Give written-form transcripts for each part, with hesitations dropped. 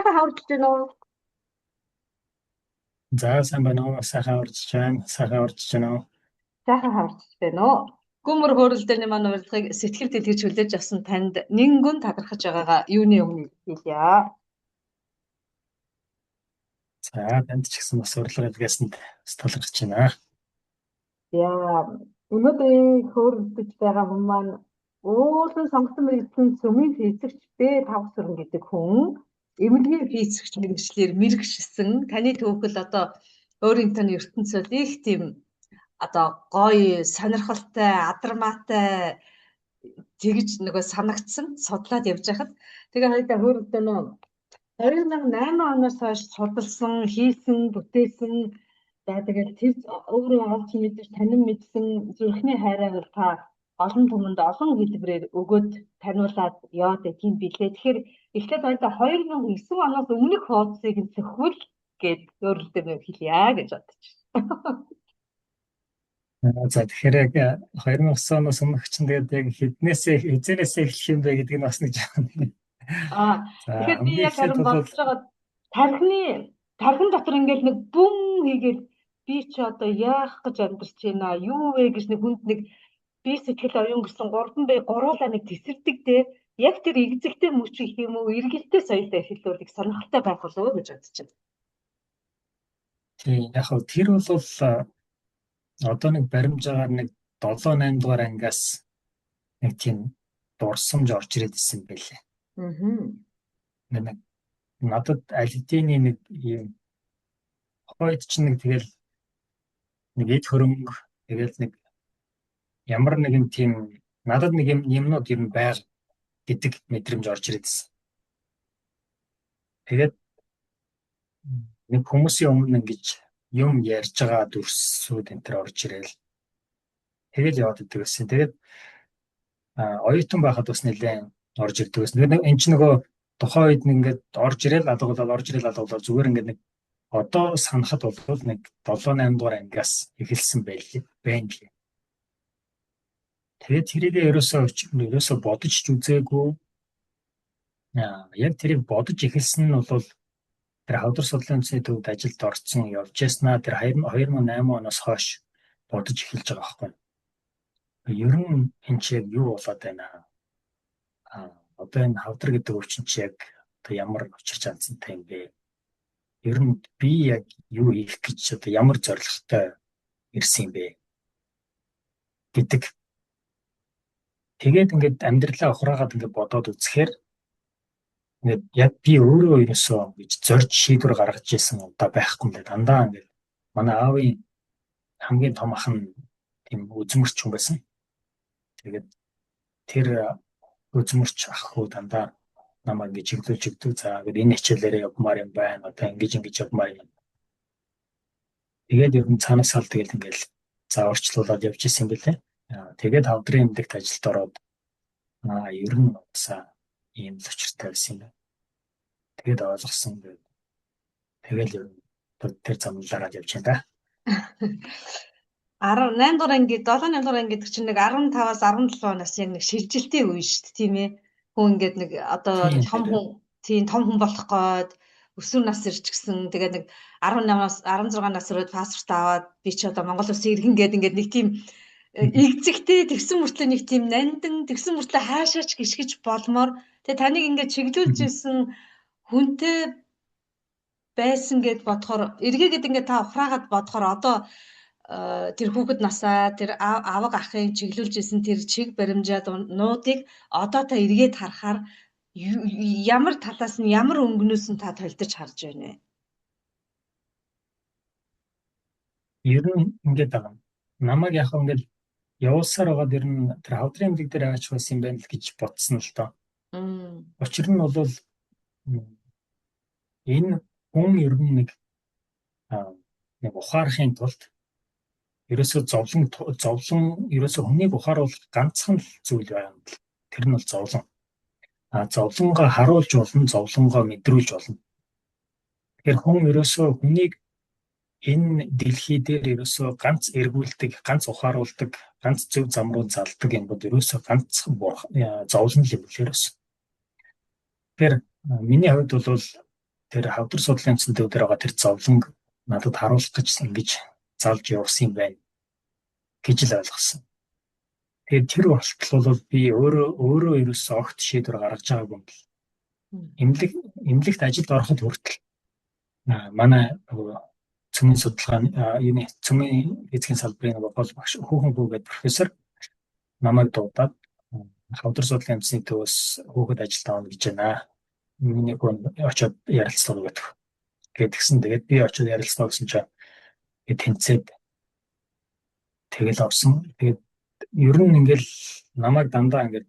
Сайхан хаварч байна уу? За, сайн байна уу? Сайхан хаварч байна. Сайхан хаварч байна уу? Сайхан хаварч байна уу? Гүмөр хөөрөлдөөний маань урилгыг сэтгэл дэлгэж хүлээж авсан танд нэнгүн талархаж байгаагаа юуны өмнө хэлье. За, танд ч гэсэн бас урилга илгээсэнд бас талархаж байна. Яа, өнөөдрийн хөөрөлдөж байгаа хүн маань уулын сонгосон мэргэжлийн цөмийн физикч Б Тавсүрэн гэдэг хүн эмнэлгийн физикч мэргэжлээр мэргэшсэн. Таны түүхэл одоо өөрийн тань ертөнцид их тийм одоо гоё, сонирхолтой, адармаатай тэгж нөгөө санагдсан, судлаад явж байхад тэгээ хоёулаа хөөрөлдөө нөө 2008 оноос хойш судалсан, хийсэн, бүтээсэн. За, тэгээд тэр өөрөө олж мэдэж танин мэдсэн зүрхний хайраа бол та олон түмэнд олон хэлбэрээр өгөөд таниулаад яваад байх юм билээ. Тэгэхээр эхлээд хоёулаа 2009 оноос өмнөх хуудсыг нь цөхвөл гээд өөрөлдөө нэг хэлье гэж бодож байна. За, тэгэхээр яг 2009 оноос өмнөх чинь тэгээд яг хэднээсээ хизээнээсээ эхлэх юм бэ гэдэг нь бас нэг жаахан. За, Тэгэхээр би хамгийн яг эхлээд харин бол бодож байгаа тархины дотор ингээл нэг бүм хийгээл би чи одоо яах гэж амьдарч байна, юу вэ гэж нэг хүнд нэг би сэтгэл оюун гэсэн гурван бай гуруулаа нэг тесэрдэг те. Яг тэр эгзэгтэй мөч гэх юм уу, эргэлтэй соёлтой эхлүүл их сонирхолтой байх болов уу гэж бодож байна. Тийм, яг хав тэр бол одоо нэг баримжаагаар нэг 7 8 дугаар ангиас нэг тийм дурсамж орж ирээд исэн байлээ. Нэг надад аль хэдийн нэг юм хойд чинь нэг тэгэл нэг эд хөрөнгө тэгэл нэг ямар нэгэн тийм надад нэг юм юмнууд юм байг гэдэг мэдрэмж орж ирээд исэн. Тэгээд нэг хүмүүсийн өмнө ингэж юм ярьж байгаа дүрсүүд энэ төр орж ирээл тэгэл яваад идэг гэсэн. Тэгээд оюутан байхад бас нэлээд орж ирдэг гэсэн. Тэгээд энэ чинь нөгөө тухайн үед нэг ингээд орж ирээл алгуулаад орж ирээл алгуулаад зүгээр ингээд нэг одоо санахад бол нэг 7 8 дугаар ангиас эхэлсэн байл байна лээ. Тэгээд тэрийг ерөөсөө бодож ч үзээгүй. Яг тэрийг бодож эхэлсэн нь бол тэр хавдар судлалын үндэсний төвд ажилд орсон явж яснаа тэр 2008 оноос хойш бодож эхэлж байгаа байхгүй. Ер нь энэ чи яг юу болоод байна? Одоо энэ хавдар гэдэг өвчин чи яг одоо ямар учир чанцтай юм бэ? Ер нь би яг юу хийх гэж одоо ямар зорилготой ирсэн юм бэ гэдэг. Тэгээд ингээд амьдралаа ухраагаад ингээд бодоод үзэхээр ингээд яг би өөрөө ерөөсөө гэж зорж шийдвэр гаргаж ирсэн удаа байхгүй юм лээ. Дандаа ингээд манай аавын хамгийн том ах нь тийм үзмэрч хүн байсан. Тэгээд тэр үзмэрч ах хүү дандаа намайг ингэж чиглүүлж өгдөг. За, ингээд энэ хичээлээрээ явмаар юм байна. Одоо ингэж ингэж явмаар юм. Тэгээд ер нь цаанаас ал тэгэл ингээл зааварчлуулад явж исэн юм билээ. Тэгээд хавдрын эмнэлэгт ажилд ороод ер нь уусаа ийм л учиртай байсан юм байна. Тэгээд ойлгосон. Тэгэл ер нь тэр замналаараа явж байна да. 18 дугаар анги, 7 8 дугаар анги гэдэг чинь нэг 15-аас 17 нас яг нэг шилжилтийн үе шүү дээ, тийм ээ. Хүн ингээд нэг одоо том хүн, тийм том хүн болох гээд өсвөр нас ирчихсэн. Тэгээд нэг 18-аас 16 нас өрөөд паспорт аваад би чи одоо Монгол улсын иргэн гээд ингээд нэг тийм эгзэгтэй тэгсэн мөртлөө нэг тийм нандин тэгсэн мөртлөө хаашаач гიშгэж болмоор тэгээ таныг ингээд чиглүүлж исэн хүнтэй байсан гэд бодохоор эргээгээд ингээд та ухраагаад бодохоор одоо тэр хүүхэд насаа тэр аваг ахын чиглүүлж исэн тэр чиг баримжаа нуудыг одоо та эргээд харахаар ямар талаас нь ямар өнгөнөөс нь та толдож харж байна вэ? Ер нь ингээд байгаа. Намайг яг ингээд явуулсаар байгаад ер нь тэр хавдрын эмнэлэг дээр аваач байсан юм байна л гэж бодсон л доо. Учир нь бол энэ хүн ер нь нэг ухаарахын тулд ерөөсөө зовлон ерөөсөө хүнийг ухааруулах ганцхан л зүйл байгаа юм л. Тэр нь бол зовлон. Зовлонгоо харуулж болно, зовлонгоо мэдрүүлж болно. Тэгэхээр хүн ерөөсөө хүнийг энэ дэлхий дээр ерөөсөө ганц эргүүлдэг, ганц ухааруулдаг, ганц зөв зам руу залдаг юм бол ерөөсөө ганцхан зовлон л юм л ерөөсөө. Тэгэхээр миний хувьд бол Тэр хавдар судлалын үндсэн төв дээр байгаа тэр зовлонг надад харуулах гэж ингэж залж явуулсан юм байна гэж л ойлгосон. Тэгээд тэр болтол бол би өөрөө өөрөө ерөөсөө огт шийдвэр гаргаж байгаагүй юм бэл. Эмнэлэгт ажилд ороход хүртэл манай нөгөө цөмийн судалгааны юуны цөмийн физикийн салбарын нөгөө гол багш Хүүхэн Хүү гэдэг профессор намайг дуудаад хавдар судлалын үндэсний төвөөс хүүхэд ажилд авна гэж байна. Миний хүн очиод ярилцлага өгөх гэдгсэн. Тэгээд би очиод ярилцлага өгсөн чинь тэнцээд тэгэл авсан. Тэгээд ер нь ингээл намайг дандаа ингээд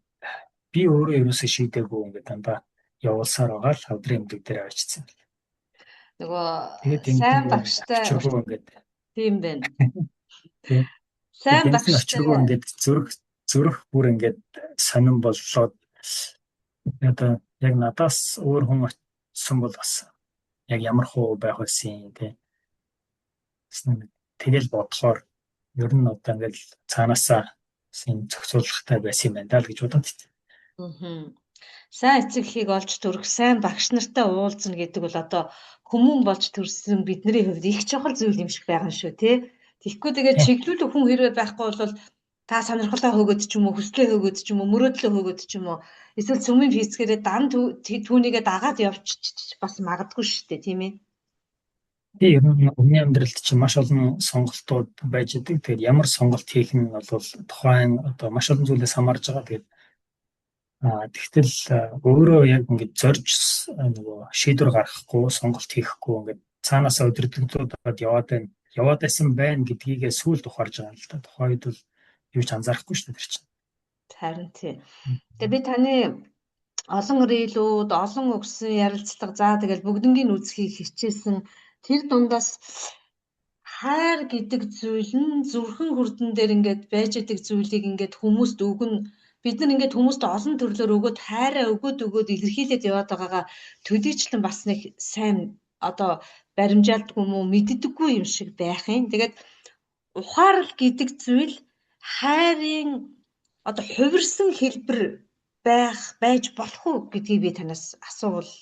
би өөрөө ерөөсөө шийдээгүй ингээд дандаа явуулсаар байгаа л хавдрын эмнэлэг дээр авчирсан. Нөгөө Тэгээд сайн багштай ингээд тийм байна. Тийм. Сайн багштай очиргүй ингээд зүрх бүр ингээд сонин боллоод одоо яг надаас өөр хүн очсон бол бас яг ямар хуу байх байсан юм те. Тэгэл бодохоор ер нь одоо ингээд цаанаасаа юм зохицуулахтай байсан юм байна даа л гэж бодоод байна. Аа. Сайн эцэг эхийг олж төрөх, сайн багш нартай уулзна гэдэг бол одоо хүмүүн болж төрсөн бидний хувьд их чухал зүйл юм шиг байгаа юм шүү, тий. Тэгэхгүй тэгээд чиглүүлэх хүн хэрвээ байхгүй бол та сонирхолтой хөөгд ч юм уу, хүслээ хөөгд ч юм уу, мөрөөдлөө хөөгд ч юм уу, эсвэл цөмийн физикээрээ дан түүнийгээ дагаад явчих бас магадгүй шүү дээ, тийм ээ. Тийм, ер нь хүний амьдралд чинь маш олон сонголтууд байж идэг. Тэгээд ямар сонголт хийх нь бол тухайн одоо маш олон зүйлээс хамаарж байгаа. Тэгээд тэгтэл өөрөө яг ингээд зорж нөгөө шийдвэр гаргахгүй, сонголт хийхгүй ингээд цаанаасаа өдөртөгдөөд яваад байна. Яваад байсан байна гэдгийгээ сүүлд ухаарж байгаа юм л да. Тухайн үед бол юу ч анзаарахгүй шүү дээ тэр чинь. Харин тий. Тэгээ би таны олон рилүүд, олон өгсөн ярилцлага, за тэгэл бүгднгийн үзхийг хичээсэн. Тэр дундаас хайр гэдэг зүйл нь зүрхэн хүрдэн дээр ингээд байж идэг зүйлийг ингээд хүмүүст өгнө. Бид нар ингээд хүмүүст олон төрлөөр өгөөд хайраа өгөөд өгөөд илэрхийлээд яваад байгаагаа төдийчлэн бас нэг сайн одоо баримжаалдгүй юм уу, мэддэггүй юм шиг байх юм. Тэгээд ухаарал гэдэг зүйл хайрын одоо хувирсан хэлбэр байх байж болох уу гэдгийг би танаас асуувал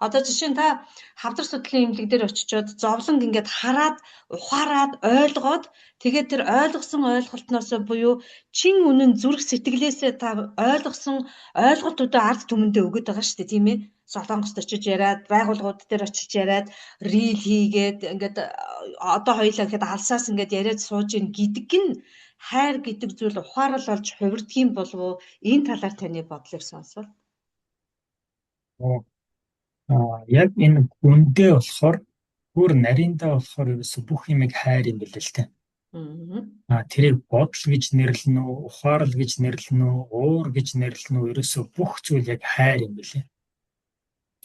одоо жишээ нь та хавдар судлалын эмнэлэг дээр очичоод зовлонг ингээд хараад ухаарад ойлгоод тэгээд тэр ойлгосон ойлголтноос буюу чин үнэн зүрх сэтгэлээсээ та ойлгосон ойлголтуудаа ард түмэндээ өгöd байгаа шүү дээ, тийм ээ. Солонгост очиж яриад, байгууллагууд дээр очиж яриад, reel хийгээд ингээд одоо хоёлаа гэхэд алсаас ингээд яриад сууж ийн гэдэг нь хайр гэдэг зүйл ухаарал болж хувирдаг юм болов уу? Энэ талаар таны бодлыг сонсвол. Яг энэ гүндээ болохоор бүр нариндаа болохоор ерөөсө бүх юмыг хайр юм билээ л дээ. Тэрийг бодол гэж нэрлэнэ үү, ухаарал гэж нэрлэнэ үү, уур гэж нэрлэнэ үү, ерөөсө бүх зүйл яг хайр юм билээ.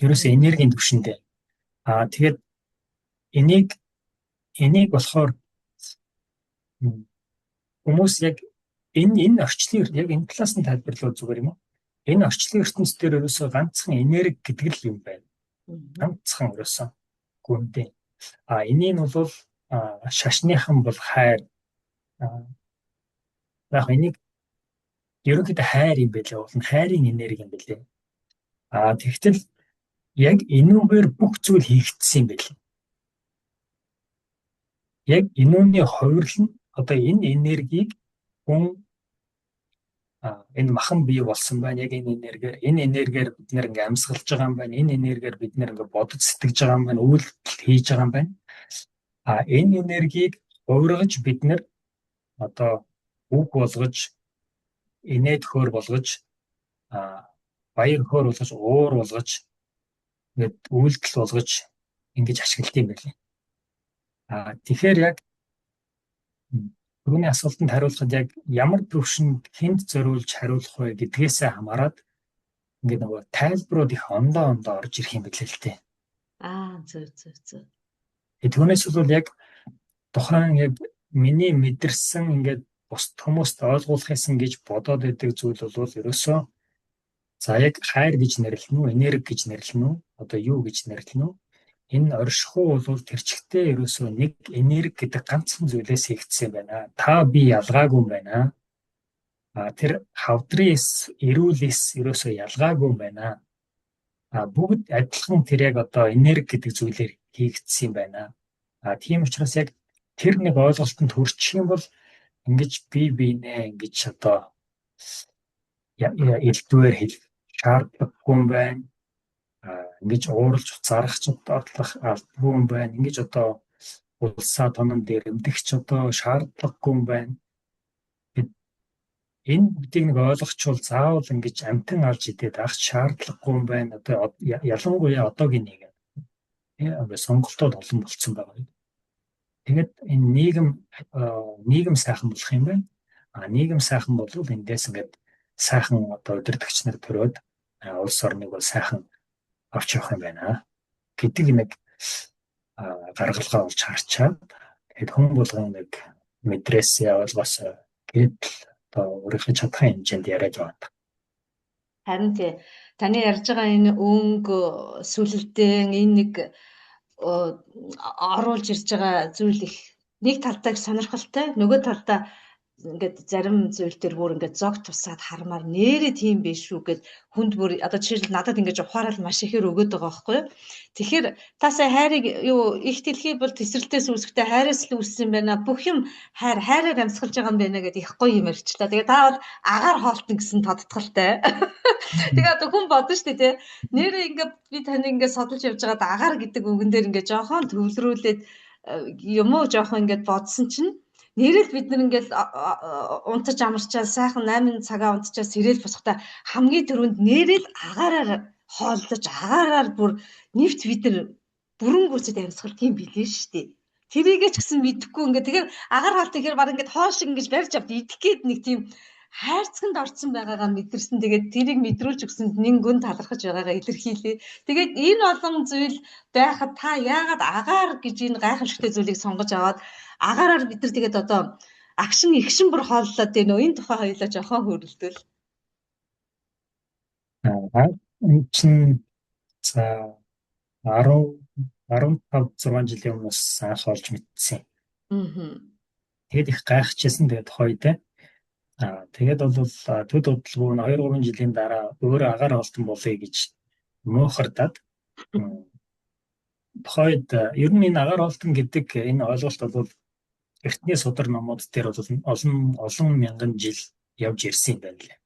Ерөөсө энергийн түвшиндээ. Тэгээд энийг болохоор хүмүүс яг энэ орчлын яг энэ талаас нь тайлбарлавал зүгээр юм уу? Энэ орчлын ертөнц дээр ерөөсөө ганцхан энерги гэдэг л юм байна. Ганцхан ерөөсөө гүндээ. Энийг нь бол шашныхан бол хайр. Яг энийг ерөнхийдөө хайр юм байлээ. Уул нь хайрын энерги юм байлээ. Тэгтэл яг энүүгээр бүх зүйл хийгдсэн юм байлээ. Яг энүүний хувирлал нь одоо энэ энергийг хүн энэ махан бий болсон байна. Яг энэ энергиэр бид нэр ингээ амьсгалж байгаа юм байна. Энэ энергиэр бид нэр ингээ бодож сэтгэж байгаа юм байна. Үйлдэл хийж байгаа юм байна. Энэ энергийг хувиргаж бид нэр одоо үг болгож, инээд хөөр болгож, баяр хөөр болгож, уур болгож, ингээд үйлдэл болгож ингэж ашигладаг юм байна. Тэгэхээр яг түрүүний асуултанд хариулахад яг ямар төвшөнд хэнд зориулж хариулах вэ гэдгээсээ хамаарат ингээд нөгөө тайлбарууд их ондоо ондоо орж ирэх юм билээ л дээ. Зөв зөв зөв. Түүнээс бол яг тухайн яг миний мэдэрсэн ингээд бусд хүмүүст ойлгуулах юмсан гэж бодоод байдаг зүйл бол ерөөсөө за яг хайр гэж нэрлэнэ үү, энерги гэж нэрлэнэ үү, одоо юу гэж нэрлэнэ үү? Энэ оршихуй бол тэр чигтээ ерөөсөө нэг энерги гэдэг ганцхан зүйлээс хийгдсэн байна. Та би ялгаагүй юм байна. Тэр хавдрын эс, эрүүл эс ерөөсөө ялгаагүй юм байна. Бүгд адилхан тэр яг одоо энерги гэдэг зүйлээр хийгдсэн юм байна. Тийм учраас яг тэр нэг ойлголтод хүрчих юм бол ингэж бие биенээ ингэж одоо элдвээр хэлэх шаардлагагүй юм байна. Ингэж ууралж зарах ч бодлох албагүй юм байна. Ингэж одоо улсаа тонон дэрэмдэх ч одоо шаардлагагүй юм байна. Энэ бүгдийг нэг ойлгочвол заавал ингэж амтан алж идээд авах шаардлагагүй юм байна. Одоо ялангуяа одоогийн нийгэм. Ингээ сонголтууд олон болцсон байгаа. Тэгээд энэ нийгэм сайхан болох юм байна. Нийгэм сайхан болвол эндээс ингээд сайхан одоо удирдагч нар төрөөд улс орныг бол сайхан авч явах юм байна гэдэг нэг гаргалгаа болж харчаад, тэгээд хүн болгон нэг мэдрээсээ, ойлгоосой гэдэл одоо өөрийнхөө чадхын хэмжээнд яриад байгаа. Харин тий, таны ярьж байгаа энэ өнгө сүлэлтэн энэ нэг оруулж ирж байгаа зүйл их нэг талдаа их сонирхолтой, нөгөө талдаа ингээд зарим зүйл төр бүр ингээд зог тусаад хармаар нэрээ тийм биш шүү гэд хүнд бүр одоо жишээл надад ингээд ухаарал маш ихээр өгөөд байгаа байхгүй юу. Тэгэхээр та сая хайрыг юу их дэлхий бол тесрэлтээс үүсэхдээ хайраас л үүссэн юм байна. Бүх юм хайр хайраар амьсгалж байгаа юм байна гэд их гоё юм ярьчлаа. Тэгээ та бол агаар хоолтон гэсэн тодтголтой. Тэгээ одоо хүн бодно шүү дээ, тий. Нэрээ ингээд би таныг ингээд судалж явж байгаад агаар гэдэг үгэн дээр ингээд жоохон төвлөрүүлээд юм уу жоохон ингээд бодсон чинь нэрэл бид нар ингээл унтаж амарчаад сайхан 8 цагаа унтчаад сэрэл босохдоо хамгийн түрүүнд нэрэл агаараар хооллож, агаараар бүр нэвт бид нар бүрэн гүйцэд амьсгал тийм билээ шүү дээ. Тэрийгээ ч гэсэн мэдэхгүй ингээд тэгэхээр агаар хоол тэгэхээр баг ингээд хоол шиг ингэж барьж авд идэх гээд нэг тийм хайрцагт орцсон байгаагаа мэдэрсэн. Тэгээд тэрийг мэдрүүлж өгсөнд нэн гүн талархаж байгаагаа илэрхийлээ. Тэгээд энэ олон зүйл байхад та яагаад агаар гэж энэ гайхамшигтай зүйлийг сонгож аваад агаараар бид нар тэгээд одоо агшин игшин бүр хооллоод байна уу? Энэ тухай хоёлаа жоохон хөрөлдөл. Энэ чинь за 10 15 6 жилийн өмнөөс анх олж мэдсэн. Тэгээд их гайхажсэн, тэгээд тухайд. Тэгээд бол төд удалгүй 2 3 жилийн дараа өөрөө агаар олтон болъё гэж муухардаад тухайд ер нь энэ агаар олтон гэдэг энэ ойлголт бол эртний судар номууд дээр бол олон олон мянган жил явж ирсэн юм байна лээ.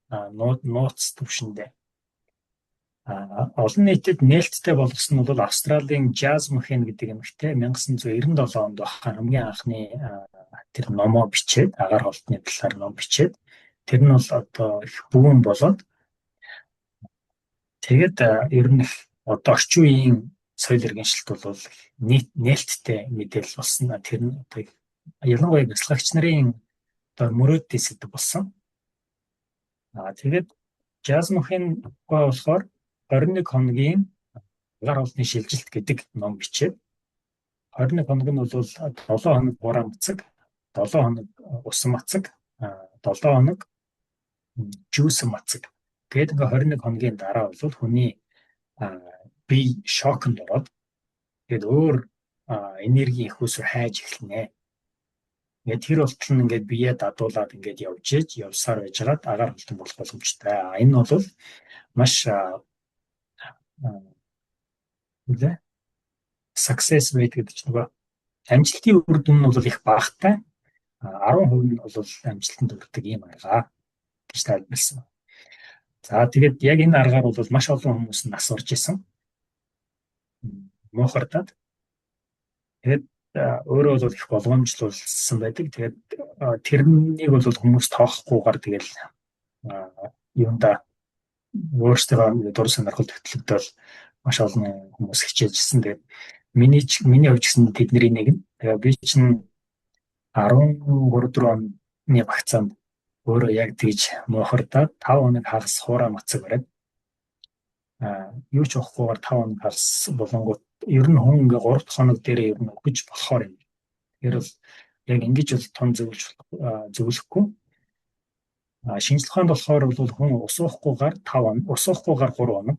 Нууц түвшиндээ. Олон нийтэд нээлттэй болгосон нь бол Австралийн Жаз Мохен гэдэг эмэгтэй 1997 онд байхаар хамгийн анхны тэр номоо бичээд, агаар холтны талаар ном бичээд, тэр нь бол одоо их бүүн болоод, тэгээд ер нь их одоо орчин үеийн соёл иргэншилт бол нийт нээлттэй мэдээлэл болсон. Тэр нь одоо ялангуяа бясалгагч нарын одоо мөрөөдлийн сэдэв болсон. Тэгээд Жаз Мохен болохоор 21 хоногийн агаар холтны шилжилт гэдэг ном бичээд, 21 хоног нь бол 7 хоног хураан мацаг, 7 хоног усан мацаг, 7 хоног жүүсэн мацаг. Тэгээд ингээ 21 хоногийн дараа бол хүний бие шоконд ороод, тэгээд өөр энергийн их усүр хайж эхэлнэ. Ингээд тэр болтол нь ингээд бие дадуулаад ингээд явж ээж явсаар байжгаад агаар холтон болох боломжтой. Энэ бол маш үлээ success rate гэдэг чинь нөгөө амжилтын үр дүн нь бол их багатай. 10% нь бол амжилтанд хүрдэг ийм арга гэж тайлбарласан. За, тэгээд яг энэ аргаар бол маш олон хүмүүс нас орж исэн. Муухардаад. Тэгээд өөрөө бол их болгоомжлуулсан байдаг. Тэгээд тэрнийг бол хүмүүс тоохгүйгээр тэгэл юунда өөрсдөө дур сонирхол хөтлөгдөөл маш олон хүмүүс хичээжсэн. Тэгээд миний хувьд гэсэн тэдний нэг нь. Тэгээ би чинь 13 4 оны багцаанд өөрөө яг тэгж муухардаад 5 хоног хагас хуурай мацаг бариад, юу ч уухгүйгээр 5 хоног хагас болонгууд ер нь хүн ингээ 3 дахь хоног дээрээ ер нь өгөж болохоор юм. Тэгэхээр бол яг ингэж бол тун зөвлөж зөвлөхгүй. Шинжлэх ухаанд болохоор бол хүн ус уухгүйгээр 5 хоног, ус уухгүйгээр 3 хоног,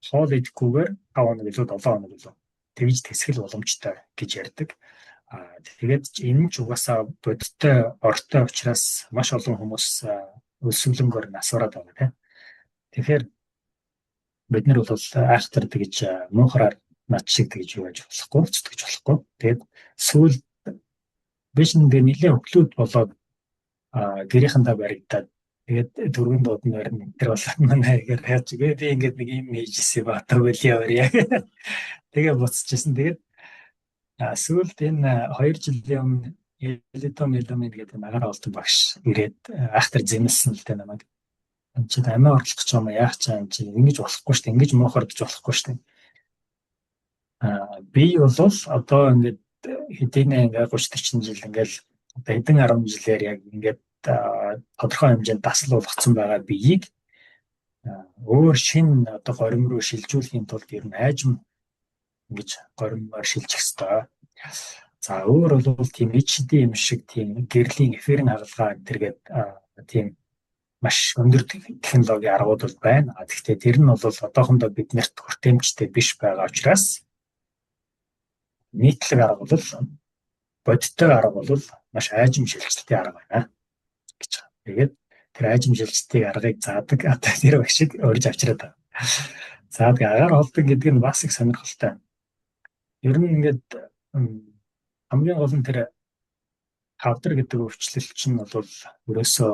хоол идэхгүйгээр 5 хоног илүү 7 хоног илүү тэгж тэсгэл боломжтой гэж ярьдаг. Тэгээд энэ ч угаасаа бодиттой ортой учраас маш олон хүмүүс өлсгөлөнгөөр насвараад байгаа, тийм. Тэгэхээр Бид нар бол айхтар тэгж муухраар над шиг тэгж юу яаж болохгүй, зүтгэж болохгүй. Тэгээд сүүл би ч нэг нэлээд өглөөд болоод гэрийнхэндээ баригдаад, тэгээд дөрвөн дууд нь барина. Тэр бол манай гэр яаж гээ би ингээд нэг юм хийжсэн ба одоо үл яваарь. Тэгээ буцчихсан. Тэгээд сүүлд энэ 2 жилийн өмнө Элитом Эломин гэдэг агаар олдон багш ирээд айхтар зэмлсэн л дээ намайг. Энд чи амиа орлох гэж байгаа юм, яах чаа, энэ чи ингэж болохгүй шүү дээ. Ингэж муухардж болохгүй шүү дээ. Би бол одоо ингээд хэдийнэ ингээд 30 40 жил ингээд одоо хэдэн 10 жилээр яг ингээд тодорхой хэмжээнд дасал болгоцсон байгаа биеийг өөр шинэ одоо горим руу шилжүүлэхийн тулд ер нь айжм ингэж горимоор шилжих ёстой. За, өөр бол тийм HD юм шиг тийм гэрлийн эфирийн хагалгаа энэ төргээд тийм маш өндөр технологийн аргууд бол байна. Тэгэхдээ тэр нь бол одоохондоо биднэрт хүртээмжтэй биш байгаа учраас нийтлэг арга бол, бодиттой арга бол маш айжм шилжилтийн арга байна гэж байгаа. Тэгээд тэр айжм шилжилтийн аргыг заадаг одоо тэр багшиг урьж авчираад байгаа. За, тэгээ агаар холдог гэдэг нь бас их сонирхолтой. Ер нь ингээд хамгийн гол нь тэр хавдар гэдэг өвчлөл чинь бол ерөөсөө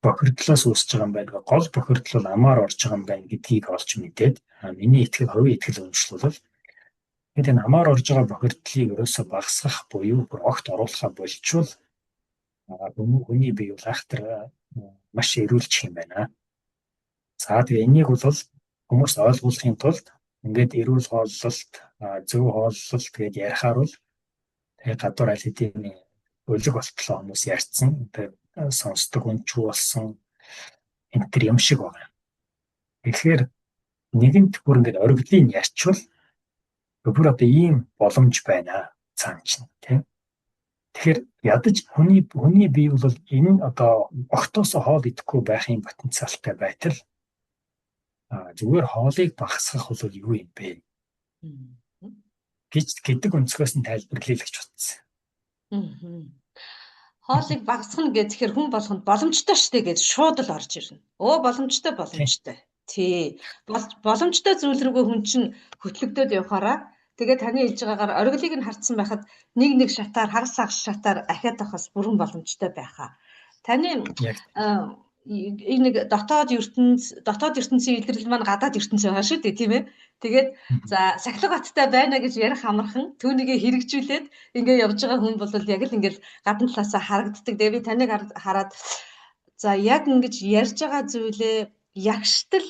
бохирдлоос үүсэж байгаа юм байна. Гол бохирдол бол амаар орж байгаа юм байна гэдгийг олж мэдээд, миний итгэл, хувийн итгэл үнэмшил бол тэгээд энэ амаар орж байгаа бохирдлыг ерөөсөө багасгах буюу бүр огт оруулахаа болчвол хүний бие бол айхтар маш эрүүлчих юм байна. За, тэгээ энийг бол хүмүүст ойлгуулахын тулд ингээд эрүүл хооллолт, зөв хооллолт гэдээ ярихаар бол тэгээ гадуур аль хэдийн өлег болтлоо хүмүүс ярьцсан. Тэгээ сонсдог хүн ч болсон энэ төр юм шиг байна. Тэгэхээр нэгэнт бүр ингээд оргилыг ярьчвал бүр одоо ийм боломж байна цаан чинь, тийм. Тэгэхээр ядаж хүний бие бол энэ одоо огтоос хоол идэхгүй байхын потенциалтай байтал зүгээр хоолыг багасгах бол юу юм бэ гэж гэдэг өнцгөөс нь тайлбарлая л гэж бодсон. Хоолыг багасгах нь гэхээр хүн болгонд боломжтой штэ гэж шууд л орж ирнэ. Өө, боломжтой, боломжтой. Тий. Боломжтой зүйл рүүгээ хүн чинь хөтлөгдөөд явахаараа тэгээ таны хэлж байгаагаар оргилыг нь хардсан байхад нэг нэг шатаар, хагас хагас шатаар ахиад авахаас бүрэн боломжтой байхаа. Таны энэ нэг дотоод ертөнц, дотоод ертөнцийн илрэл маань гадаад ертөнц байгаа шүү дээ, тийм ээ. Тэгээд за, сахилга баттай байна гэж ярих амархан, түүнийгээ хэрэгжүүлээд ингээ явж байгаа хүн бол яг л ингээл гадна талаасаа харагддаг. Тэгээ би таныг хараад, за, яг ингэж ярьж байгаа зүйлээ ягштал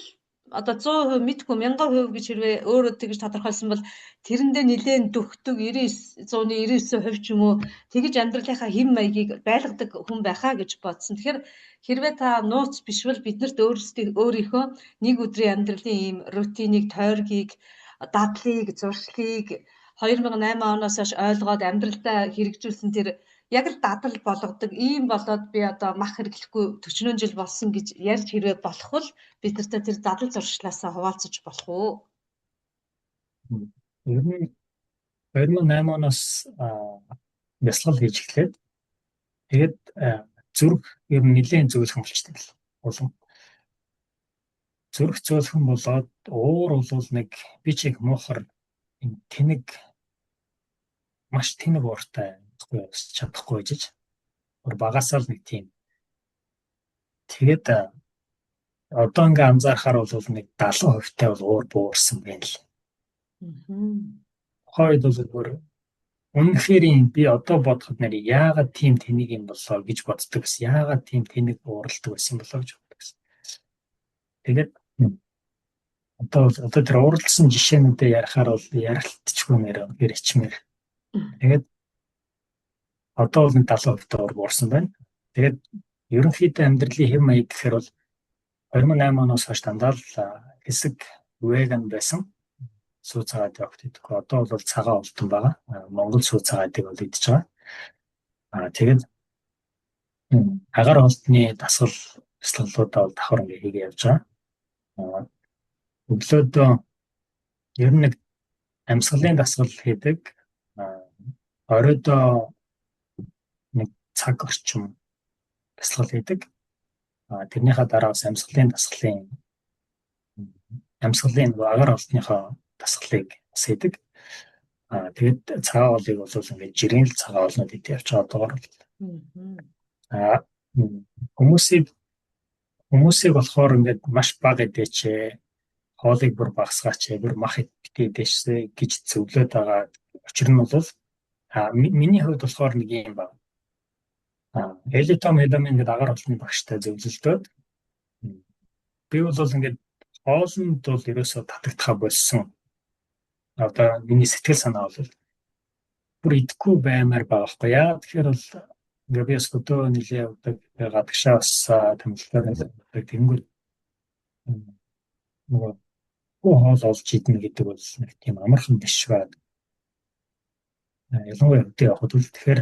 одоо 100% мэдгүй, 1000% гэж хэрвээ өөрөө тэгж тодорхойлсон бол тэрэндээ нилээн дөхдөг, 99 100-ны 99% ч юм уу тэгж амьдралынхаа хэм маягийг байлгадаг хүн байхаа гэж бодсон. Тэгэхээр хэрвээ та нууц биш бол биднэрт өөрийнхөө нэг өдрийн амьдралын ийм рутиныг, тойргийг, дадлыг, зуршлыг, 2008 оноос хойш ойлгоод амьдралдаа хэрэгжүүлсэн тэр яг л дадал болгодог ийм болоод би одоо мах хэрэглэхгүй 40 жил болсон гэж ярьж хэрвээ болох бол бид нартай тэр дадал зуршлаасаа хуваалцаж болох уу? Ер нь 2008 оноос бясалгал хийж эхлээд, тэгээд зүрх ер нь нэлээд зөөлхөн болчтой л улам. Зүрх зөөлхөн болоод уур бол нэг би чиг муухар тэнэг, маш тэнэг ууртай чадахгүй байж бүр багасаа л нэг тийм. Тэгээд одоо ингээ анзаархаар бол нэг 70% тай бол уур буурсан байна л. Тухайн үед бол бүр үнэхээр би одоо бодоход нэр яагаад тийм тэнийг юм болоо гэж боддог гэсэн. Яагаад тийм тэнэг ууралдаг байсан болоо гэж боддог гэсэн. Тэгээд одоо тэр ууралсан жишээнүүдээ ярихаар бол ярилцчихгүй нэр гэр ичмэр. Тэгээд одоо бол 70% та уур буурсан байна. Тэгээд ерөнхийдөө амьдралын хэв маяг гэхээр бол 2008 оноос хойш дандаа л хэсэг веган байсан. Сүү цагаан огт идэхгүй. Одоо бол цагаан олдон байгаа. Монгол сүү цагаан эдэг бол идэж байгаа. Тэгээд агаар холтны дасгал бясалгалуудаа бол давхар ингээ хийгээ явж байгаа. Өглөөдөө ер нь нэг амьсгалын дасгал хийдэг. Оройдоо нэг цаг орчим бясалгал хийдэг. Тэрнийхээ дараа бас амьсгалын дасгалын Амьсгалын нөгөө агаар хоолтныхоо дасгалыг бас хийдэг. Тэгээд цагаан хоолыг бол ингээд жирийн л цагаан хоолнууд идэх явж байгаа одоогор бол. Аа хүмүүсийг хүмүүсийг болохоор ингээд маш бага идээч, хоолыг бүр багасгаач, бүр мах битгий идээч гэж зөвлөд байгаа. Учир нь бол миний хувьд болохоор нэг юм байна. Элитом Хедамин ингээд агаар хоолны багштай зөвлөлтөөд би бол ингээд хоолнд бол ерөөсөө татагдахаа болсон. Одоо миний сэтгэл санаа бол бүр идэхгүй баймаар байгаа байхгүй яа. Тэгэхээр бол ингээ би бас өдөө нилээ явдаг, гадагшаа бас тэмдэглэлээр явдаг. Тэнгүүд нөгөө хоол олж идэнэ гэдэг бол нэг тийм амархан биш байна. Ялангуяа өдөө явахад бол тэгэхээр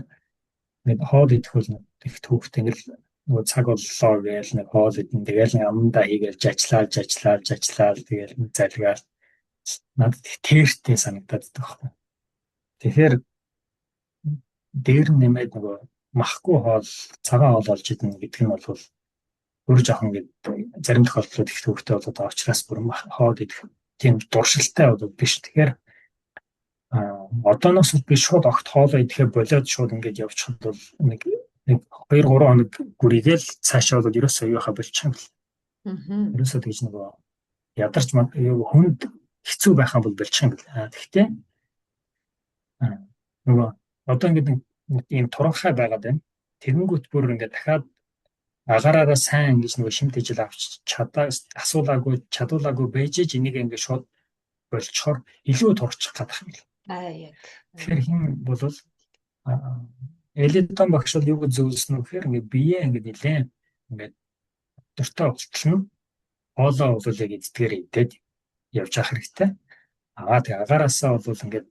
ингээд хоол идэх бол их төвхтэй, ингээл нөгөө цаг боллоо гээл нэг хоол идэн, тэгэл нэг амандаа хийгээл жажлаал жажлаал жажлаал, тэгэл залгаал надад их тээртэй санагдаад байдаг байхгүй. Тэгэхээр дээр нь нэмээд нөгөө махгүй хоол, цагаан хоол олж идэнэ гэдэг нь бол өөр жоохон ингээд зарим тохиолдлууд их төвхтэй болоод байгаа учраас бүр хоол идэх тийм дуршилтай бол биш. Тэгэхээр одооноос би шууд огт хоолоо идэхээ болиод шууд ингээд явчихад бол нэг 2 3 хоног гүрийгээл цаашаа бол ерөөсөө юухаа болчих юм бэл. Ерөөсөө тэгж нөгөө ядарч хүнд хэцүү байх юм бол болчих юм бэл. Тэгэхдээ нөгөө одоо ингээд нэг ийм туранхай байгаад байна. Тэгэнгүүт бүр ингээд дахиад агаараараа сайн ингэж нөгөө шимт ижил авч чадаа асуулаагүй чадуулаагүй байж ээж энийг ингээд шууд болчихоор илүү турчих гадах юм бэл. Аа яг. Тэгэхээр хэн бол Элитон багш бол юу гэж зөвлөсөн вэ гэхээр ингээд бие ингээд нэлээд ингээд дуртай болтол нь хоолоо бол яг эддгээр идээд явж явах хэрэгтэй. Аа тэгээ агаараасаа бол ингээд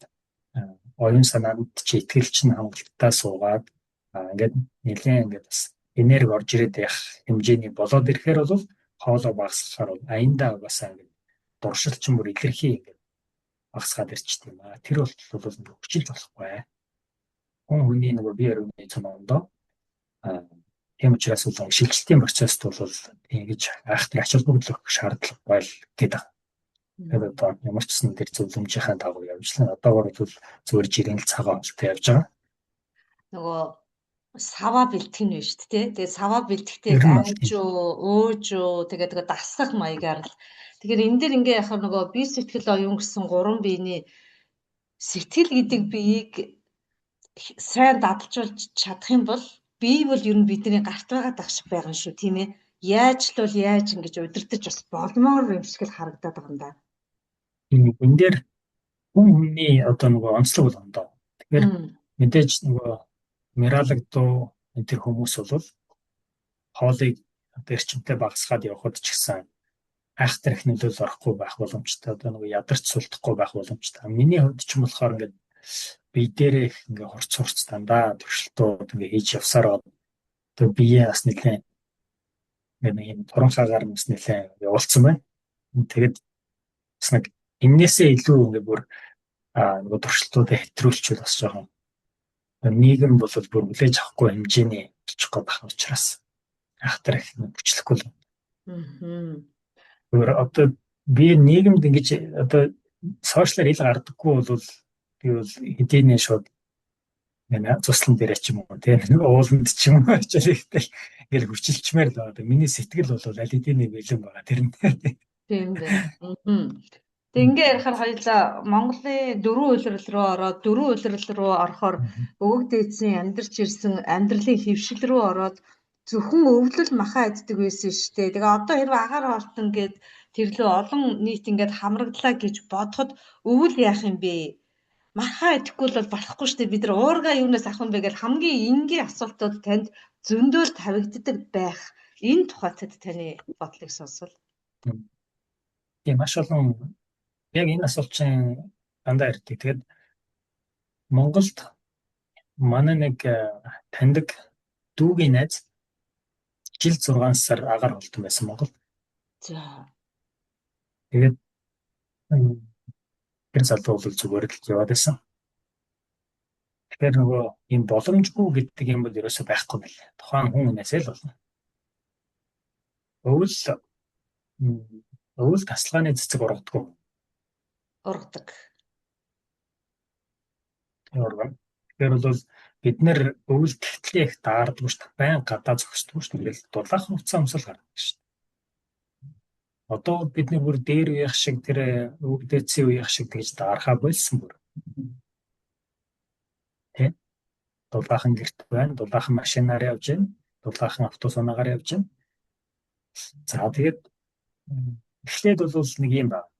оюун санаанд чи итгэл чинь хангалттай суугаад ингээд нэлээд ингээд бас энерги орж ирээд байх хэмжээний болоод ирэхээр бол хоолоо багасгахаар бол аяндаа угаасаа ингээд дуршил чинь бүр илэрхий ингээд багасгаад ирчдэг юм аа. Тэр болтол бол ингээд хүчилж болохгүй. Хүн хүний нөгөө бие ариуны цом ондоо тийм учраас бол шилжилтийн процесст бол ингэж айхтар ач холбогдол өгөх шаардлагагүй л гэдэг. Тэгэхээр одоо ямар ч гэсэн тэр зөвлөмжийнхаа дагуу явж л одоогор бол зүгээр жирийн л цагаан хоолтой явж байгаа. Нөгөө саваа бэлтгэх нь биш үү те. Тэгээд саваа бэлтгэхдээ айж уу, өөж уу, тэгээд тэгээ дасгах маягаар л. Тэгэхээр энэ дэр ингээ яхаар нөгөө бие сэтгэл оюун гэсэн гурван биений сэтгэл гэдэг биеийг сайн дадалжуулж чадах юм бол бие бол ер нь бидний гарт байгаа дах шиг байгаа юм шүү, тийм ээ. Яаж л бол яаж ингэж удирдах бас болмоор юм шиг л харагдаад байгаа юм да. Энэ дээр хүн хүний одоо нөгөө онцлог бол ондоо. Тэгэхээр мэдээж нөгөө Миралаг дуу энэ төр хүмүүс бол хоолыг одоо эрчимтэй багасгаад явхад ч гэсэн айхтар их нөлөөлөл орохгүй байх боломжтой. Одоо нөгөө ядарч сулдахгүй байх боломжтой. Миний хувьд ч юм болохоор ингээд бие дээрээ их ингээ хурц хурц дандаа туршилтууд ингээ хийж явсаар одоо бие бас нэлээд ингээ нэг юм туранхаагаар бас нэлээд явуулсан байна. Тэгээд бас нэг эннээсээ илүү ингээ бүр нөгөө туршилтуудыг хэтрүүлчихвэл бас жоохон нийгэм бол бүр хүлээж авахгүй хэмжээний болчих гээд байх учраас айхтар их хүчлэхгүй л. Зүгээр одоо би нийгэмд ингэж одоо сошиалар ил гардаггүй бол би бол хэдийнэ шууд нэг цуслан дээр ч юм уу тийм нэг ууланд ч юм уу очил ихтэй ингээл хүчилчмээр л байгаа. Миний сэтгэл бол аль хэдийнэ бэлэн байгаа тэр нь. Тийм дээ. Тэг ингээ ярихаар хоёлаа Монголын дөрвөн улирал руу ороод, дөрвөн улирал руу орохоор өвөг дээдсийн амьдарч ирсэн амьдралын хөвшил рүү ороод зөвхөн өвлөл махаа иддэг байсан шүү дээ. Тэгээ одоо хэрвээ агаар хоолтон гээд тэрлөө олон нийт ингээд хамрагдлаа гэж бодоход өвөл яах юм бэ? Махаа идэхгүй бол болохгүй шүү дээ. Бид нар уурга юунаас авах юм бэ гэж хамгийн энгийн асуултууд танд зөндөөл тавигддаг байх. Энэ тухайд таны бодлыг сонсвол. Тийм, маш олон яг энэ асуулт чинь дандаа ирдэг. Тэгээд Монголд манай нэг таньдаг дүүгийн найз жил 6 сар агаар холтон байсан Монголд. За. Тэгээд тэр залуу бол зүгээр л яваад байсан. Тэгэхээр нөгөө ийм боломжгүй гэдэг юм бол ерөөсөө байхгүй байл. Тухайн хүн хүнээсээ л болно. Өвөл Өвөл тасалгааны цэцэг ургадаг уу? Ургадаг. Ургана. Тэгэхээр бол бид нэр өвөл тэгтлээ их daардгүй шүү дээ. Байн гадаа зогсдгүй шүү дээ. Ингээл дулаахан хувцас өмсөл гардаг шүү дээ. Одоо бид нар бүр дээр үеих шиг тэр өвгдээцийн үеих шиг тэгж даархаа болсон бүр. Тэ? Дулаахан гэрт байна, дулаахан машинаар явж байна, дулаахан автобус унаагаар явж байна. За тэгээд эхлээд бол нэг юм байна.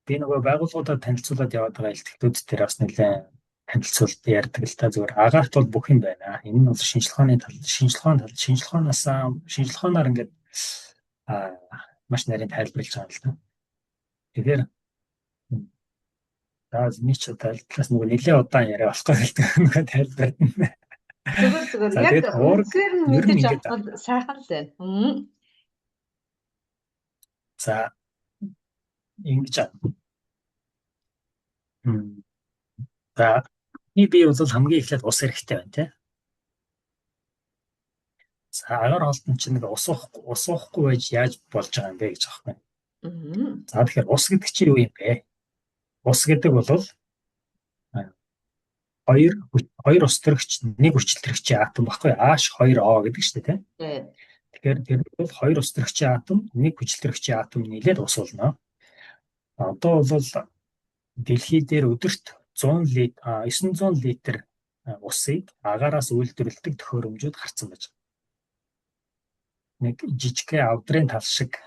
Би нөгөө байгууллагуудад танилцуулаад яваад байгаа илтгэлүүд дээр бас нэлээд танилцуулт ярьдаг л та, зүгээр агаарт бол бүх юм байна. Энэ нь бол шинжилгээний тал, шинжилгээний тал, шинжилгээнаас шинжилгээнаар ингээд маш нарийн тайлбарлаж байгаа л та. Тэгэхээр за миний ч талаас нөгөө нэлээд удаан яриа болохгүй гэдэг нөгөө тайлбарт нь. Зүгээр зүгээр. Яг үндсээр нь мэдэж авах сайхан л байна. За ингэж. За би бол хамгийн эхлээд ус хэрэгтэй байна тий. За агаар хоолтон чинь нэг ус уухгүй байж яаж болж байгаа юм бэ гэж аахгүй. За тэгэхээр ус гэдэг чинь юу юм бэ? Ус гэдэг бол хоёр ус төрөгч нэг хүчилтөрөгчийн атом баггүй, H2O гэдэг шүү дээ тий. Тэгэхээр тэр бол хоёр ус төрөгчийн атом, нэг хүчилтөрөгчийн атом нийлээд ус болно. Одоо бол дэлхий дээр өдөрт 100 литр 900 литр усыг агаараас үйлдвэрлэдэг төхөөрөмжүүд гарцсан байж байгаа. Нэг жижигхэн авдрын тал шиг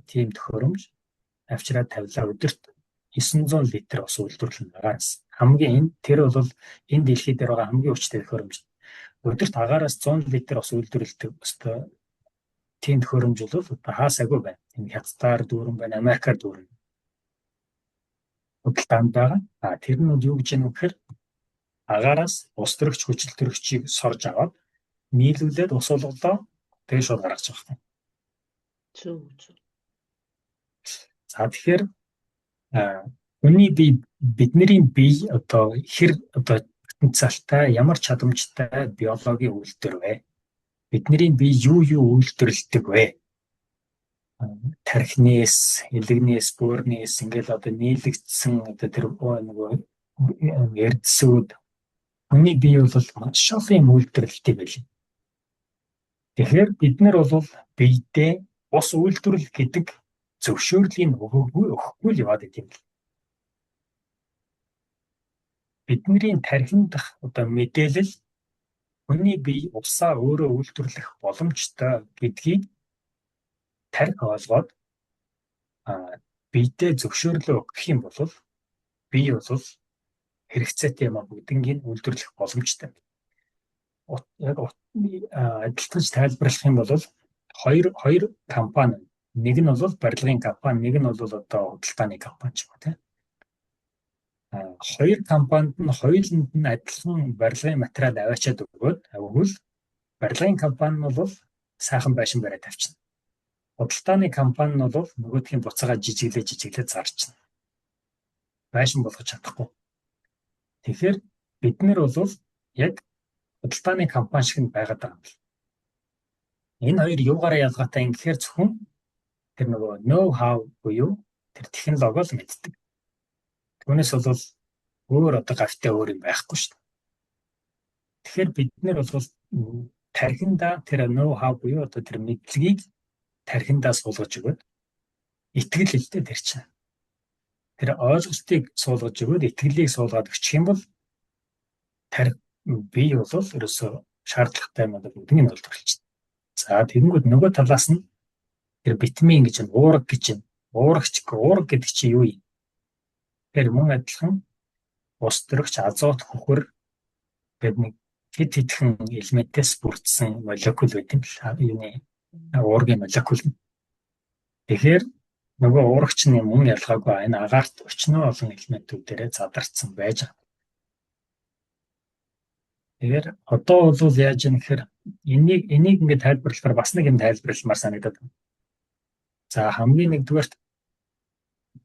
тийм төхөөрөмж авчираад тавилаа, өдөрт 900 литр ус үйлдвэрлэнэ агаараас. Хамгийн энэ тэр бол энэ дэлхий дээр байгаа хамгийн хүчтэй төхөөрөмж. Өдөрт агаараас 100 литр ус үйлдвэрлэдэг өстой тийм төхөөрөмж бол одоо хаасаагүй байна. Энэ Хятадаар дүүрэн байна, Америкаар дүүрэн. Худалдаанд байгаа. А тэр нь юу гэж яах вэ гэхээр агаараас ус төрөгч хүчил төрөгчийг сорж аваад нийлүүлээд ус болголоо, тэгээ шууд гаргаж байгаа юм. Зөв зөв. За тэгэхээр хүний бие, бидний бие одоо хэр одоо потенциалтай, ямар чадамжтай биологийн үйлдвэр вэ? Бидний бие юу юу үйлдвэрлэдэг вэ? Тархинээс, элэгнээс, бөөрнээс ингээл одоо нийлэгдсэн одоо тэр нөгөө эрдэсүүд хүний бие бол маш олон юм үйлдвэрлэдэг байл. Тэгэхээр бид нар бол биедээ ус үйлдвэрлэл гэдэг зөвшөөрлийг өгөөгүй л яваад идэв юм л. Бидний тархин дах одоо мэдээлэл хүний бие усаа өөрөө үйлдвэрлэх боломжтой гэдгийг тархи ойлгоод биедээ зөвшөөрлөө өгөх юм бол бие бол хэрэгцээтэй юм бүгднийг үйлдвэрлэх боломжтой. Яг адилтгаж тайлбарлах юм бол хоёр компани, нэг нь бол барилгын компани, нэг нь бол одоо худалдааны компани ч юм уу тийм. Хоёр компанид нь хоёуланд нь адилхан барилгын материал аваачаад өгөөд авгүйл барилгын компани нь бол сайхан байшин бариад тавьчихна. Худалдааны компани нь бол нөгөөдхийн буцаага жижиглээ зарчна. Байшин болгож чадахгүй. Тэгэхээр бид нар бол яг худалдааны компани шиг нь байгаад байгаа юм л. Энэ хоёр юугаараа ялгаатай юм гэхээр зөвхөн тэр нөгөө know how буюу тэр технологи л мэддэг. Түүнээс бол өөр одоо гавтай өөр юм байхгүй шүү дээ. Тэгэхээр бид нар бол тархиндаа тэр know how буюу одоо тэр мэдлэгийг тархиндаа суулгаж өгөөд итгэл л дээ тэр чинь. Тэр ойлголтыг суулгаж өгөөд итгэлийг суулгаад өгчих юм бол тархи бие бол ерөөсөө шаардлагатай юм одоо бүгднийг нь үйлдвэрлэж. За тэгэнгүүт нөгөө талаас нь тэр витамин гэж байна, уураг гэж байна. Уурагч, уураг гэдэг чинь юу юм? Тэгэхээр мөн адилхан ус төрөгч, азот, хөхөр гэдэг нэг хэд хэдхэн элементээс бүрдсэн молекул байт юм л юуны уургийн молекул. Тэгэхээр нөгөө уурагч нь мөн ялгаагүй энэ агаарт өчнөө олон элементүүдээрээ задарсан байж байгаа. Тэгэхээр одоо бол яаж юм гэхээр энийг ингээд тайлбарлахаар бас нэг юм тайлбарламаар санагдаад байна. За хамгийн нэгдүгээрт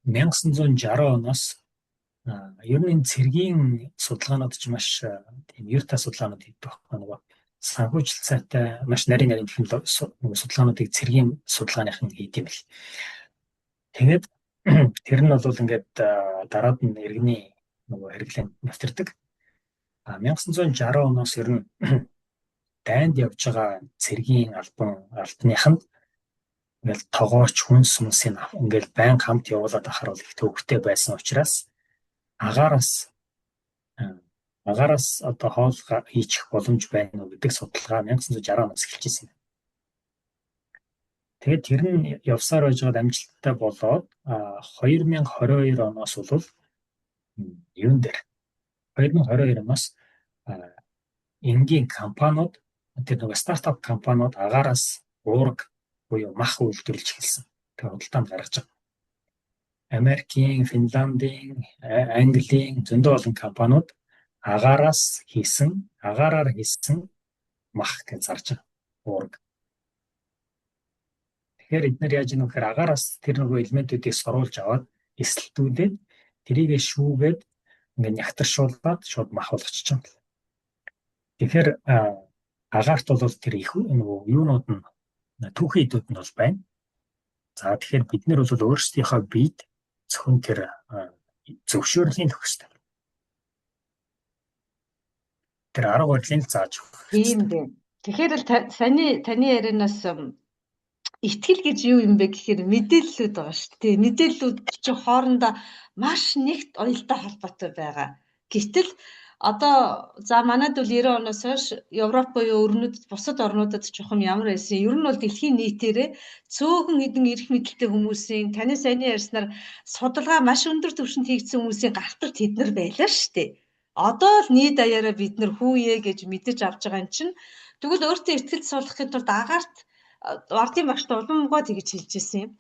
1960 оноос ер нь энэ цэргийн судалгаанууд ч маш тийм ер та судалгаанууд хийдэг байхгүй, нөгөө санхүүжилт сайтай маш нарийн нарийн технологи судалгаануудыг цэргийн судалгааныхан хийдэг юм бэл. Тэгээд тэр нь бол ингээд дараад нь иргэний нөгөө хэрэглээнд нэвтэрдэг. А 1960 оноос ер нь дайнд явж байгаа цэргийн албаныханд ингээл тогооч хүнс хүнсийг ингээл байн хамт явуулаад ахаар бол их төвөгтэй байсан учраас агаараас одоо хоол хийчих боломж байна уу гэдэг судалгаа 1960 оноос эхэлж ирсэн. Тэгээд тэр нь явсаар байж байгаад амжилттай болоод 2022 оноос бол юун дээр 2022 оноос энгийн компаниуд, тэр нөгөө стартап компаниуд агаараас уураг буюу мах үйлдвэрлэж эхэлсэн. Тэр худалдаанд гаргаж байгаа. Америкийн, Финландын, Английн зөндөө олон компаниуд агаараас хийсэн, агаараар хийсэн мах гэж зарж байгаа. Уураг. Тэгэхээр эдгээр яаж ийм вэ гэхээр агаараас тэр нөгөө элементүүдийг соруулж аваад эсэлтүүлээд тэрийгэ шүүгээд ингээд нягтаршуулад шууд мах болгочих юм. Тэгэхээр агаарт бол тэр их нөгөө юунууд нь, түүхий эдүүд нь бол байна. За, тэгэхээр бид нар бол өөрсдийнхөө биед зөвхөн тэр зөвшөөрлийн өгөх хэрэгтэй. Тэр арга барилыг л зааж өгөх. Тийм дээ. Тэгэхээр л таны ярианаас итгэл гэж юу юм бэ гэхээр мэдээллүүд байгаа шүү дээ. Мэдээллүүд чинь хоорондоо маш нэгт уялдаа холбоотой байгаа. Гэтэл одоо за манад бол 90 оноос хойш Европ буюу өрнөд бусад орнуудад чухам ямар байсан. Ер нь бол дэлхийн нийтээрээ цөөхөн хэдэн эрх мэдэлтэй хүмүүсийн, таны саяны ярьснаар судалгаа маш өндөр түвшинд хийгдсэн хүмүүсийн гартал тэд нар байлаа шүү дээ. Одоо л нийт даяараа бид нар хүүе гэж мэдэж авч байгаа юм чинь. Тэгвэл өөртөө ихтгэл суулгахын тулд агаарт Вардын багшд уламгаа тэгж хэлж ирсэн юм.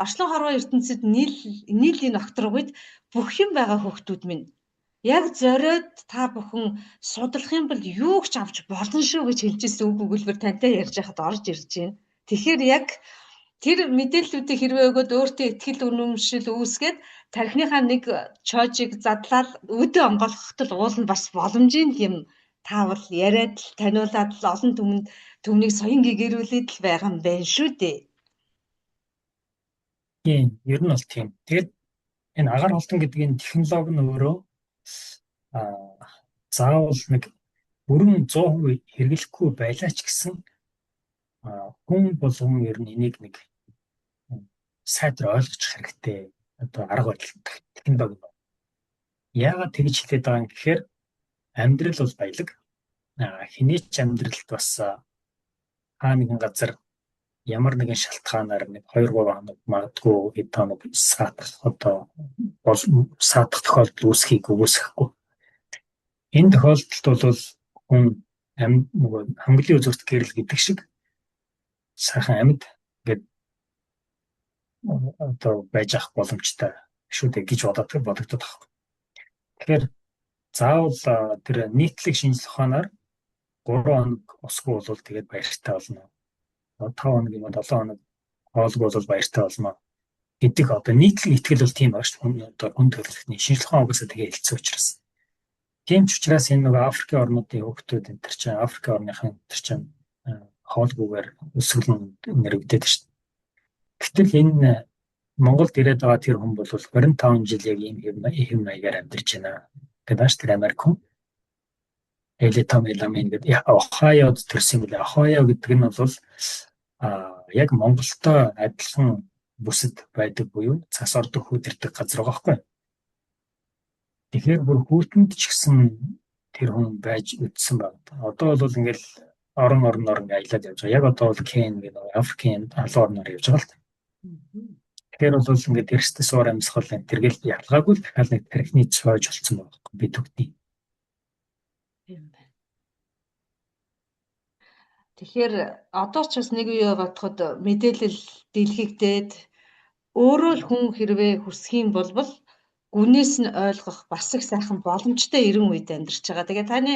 Орчлон хорвоо ертөнцид нийл нийлийн огторгуйд бүх юм байгаа, хүүхдүүд минь. Яг зориод та бүхэн судлах юм бол юу ч авч болно шүү гэж хэлж ирсэн үг өгүүлбэр тантай ярьж байхад орж ирж байна. Тэгэхээр яг тэр мэдээллүүдийг хэрвээ өгөөд өөртөө итгэл үнэмшил үүсгээд тархиныхаа нэг чоожийг задлаад үүдээ онгойлгоход л уул нь бас боломжийн юм, та бол яриад л таниулаад л олон түмэнд түмнийг соён гэгэрүүлээд л байгаа юм байна шүү дээ. Тийм, ер нь бол тийм. Тэгээд энэ агаар холтон гэдэг энэ технологи нь өөрөө заавал нэг бүрэн 100% хэрэглэхгүй байлаа ч гэсэн хүн болгон ер нь энийг нэг сайтар ойлгочих хэрэгтэй одоо арга барил, технологи. Яагаад тэгж хэлээд байгаа юм гэхээр амьдрал бол баялаг. Хэний ч амьдралд бас хаа нэгэн газар ямар нэгэн шалтгаанаар нэг 2 3 хоног, магадгүй хэд хоног саатах, одоо бол саатах тохиолдол үүсхийг үгүйсгэхгүй. Энэ тохиолдолд бол хүн нөгөө хангалын үзүүрт гэрэл гэдэг шиг сайхан амьд ингээд одоо байж авах боломжтой шүү дээ гэж бодогдоод байгаа. Тэгэхээр заавал тэр нийтлэг шинжлэх ухаанаар 3 хоног усгүй бол тэгээд баяртай болно. 5 хоног юм уу, 7 хоног хоолгүй бол баяртай болно гэдэг одоо нийтлэг итгэл бол тийм байгаа шүү дээ. Одоо хүн төрөлхтний шинжлэх ухаан угаасаа тэгээ хэлсэн учраас. Тийм ч учраас энэ нөгөө Африкийн орнуудын хүүхдүүд энэ төр чинь, Африкийн орныхан энэ төр чинь хоолгүйгээр өсгөлн нэрвдэд шүү дээ. Гэтэл энэ Монголд ирээд байгаа тэр хүн бол 25 жил яг ийм хэв маягаар амьдарч байна гэдэг ааш тэр Америк хүн. Элитом Эламин гэдэг Ohio-д төрсөн юм билээ. Ohio гэдэг нь бол яг Монголтой адилхан бүсэд байдаг буюу цас ордог, хүүдэрдэг газар байгаа байхгүй. Тэгэхээр бүр хүүтэнд ч гэсэн тэр хүн байж үдсэн байна. Одоо бол ингээл орон орноор ингээ аялаад явж байгаа. Яг одоо бол Кен гэдэг Африкийн халуун орноор явж байгаа л та. Тэгэхээр бол ингээд эрсдэл суур амьсгал энэ тэргэл ялгаагүй л дахиад нэг тархины цойж болцсон байгаа байхгүй бид бүгдний. Тийм байна. Тэгэхээр одоо ч бас нэг үе бодоход мэдээлэл дэлгэгдээд өөрөө л хүн хэрвээ хүсэх юм болбол гүнээс нь ойлгох бас их сайхан боломжтой 90 үед амьдарч байгаа. Тэгээ таны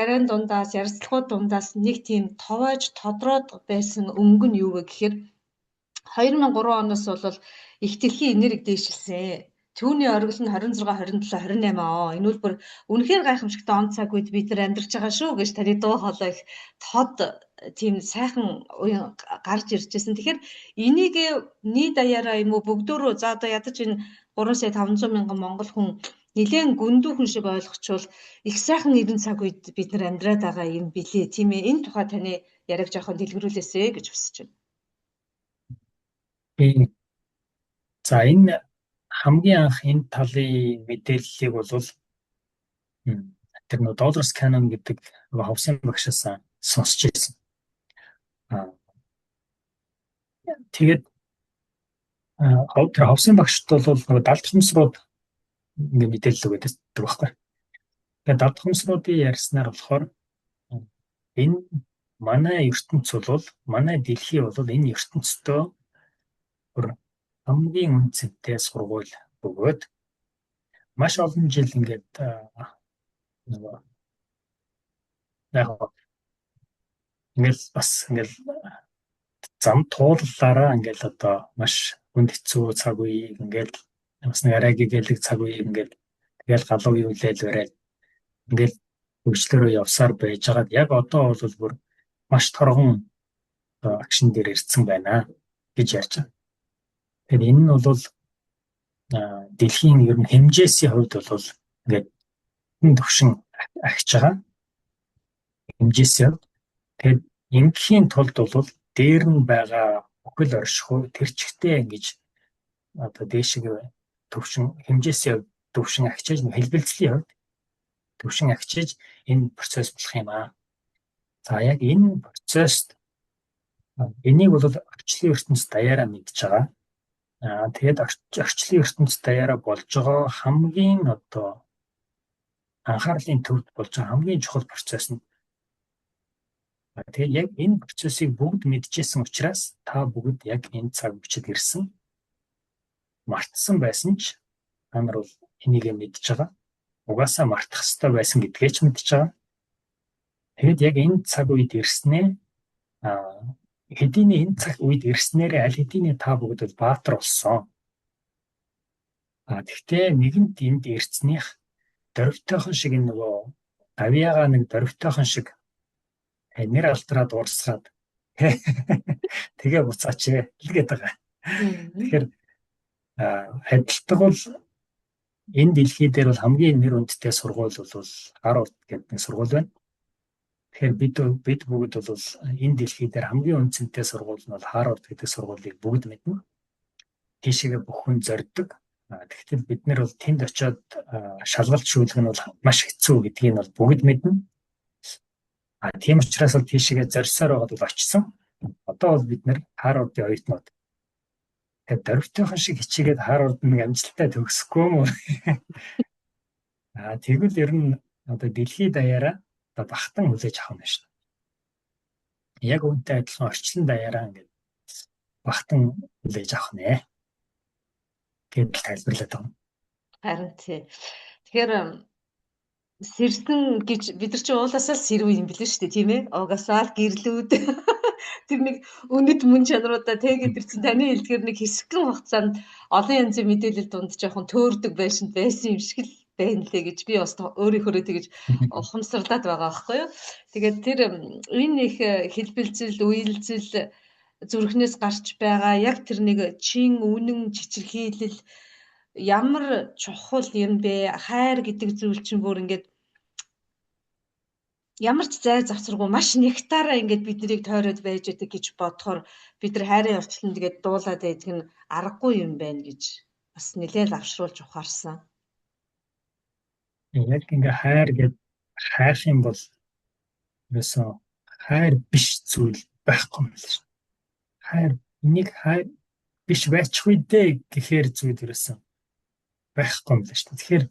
яриан дундаас, ярилцлагууд дундаас нэг тийм товоож тодроод байсан өнгө нь юу вэ гэхээр 2003 оноос бол их дэлхийн энерги дээшилсэн. Түүний оргил нь 26, 27, 28 он. Энэ бол бүр үнэхээр гайхамшигтай он цаг үед бид нар амьдарч байгаа шүү гэж таны дуу хоолой их тод тийм сайхан уян гарч ирж байсан. Тэгэхээр энийг нийт даяараа юм уу бүгдөө за одоо ядаж энэ 3 сая 500 мянган монгол хүн нэлээд гүндүүхэн шиг ойлгочвол их сайхан 90 цаг үед бид нар амьдраад байгаа юм билээ, тийм ээ. Энэ тухай таны яриаг жоохон дэлгэрүүлээсэй гэж хүсэж байна. За, энэ хамгийн анх энэ талын мэдээллийг бол тэр нөө Dolores Cannon гэдэг ховсын багшаас сонсч ирсэн. Тэгээд тэр ховсын багшд бол нөгөө далд хомсрууд ингээ мэдээлэл өгöd байдаг байхгүй. Тэгээд далд хомсруудын ярьснаар болохоор энэ манай ертөнц бол, манай дэлхий бол энэ ертөнцийн бүр хамгийн үнэ цэнтэй сургууль бөгөөд маш олон жил ингээд нөгөө яг ингээл бас ингээл зам тууллаараа ингээл одоо маш хүнд хэцүү цаг үеийг ингээл бас нэг арай гэгээлэг цаг үеийг ингээл тэгэл галуу юулээл бариад ингээл хөгжлөөрөө явсаар байжгаад яг одоо бол бүр маш торгон action дээр ирсэн байна гэж ярьж байгаа. Тэгэхээр энэ нь бол дэлхийн ер нь хэмжээсийн хувьд бол ингээд төвшин агч байгаа. Хэмжээсийн хувьд. Тэгэхээр ингээхийн тулд бол дээр нь байгаа бүхэл оршихуй тэр чигтээ ингэж одоо дээшиг төвшин хэмжээсийн хувьд төвшин агчиж, хэлбэлзлийн хувьд төвшин агчиж энэ процесс болох юм аа. За, яг энэ процесст энийг бол орчлон ертөнц даяараа мэдж байгаа. Тэгээд орчлон ертөнц даяараа болж байгаа хамгийн одоо анхаарлын төвд болж байгаа хамгийн чухал процесс нь. Тэгээд яг энэ процессыг бүгд мэдчихсэн учраас та бүгд яг энэ цаг мөчид ирсэн. Мартсан байсан ч та нар бол энийг мэдж байгаа. Угаасаа мартах ёстой байсан гэдгээ ч мэдж байгаа. Тэгээд яг энэ цаг үед ирснээ хэдийний энэ цаг үед ирснээрээ аль хэдийний та бүгд бол баатар болсон. Тэгтээ нэгэнт энд ирснийх дөрвтойхон шиг энэ нөгөө гавьяагаа нэг дөрвтойхон шиг нэр алдраад дуурсгаад тэгээ буцаач л гээд байгаа. Тэгэхээр адилтгал бол энэ дэлхий дээр бол хамгийн нэр хүндтэй сургууль бол Харвард гэдэг нэг сургууль байна. Тэгэхээр бид бүгд бол энэ дэлхий дээр хамгийн үнэ цэнтэй сургууль нь бол Харвард гэдэг сургуулийг бүгд мэднэ. Тийшээгээ бүх хүн зорддог. Тэгэхдээ бид нар бол тэнд очиод шалгалт шүүлэх нь бол маш хэцүү гэдгийг нь бол бүгд мэднэ. Тийм учраас бол тийшээгээ зорьсоор байгаад бол очсон. Одоо бол бид нар Харвардын оюутнууд. Тэгээд дөрвтойхон шиг хичээгээд Харвард нэг амжилттай төгсөхгүй юм уу? Тэгвэл ер нь одоо дэлхийд даяараа одоо багтан хүлээж авах юм байна шүү дээ. Яг үүнтэй адилхан орчлон даяараа ингээд багтан хүлээж авах нэ гэдэл тайлбарлаад байгаа. Харин тий. Тэгэхээр сэрсэн гэж бид нар чи уулаасаа л сэрүү юм билээ шүү дээ, тийм ээ? Угаасаа л гэрлүүд тэр нэг үнэт мөн чанаруудаа тэгээд тэр чинь таны хэлдгээр нэг хэсэгхэн хугацаанд олон янзын мэдээлэл дунд жоохон төөрдөг байшинд байсан юм шиг л байна лээ гэж би бас өөрийнхөөрөө тэгэж ухамсарлаад байгаа байхгүй юу. Тэгээд тэр энэ их хэлбэлзэл, үеэлзэл зүрхнээс гарч байгаа яг тэр нэг чин үнэн чичирхийлэл ямар чухал юм бэ? Хайр гэдэг зүйл чинь бүр ингээд ямар ч зай завсаргүй маш нектараа ингээд бид нарыг тойроод байж байдаг гэж бодохоор бид нар хайрын орчлон тэгээд дуулаад байдаг нь аргагүй юм байна гэж бас нэлээд авшруулж ухаарсан. Яг ингээ хайр гэд хайх юм бол ерөөсөө хайр биш зүйл байхгүй юм л шин. Хайр, энийг хайр биш байчихгүй дээ гэхээр зүйл ерөөсөө байхгүй юм л шүү. Тэгэхээр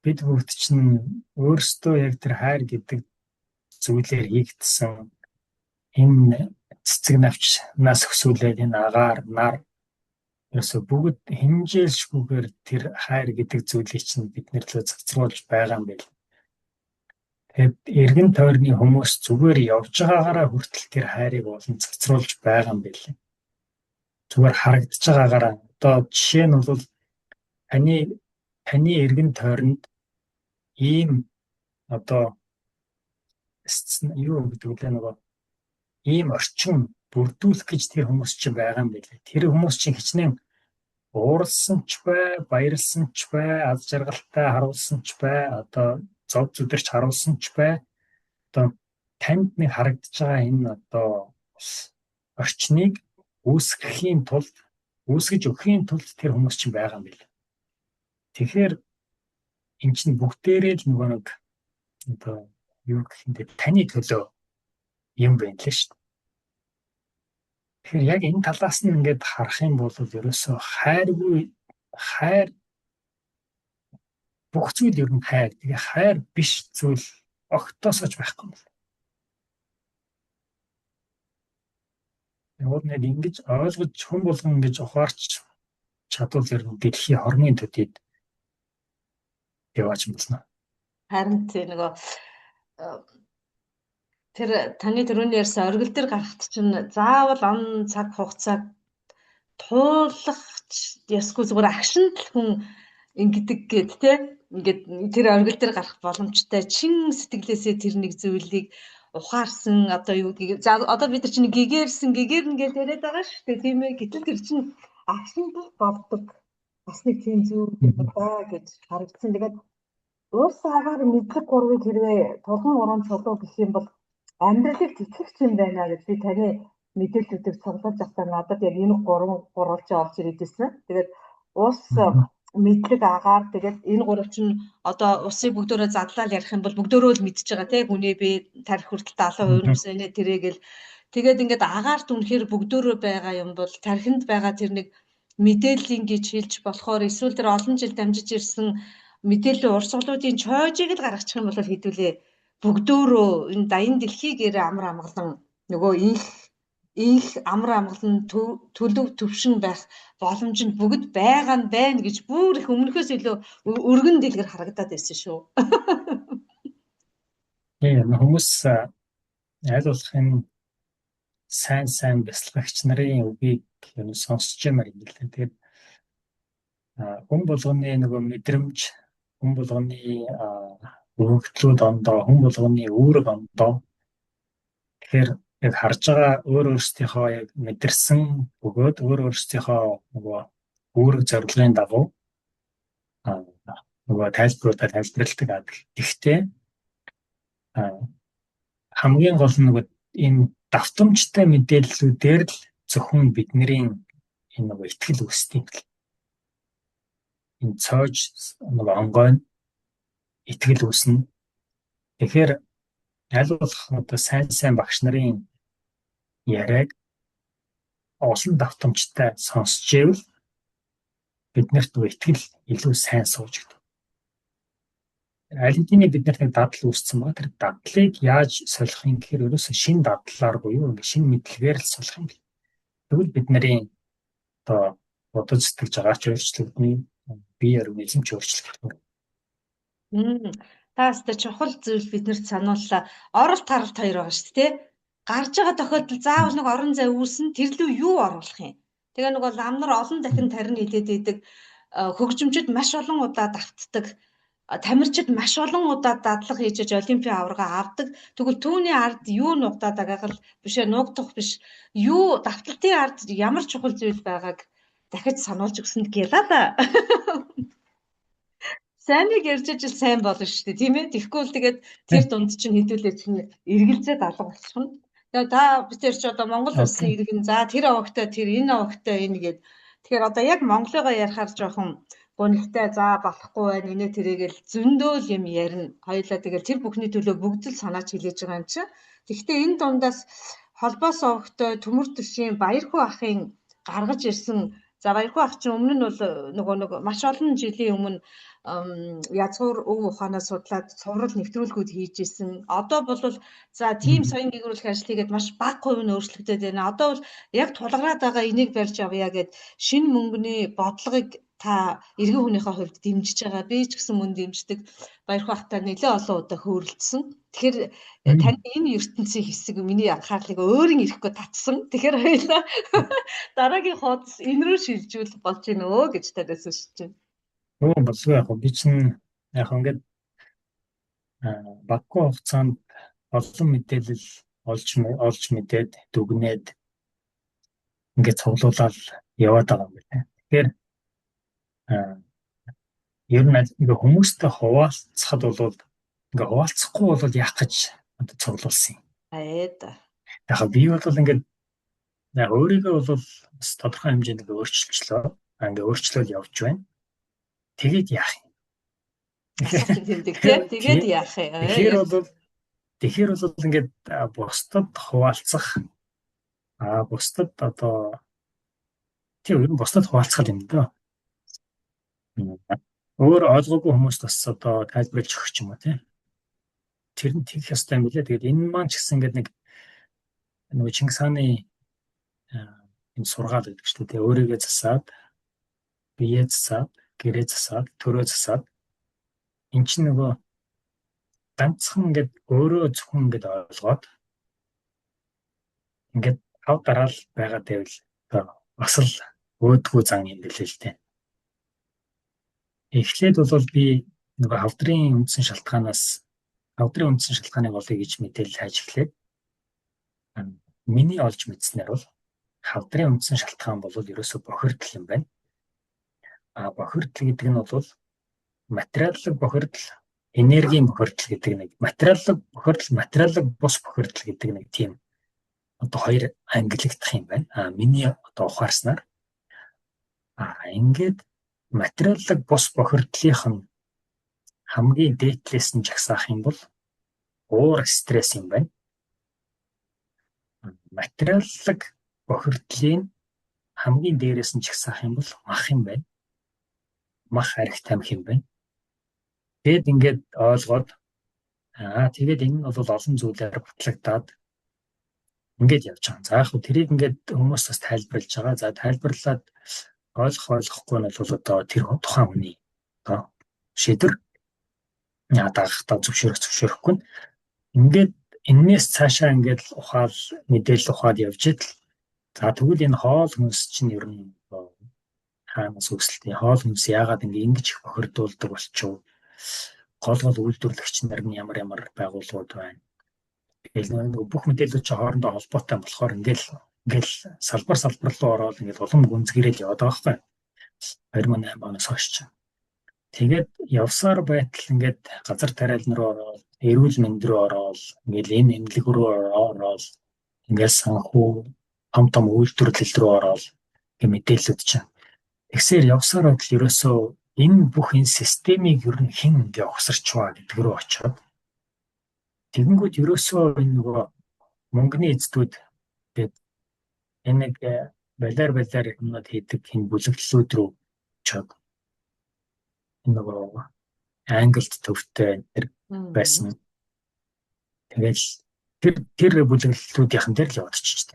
бид бүгд чинь өөрсдөө яг тэр хайр гэдэг зүйлээр хийгдсэн энэ цэцэг навчнаас өсвөлээд энэ агаар нар ерөөсөө бүгд хэмжээлшгүйгээр тэр хайр гэдэг зүйлийг чинь бид нар лөө цацруулж байгаа юм байл. Тэгээд эргэн тойрны хүмүүс зүгээр явж байгаагаараа хүртэл тэр хайрыг болон цацруулж байгаа юм байл. Зүгээр харагдаж байгаагаараа одоо жишээ нь бол таны эргэн тойронд ийм одоо юу гэдэг вэ, нөгөө Ийм орчин бүрдүүлэх гэж тэр хүмүүс чинь байгаа юм билээ. Тэр хүмүүс чинь хичнээн ууралсан ч бай, баярлсан ч бай, аз жаргалтай харуулсан ч бай, одоо зов зүдэрч харуулсан ч бай. Одоо танд нэг харагдаж байгаа энэ одоо орчныг үүсгэхийн тулд, үүсгэж өгөхийн тулд тэр хүмүүс чинь байгаа юм билээ. Тэгэхээр эн чинь бүгдээрээ л нөгөө нэг одоо юу гэх юм бэ, таны төлөө юм байна лээ шүү дээ. Тэгэхээр яг энэ талаас нь ингээд харах юм бол ерөөсөө хайргүй, хайр бүх зүйл ер нь хайр. Тэгээ хайр биш зүйл огтоосоо ч байхгүй юм байна. Яг нэг ингэж ойлгож хүн болгон ингэж ухаарч чадвал ер нь дэлхийн хормын төдийд яваач болно. Харин тий нөгөө тэр таны түрүүний ярьсан оргил дээр гарахт чинь заавал он цаг хугацааг туулах ёсгүй, зүгээр агшинд л хүн ингэдэг гээд тий ингээд тэр оргил дээр гарах боломжтой чин сэтгэлээсээ тэр нэг зүйлийг ухаарсан, одоо юу гэдгийг, за одоо бид нар чинь гэгэрсэн, гэгэрнэ гэж яриад байгаа шүү дээ, тийм ээ. Гэтэл тэр чинь агшинд л болдог бас нэг тийм зүйл байна гэж харагдсан. Тэгээд уус агаар мэдлэг гурвыг хэрвээ тулгын уран чулуу гэх юм бол амьдралыг тэтгэх юм байна гэж би таны мэдээллүүдийг цуглуулж авахтаа надад яг энэ гурван гурвалжин олж ирээд ирсэн. Тэгээд уус мэдлэг агаар, тэгээд энэ гурав чинь одоо усыг бүгдөөрөө задлал ярих юм бол бүгдөөрөө л мэдж байгаа тий, хүний бие тарих хүртэл 70% нь ус нэ тэрээгээл. Тэгээд ингээд агаарт үнэхээр бүгдөөрөө байгаа юм бол тархинд байгаа тэр нэг мэдээллийн гэж хэлж болохоор эсвэл тэр олон жил дамжиж ирсэн мэдээллийн урсгалуудын чойжийг л гаргачих юм бол хэдүүлээ бүгдөөрөө энэ даян дэлхийгээр амар амгалан нөгөө инх амар амгалан төлөв төвшин байх боломж нь бүгд байгаа нь байна гэж бүр их өмнөхөөс илүү өргөн дэлгэр харагдаад байсан шүү. Тийм, хүмүүс аль болох энэ сайн сайн бясалгагч нарын үгийг юм сонсч ямаар юм билээ. Тэгээд хүн болгоны нөгөө мэдрэмж, хүн болгоны өргөдлүүд ондоо, хүн болгоны үүрэг ондоо. Тэгэхээр яг харж байгаа өөр өөрсдийнхөө яг мэдэрсэн бөгөөд өөр өөрсдийнхөө нөгөө үүрэг зорилгын дагуу нөгөө тайлбаруудаа тайлбарладаг. Гэхдээ хамгийн гол нь нөгөө энэ давтамжтай мэдээллүүдээр л зөвхөн бидний энэ нөгөө итгэл үүсдэг юм бэл. Энэ цоож нөгөө онгой нь итгэл үүснэ. Тэгэхээр аль болох одоо сайн сайн багш нарын яриаг олон давтамжтай сонсч ивэл биднэрт нөгөө итгэл илүү сайн сууж өгдөг. Аль хэдийн биднэрт нэг дадал үүссэн байгаа. Тэр дадлыг яаж солих юм гэхээр ерөөсөө шинэ дадлаар буюу ингээ шинэ мэдлэгээр л солих юм бэл. Тэгвэл бидний одоо бодож сэтгэж байгаа ч өөрчлөгдөнө, бие организм ч өөрчлөгдөнө. Та өстой чухал зүйл биднэрт санууллаа. Оролт харалт хоёр байгаа шүү дээ, тэ? Гарч байгаа тохиолдолд заавал нэг орон зай үүснэ, тэр лүү юу оруулах юм? Тэгээ нөгөө лам нар олон дахин тарин хилээд идэг, хөгжимчд маш олон удаа давтдаг, тамирчид маш олон удаа дадлага хийж олимпийн аварга авдаг. Тэгвэл түүний ард юу нугдаад байгааг л бишээ нуугдах биш. Юу давталтын ард ямар чухал зүйл байгааг дахиж сануулж өгсөнд гэлээ да. Сайныг ярьж ижил сайн болно шүү дээ, тийм ээ. Тэгэхгүй л тэгээд тэр дунд чинь хэдүүлээ чинь эргэлзээд алга болчихно. Тэгээ та бид тэр чи одоо Монгол улсын иргэн, за тэр овогтой тэр, энэ овогтой энэ гээд. Тэгэхээр одоо яг Монголыгоо ярихаар жоохон гунигтай, за болохгүй байна, инээ тэрээгээл зөндөөл юм ярина. Хоёулаа тэгэл тэр бүхний төлөө бүгд л санаач хилээж байгаа юм чинь. Тэгэхдээ энэ дундаас холбоос овогтой төмөр төшийн Баярхүү ахын гаргаж ирсэн. За Баярхүү ах чинь өмнө нь бол нөгөө нэг маш олон жилийн өмнө язгуур өв ухаанаа судлаад цуврал нэвтрүүлгүүд хийж исэн. Одоо бол за тийм соён гэгрүүлэх ажил хийгээд маш бага хувь нь өөрчлөгдөд байна. Одоо бол яг тулгараад байгаа энийг барьж авъя гэд шинэ мөнгөний бодлогыг та иргэн хүнийхээ хувьд дэмжиж байгаа. Би ч гэсэн мөн дэмждэг. Баярхүү ахтай нэлээд олон удаа хөөрөлдсөн. Тэгэхээр таны энэ ертөнцийн хэсэг миний анхаарлыг өөрийн ирэхгүй татсан. Тэгэхээр хоёлаа дараагийн хуудас энэ рүү шилжүүл болж гинэ өө гэж танаас өсөж байна. Өө болгүй яг би чинь яг ингээд баггүй хугацаанд олон мэдээлэл Олж мэдээд дүгнээд ингээд цуглуулаад яваад байгаа юм байна. Тэгэхээр ер нь ингээ хүмүүстэй хуваалцахад бол ингээ хуваалцахгүй бол яах гэж одоо цуглуулсан юм. Аа да. Яг би бол ингээд яг өөрийгөө бол бас тодорхой хэмжээнд ингээ өөрчилчлөө. Ингээ өөрчлөөл явж байна. Тэгээд яах юм? Тэмдэг тийм. Тэгээд яах юм? Тэгэхээр бол ингээд бусдад хуваалцах, бусдад одоо тийм ер нь бусдад хуваалцах юм дөө. Өөр ойлгоогүй хүмүүст бас одоо тайлбарлаж өгөх юм уу, тийм. Тэр нь тэгэх ёстой юм билээ. Тэгээд энэ маань ч гэсэн ингээд нэг нөгөө Чингис хааны энэ сургаал гэдэг чинь тийм, өөрийгөө засаад, биеэ засаад, гэрээ засаад, төрөө засаад, эн чинь нөгөө ганцхан ингээд өөрөө зөвхөн ингээд ойлгоод ингээд тав дараал байгаа байвал бас л өөдгүү зан юм билээ л дээ. Эхлээд бол би нөгөө хавдрын үндсэн шалтгаанаас хавдрын үндсэн шалтгааныг олъё гэж мэдээлэл хайж эхлээд миний олж мэдснээр бол хавдрын үндсэн шалтгаан бол ерөөсөө бохирдол юм байна. А бохирдол гэдэг нь бол материаллык бохирдол, энергийн бохирдол гэдэг нэг, материаллык бохирдол, материаллык бус бохирдол гэдэг нэг тийм одоо хоёр ангилагдах юм байна. А миний одоо ухаарснаар ингээд материаллык бус бохирдлынх нь хамгийн дээдлээс нь жагсаах юм бол уур стресс юм байна. Материаллык бохирдлын хамгийн дээрээс нь жагсаах юм бол мах юм байна. Мах, архи, тамхи юм байна. Тэгэд ингээд ойлгоод тэгээд энэ нь бол олон зүйлээр батлагдаад ингээд явж байгаа. За яг хөө тэрийг ингээд хүмүүс бас тайлбарлаж байгаа. За тайлбарлаад ойлгох ойлгохгүй нь бол одоо тэр тухайн хүний одоо шийдвэр, дагахдаа зөвшөөрөх зөвшөөрөхгүй нь. Ингээд энээс цаашаа ингээд ухаал мэдээлэл ухаад явж идэл, за тэгвэл энэ хоол хүнс чинь ер нь хаанаас үүсэлтэй, хоол хүнс яагаад ингэ ингэж их бохирдуулдаг болчихов, гол гол үйлдвэрлэгч нар нь ямар ямар байгууллагууд байна. Тэгэл нэг бүх мэдээлүүд чинь хоорондоо холбоотой болохоор ингээл салбар салбар руу ороод ингээл улам гүнзгийрэл яваад байгаа байхгүй. 2008 оноос хойш чинь. Тэгээд явсаар байтал ингээд газар тариалан руу ороод, эрүүл мэнд рүү ороод, ингээл энэ эмнэлэг рүү ороод, ингээл санхүү, том том үйлдвэрлэл рүү ороод гэх мэдээлэлүүд чинь. Тэгсээр явсаар байтал ерөөсөө энэ бүх энэ системийг ер нь хэн ингээ ухсарчваа гэдэг рүү очиод, тэгэнгүүт ерөөсөө энэ нөгөө мөнгөний эздүүд гээд энэ нэг балиар балиар юмнууд хийдэг энэ бүлэглэлүүд рүү очиод, энэ нөгөө Англид төвтэй тэр байсан. Тэгэл тэр бүлэглэлүүдийнхэн дээр л яваад очиж.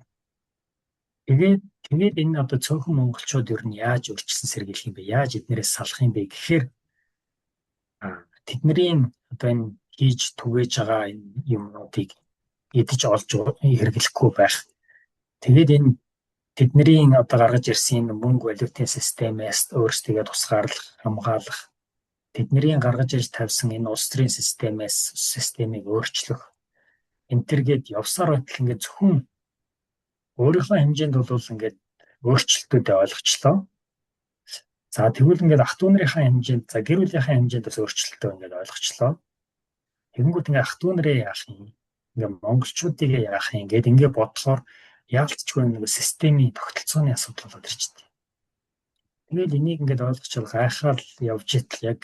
Тэгээд энэ одоо цөөхөн монголчууд ер нь яаж өөрчилсөн сэргийлэх юм бэ? Яаж эднэрээс салах юм бэ гэхээр тэдний одоо энэ хийж түгээж байгаа энэ юмнуудыг идэж олж хэрэглэхгүй байх. Тэгээд энэ тэдний одоо гаргаж ирсэн энэ мөнгө валютын системээс өөрсдийгөө тусгаарлах, хамгаалах, тэдний гаргаж ирж тавьсан энэ улс төрийн системээс системийг өөрчлөх энэ төргээд явсаар байтал ингээд зөвхөн өөрийнхөө хэмжээнд бол ингээд өөрчлөлтүүдээ ойлгочлоо. За тэгвэл ингээд ах дүү нарынхаа хэмжээнд, за гэр бүлийнхаа хэмжээнд бас өөрчлөлтөө ингээд ойлгочлоо. Тэгэнгүүт ингээд ах дүү нарыг яах юм? Ингээд монголчуудыг яах юм гээд ингээд бодохоор яалтчгүй нэг системийн тогтолцооны асуудал болоод ирчихдээ. Тэгэл энийг ингээд ойлгочвол гайхаал явж итэл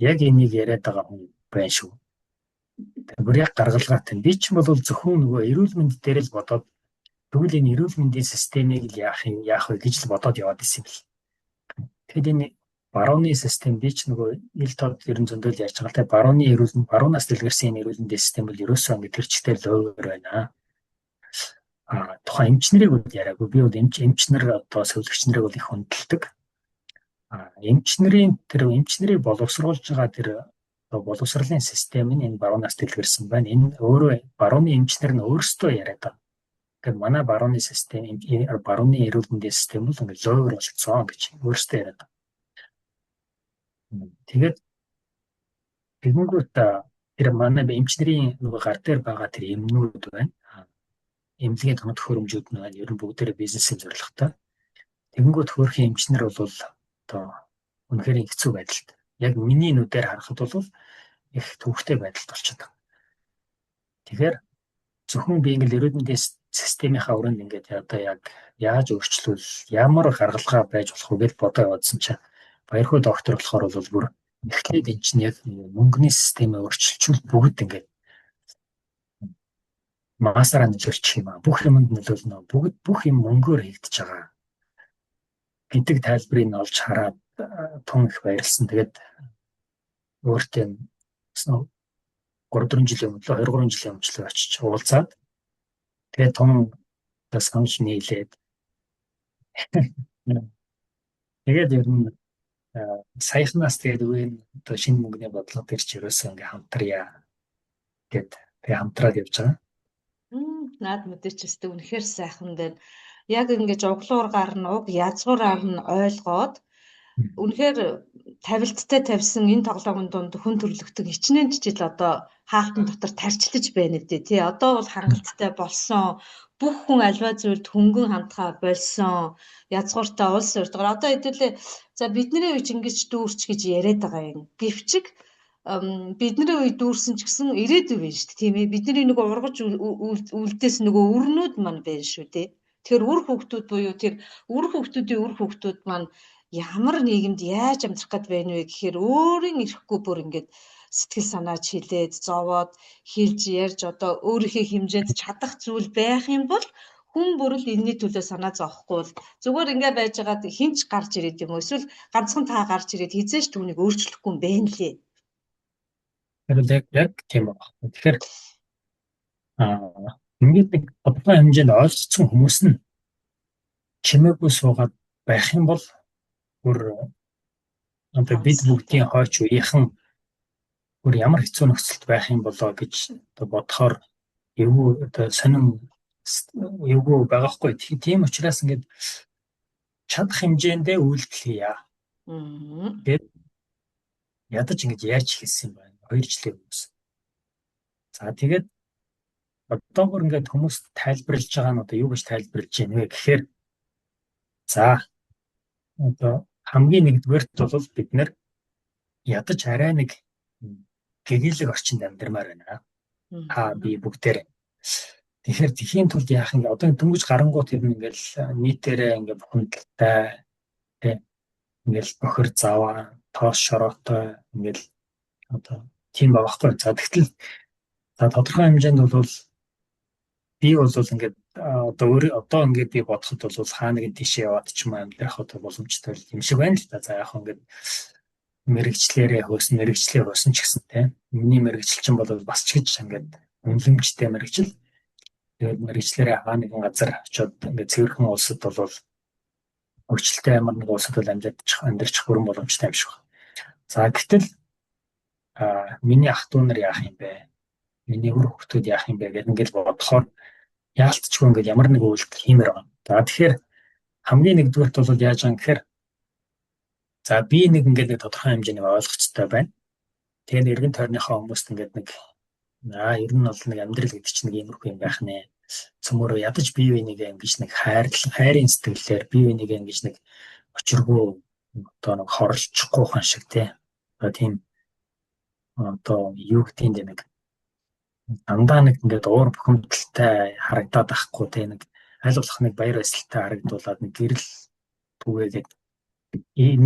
яг энийг яриад байгаа хүн байна шүү. Бүр яг гаргалгаатай. Би ч бол зөвхөн нөгөө эрүүл мэнд дээр л бодоод, тэгвэл энэ эрүүл мэндийн системийг л яах юм, яах вэ гэж л бодоод яваад исэн юм бэл. Тэгэхэд энэ барууны систем, би ч нөгөө ил тод ер нь зөндөл ярьж байгаа л та, барууны эрүүл баруунаас дэлгэрсэн энэ эрүүл мэндийн систем бол ерөөсөө ингээд тэр чигтээ лоогоор байна. А тухайн эмч нарыг бол яриаггүй. Би бол эмч нар, одоо сувилагч нарыг бол их хүндэлдэг. А эмч нарын тэр эмч нарыг боловсруулж байгаа тэр боловсролын систем нь энэ баруунаас дэлгэрсэн байна. Энэ өөрөө барууны эмч нар нь өөрсдөө яриад байгаа. Тэгэхээр манай барууны систем, барууны эрүүл мэндийн систем бол ингээд лоогоор болцсон гэж өөрсдөө яриад байгаа. Тэгээд тэгэнгүүт тэр манай эмч нарын нөгөө гар дээр байгаа тэр эмнүүд байна. Эмнэлгийн том төхөөрөмжүүд нь байна. Ер нь бүгдээрээ бизнесийн зорилготой. Тэгэнгүүт хөөрхийн эмчнэр бол одоо үнэхээр хэцүү байдалд. Яг миний нүдээр харахад бол их төвөгтэй байдалд болчиход байгаа. Тэгэхээр зөвхөн би ингээл эрүүл мэндийн системийнхаа өрөөнд ингээд одоо яг яаж өөрчлөвл, ямар гаргалгаа байж болох вэ гэж бодоо явуулсан чинь Баярхуу доктор болохоор бол бүр эхлээд эн чинь яг мөнгөний системээ өөрчилчүүл бүгд ингээд маасаараа нөлөөлчих юм аа. Бүх юмд нөлөөлнө. Бүгд бүх юм мөнгөөр хийгдэж байгаа гэдэг тайлбарыг нь олж хараад тун их баярлсан. Тэгээд өөртөө 3 4 жилийн өмнө 2 3 жилийн өмнө очиж уулзаад тэгээд тун одоо санал нийлээд тэгээд ер нь саяхнаас тэгээд үгүй одоо шинэ мөнгөний бодлого дээр ч ерөөсөө ингээ хамтрая гэд тэгээ хамтраад явж байгаа. Наад мэдээч өстө үнэхээр сайхан байна. Яг ингэж углуур гарна, уг язгуураар нь ойлгоод үнэхээр тавилттай тавьсан энэ тоглоомын дунд хүн төрлөختөн хичнээн жил одоо хаалтан дотор тарчлаж байна гэдэг тий. Одоо бол хангалттай болсон. Бүх хүн альва зүйлд хөнгөн хандхаа болсон. Язгууртай улс урдгаар одоо хэдүүлээ за бидний үеч ингэж дүүрч гэж яриад байгаа юм. Гэвчиг бидний үе дүүрсэн ч гэсэн ирээдүй байна шүү дээ, тийм ээ. Бидний нөгөө ургаж үлдээс нөгөө өрнүүд маань байна шүү дээ. Тэгэхээр үр хүүхдүүд буюу тэр үр хүүхдүүдийн үр хүүхдүүд маань ямар нийгэмд яаж амьдрах гээд байна вэ гэхээр өөрийн ирэхгүй бүр ингээд сэтгэл санаа чилээд зовоод хэлж ярьж одоо өөрийнхөө хэмжээнд чадах зүйл байх юм бол хүн бүрэл энэний төлөө санаа зовхгүй бол зүгээр ингээ байж байгаад хинч гарч ирээд юм уу эсвэл ганцхан та гарч ирээд хизээч түүнийг өөрчлөхгүй юм бэ нэлээ. Тэгэхээр яг тийм байна. Тэгэхээр ингээд нэг тодорхой хэмжээнд ойлгоцсон хүмүүс нь чимээгүй суугаад байх юм бол бүр одоо бид бүгдийн хойч үеийнхэн бүр ямар хэцүү нөхцөлд байх юм болоо гэж одоо бодохоор эвгүй одоо сонин эвгүй байгаа хгүй. Тийм учраас ингээд чадах хэмжээндээ үйлдэл хийя. Тэгээд ядаж ингэж яаж хэлсэн юм байна. 2 жилийн өмнөөс. За тэгээд одоогор ингээд хүмүүст тайлбарлаж байгаа нь одоо юу гэж тайлбарлаж байна вэ гэхээр за одоо хамгийн нэгдүгээрт бол бид нэр ядаж арай нэг гэгээлэг орчинд амьдармаар байна. Та би бүгдээр. Тэгэхээр тэхийн тулд яах юм бэ? Одоо дөнгөж гарангуут ер нь ингээл нийтээрээ ингээ бухимдалтай тий ингээл бохир заваа, тоос шороотой ингээл одоо тийм байгаа байхгүй. За тэгтэл за тодорхой хэмжээнд бол би бол ингээд одоо өөр одоо ингээд би бодоход бол хаа нэгэн тийшээ яваад ч юм амьдрах одоо боломжтой юм шиг байна л да. За яг ингээд мэрэгчлэрээ хөөсөн, мэрэгчлээ хөөсөн ч гэсэн тийм. Миний мэрэгжил чинь бол бас ч гэж ингээд үнэлэмжтэй мэрэгжил. Тэгээд мэрэгчлэрээ хаа нэгэн газар очиод ингээд цэвэрхэн улсад бол хөгжилтэй ямар нэг улсад бол амьдрчих бүрэн боломжтой юм шиг байна. За гэтэл миний ах トゥ нар яах юм бэ? Миний үр хүүхдүүд яах юм бэ гэдээ ингээд бодохоор яалтчгүй ингээд ямар нэг үйлдэл хиймээр байна. За тэгэхээр хамгийн нэгдүгээрт бол яаж байгаа юм гэхээр за би нэг ингээд нэг тодорхой хэмжээний ойлгоцтой байна. Тэгээд эргэн тойрныхоо хүмүүст ингээд нэг ер нь бол нэг амьдрал гэдэг чинь нэг иймэрхүү юм байх нэ. Цөмөрөө ядаж бие бинийгээ ингэж нэг хайрын сэтгэлээр бие бинийгээ ингэж нэг очиргүй одоо нэг хорлочихгүй хан шиг тий. Одоо тийм одоо юу гэдгийг нэг дандаа нэг ингээд уур бухимдалтай харагдаад байхгүй тий нэг аль болох нэг баяр баясгалтай харагдуулаад нэг гэрэл түгээгээд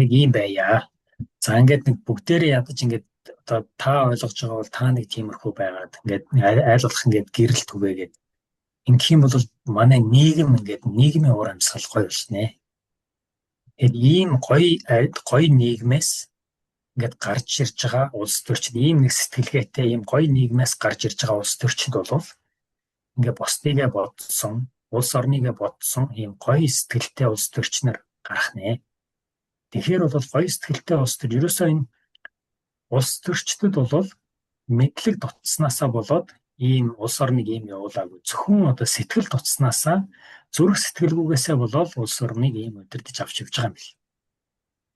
нэг ийм байя. За ингээд нэг бүгдээрээ ядаж ингээд одоо та ойлгож байгаа бол та нэг тиймэрхүү байгаад ингээд аль болох ингээд гэрэл түгээгээд ингэх юм бол манай нийгэм ингээд нийгмийн уур амьсгал гоё болно. Тэгээд ийм гоё гоё нийгмээс ингээд гарч ирж байгаа улс төрчид ийм нэг сэтгэлгээтэй ийм гоё нийгмээс гарч ирж байгаа улс төрчид бол ингээд бусдыгээ бодсон, улс орныгээ бодсон ийм гоё сэтгэлтэй улс төрчнөр гарах нэ. Тэгэхээр бол гоё сэтгэлтэй улс төр ерөөсөө энэ улс төрчдөд бол мэдлэг дутснаасаа болоод ийм улс орныг ийм явуулаагүй. Зөвхөн одоо сэтгэл дутснаасаа зүрх сэтгэлгүйгээсээ болоод улс орныг ийм удирдах авч явж байгаа юм бэл.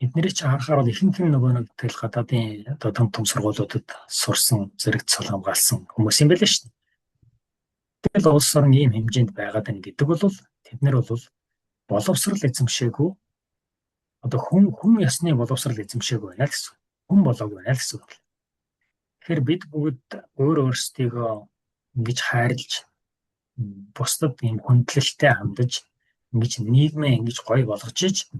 Эднэрийг чи харахаар бол ихэнх нь нөгөө нэг тэгэл гадаадын одоо том том сургуулиудад сурсан, зэрэг цол хамгаалсан хүмүүс юм байлаа шүү дээ. Тэгэл улс орон ийм хэмжээнд байгаад байна гэдэг бол тэд нар бол боловсрал эзэмшээгүй, одоо хүн ёсны боловсрал эзэмшээгүй байна л гэсэн. Хүн болоогүй байна л гэсэн үг. Тэгэхээр бид бүгд өөр өөрсдийгөө ингэж хайрлаж, бусдад ийм хүндлэлтэй хандаж, ингэж нийгмээ ингэж гоё болгож иж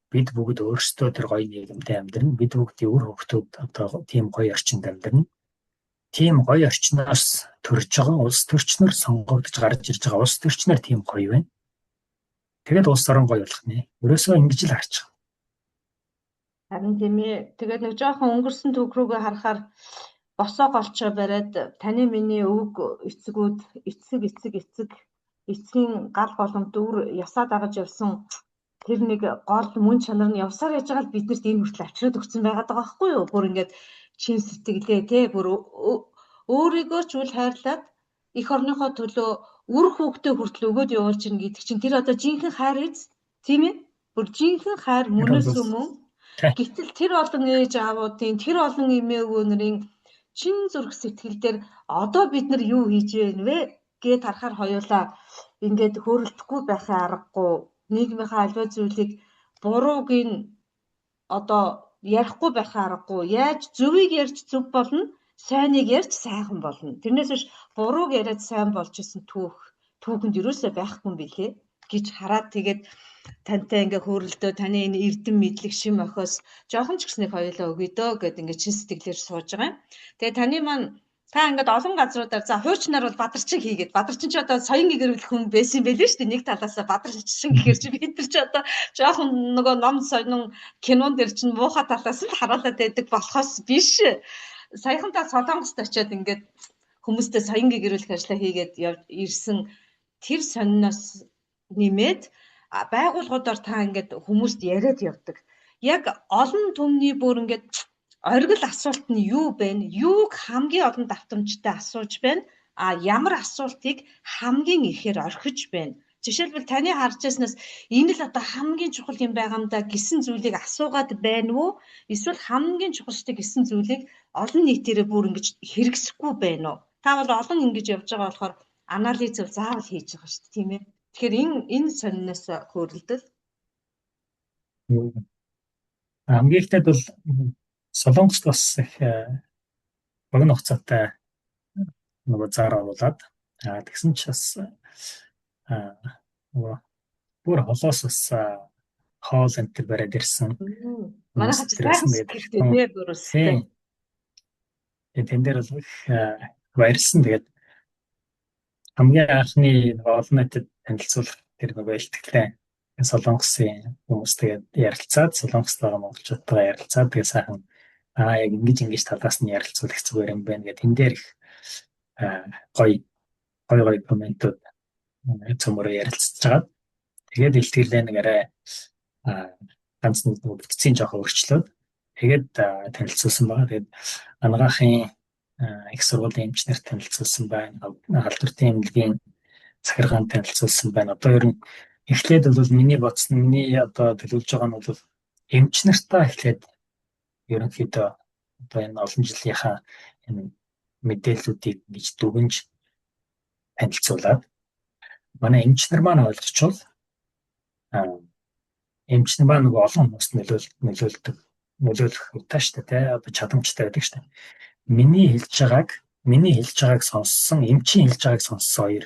бид бүгд өөрсдөө тэр гоё нийгэмдээ амьдрна. Бид бүгдийн үр хөвгтүүд одоо тийм гоё орчинд амьдрна. Тийм гоё орчноос төрж байгаа улс төрчнөр, сонгогдож гарч ирж байгаа улс төрчнөр тийм гоё байна. Тэгээд улс орон гоё болох нэ. Ерөөсөө ингэж л харж байгаа. Харин тийм ээ. Тэгээд нэг жоохон өнгөрсөн түүх рүүгээ харахаар босоо голчоо бариад таны миний өвөг эцгүүд, эцэг эцэг эцэг эцгийн гал голомт үр ясаа дагаж явсан тэр нэг гол мөн чанар нь явсаар яж байгаа л биднэрт энэ хүртэл авчираад өгсөн байгаад байгаа байхгүй юу? Бүр ингээд чин сэтгэлээ те, бүр өөрийгөө ч үл хайрлаад эх орныхоо төлөө үр хүүхдээ хүртэл өгөөд явуулж гин гэдэг чинь тэр одоо жинхэнэ хайр биз, тийм ээ? Бүр жинхэнэ хайр мөнөөс өмнө. Гэтэл тэр олон ээж аавуудын, тэр олон эмээгүү нарын чин зүрх сэтгэл дээр одоо бид нар юу хийж байна вэ гэд харахаар хоёулаа ингээд хөөрөлдөхгүй байхын аргагүй, нийгмийнхаа аливаа зүйлийг бурууг нь одоо ярихгүй байхын аргагүй. Яаж зөвийг ярьж зөв болно, сайныг ярьж сайхан болно. Тэрнээс биш бурууг яриад сайн болж исэн түүх түүхэнд юусоо байхгүй юм билээ гэж хараад, тэгээд тантай ингээ хөөрөлдөө, таны энэ эрдэм мэдлэг шим охиос жоохон ч гэснийг хоёулаа өгье дөө гэд ингээ чин сэтгэлээр сууж байгаа юм. Тэгээ таны маань, та ингээд олон газруудаар, за, хуучнаар бол бадарчин хийгээд, бадарчин ч одоо соён гэрүүлэх хүн байсан байлээ шүү дээ. Нэг талаасаа бадарчин гэхэр чи бид нар ч одоо жоохон нөгөө ном сонин кинон дэр чинь муухай талаас нь харуулад байдаг болохоос биш. Саяхан та Солонгост очиод ингээд хүмүүстэй соён гэрүүлэх ажлаа хийгээд ирсэн тэр сонноос нэмээд байгууллагуудаар та ингээд хүмүүст яриад явдаг. Яг олон түмний бүр ингээд оргил асуулт нь юу бэ? Юуг хамгийн олон давтамжтай асууж байна? А ямар асуултыг хамгийн ихээр орхиж байна? Жишээлбэл, таны харж байснаас энэ л одоо хамгийн чухал юм байгаа юм да гэсэн зүйлийг асуугаад байна уу? Эсвэл хамгийн чухалчтай гэсэн зүйлийг олон нийтээрээ бүр ингэж хэрэгсэхгүй байна уу? Та бол олон ингэж явж байгаа болохоор анализ заавал хийж байгаа шүү дээ, тийм ээ? Тэгэхээр энэ сонноос хөөрөлдөл. Хамгийн ихдээ бол Солонгост бас их богино хугацаатай нөгөө зар оруулаад, тэгсэн ч бас нөгөө бүр холоос бас хоол энэ төр бариад ирсэн. Манайха ч сайхан сэтгэлтэй тий бүр өстэй. Тэгээ тэн дээр бол их баярлсан. Тэгээд хамгийн анхны нөгөө олон нийтэд танилцуулах тэр нөгөө илтгэлээ Солонгосын хүмүүс тэгээд ярилцаад, Солонгост байгаа монголчуудтайгаа ярилцаад, тэгээд сайхан яг ингэж ингэж талаас нь ярилцуулах зүгээр юм байна гэх тэн дээр их гоё гоё гоё комментууд цөмөрөө ярилцж байгаа. Тэгээд илтгэлээ нэг арай ганц нэг бүтцийн жоохон өөрчлөөд тэгээд танилцуулсан байгаа. Тэгээд Анагаахын их сургуулийн эмчнэрт танилцуулсан байна. Халдвартын эмнэлгийн захиргаанд танилцуулсан байна. Одоо ер нь эхлээд бол миний бодсон, миний одоо төлөвлөж байгаа нь бол эмч нартаа эхлээд ерөнхийдөө одоо энэ олон жилийнхаа энэ мэдээллүүдийг ингэж дүгнж танилцуулаад, манай эмч нар маань ойлгочвол, эмч нар маань нөгөө олон хүмүүст нөлөөлдөг, нөлөөлөх удаа шүү дээ, тий, одоо чадамжтай байдаг шүү дээ. Миний хэлж байгааг сонссон, эмчийн хэлж байгааг сонссон хоёр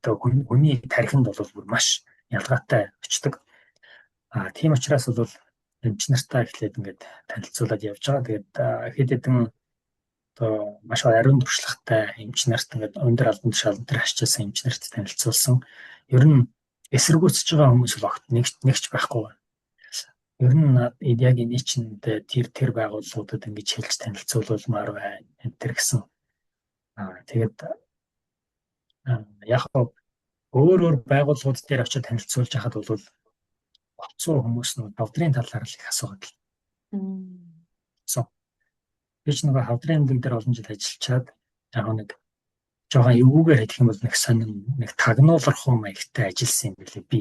одоо хүний тархинд бол бүр маш ялгаатай очдог. А тийм учраас бол эмч нартаа эхлээд ингээд танилцуулаад явж байгаа. Тэгээд хэд хэдэн одоо маш ариун туршлагатай эмч нарт, ингээд өндөр албан тушаалан дээр хашчихсан эмч нарт танилцуулсан. Ер нь эсэргүүцэж байгаа хүмүүс бол огт нэгч байхгүй. Ер нь яг энэ чинь тэр тэр байгууллагуудад ингэж хэлж танилцуулмаар байна энэ тэр гэсэн. Аа, тэгээд яг өөр өөр байгууллагууд дээр очиод танилцуулж хахад бол голцоо хүмүүс нь хавдрын талаар л их асуугаад л. So би ч нөгөө хавдрын эмнэлэг дээр олон жил ажиллачаад яг нэг жоохон эвгүүгээр хэлэх юм бол нэг сонин, нэг тагнуулрах маягтай ажилласан юм билээ би.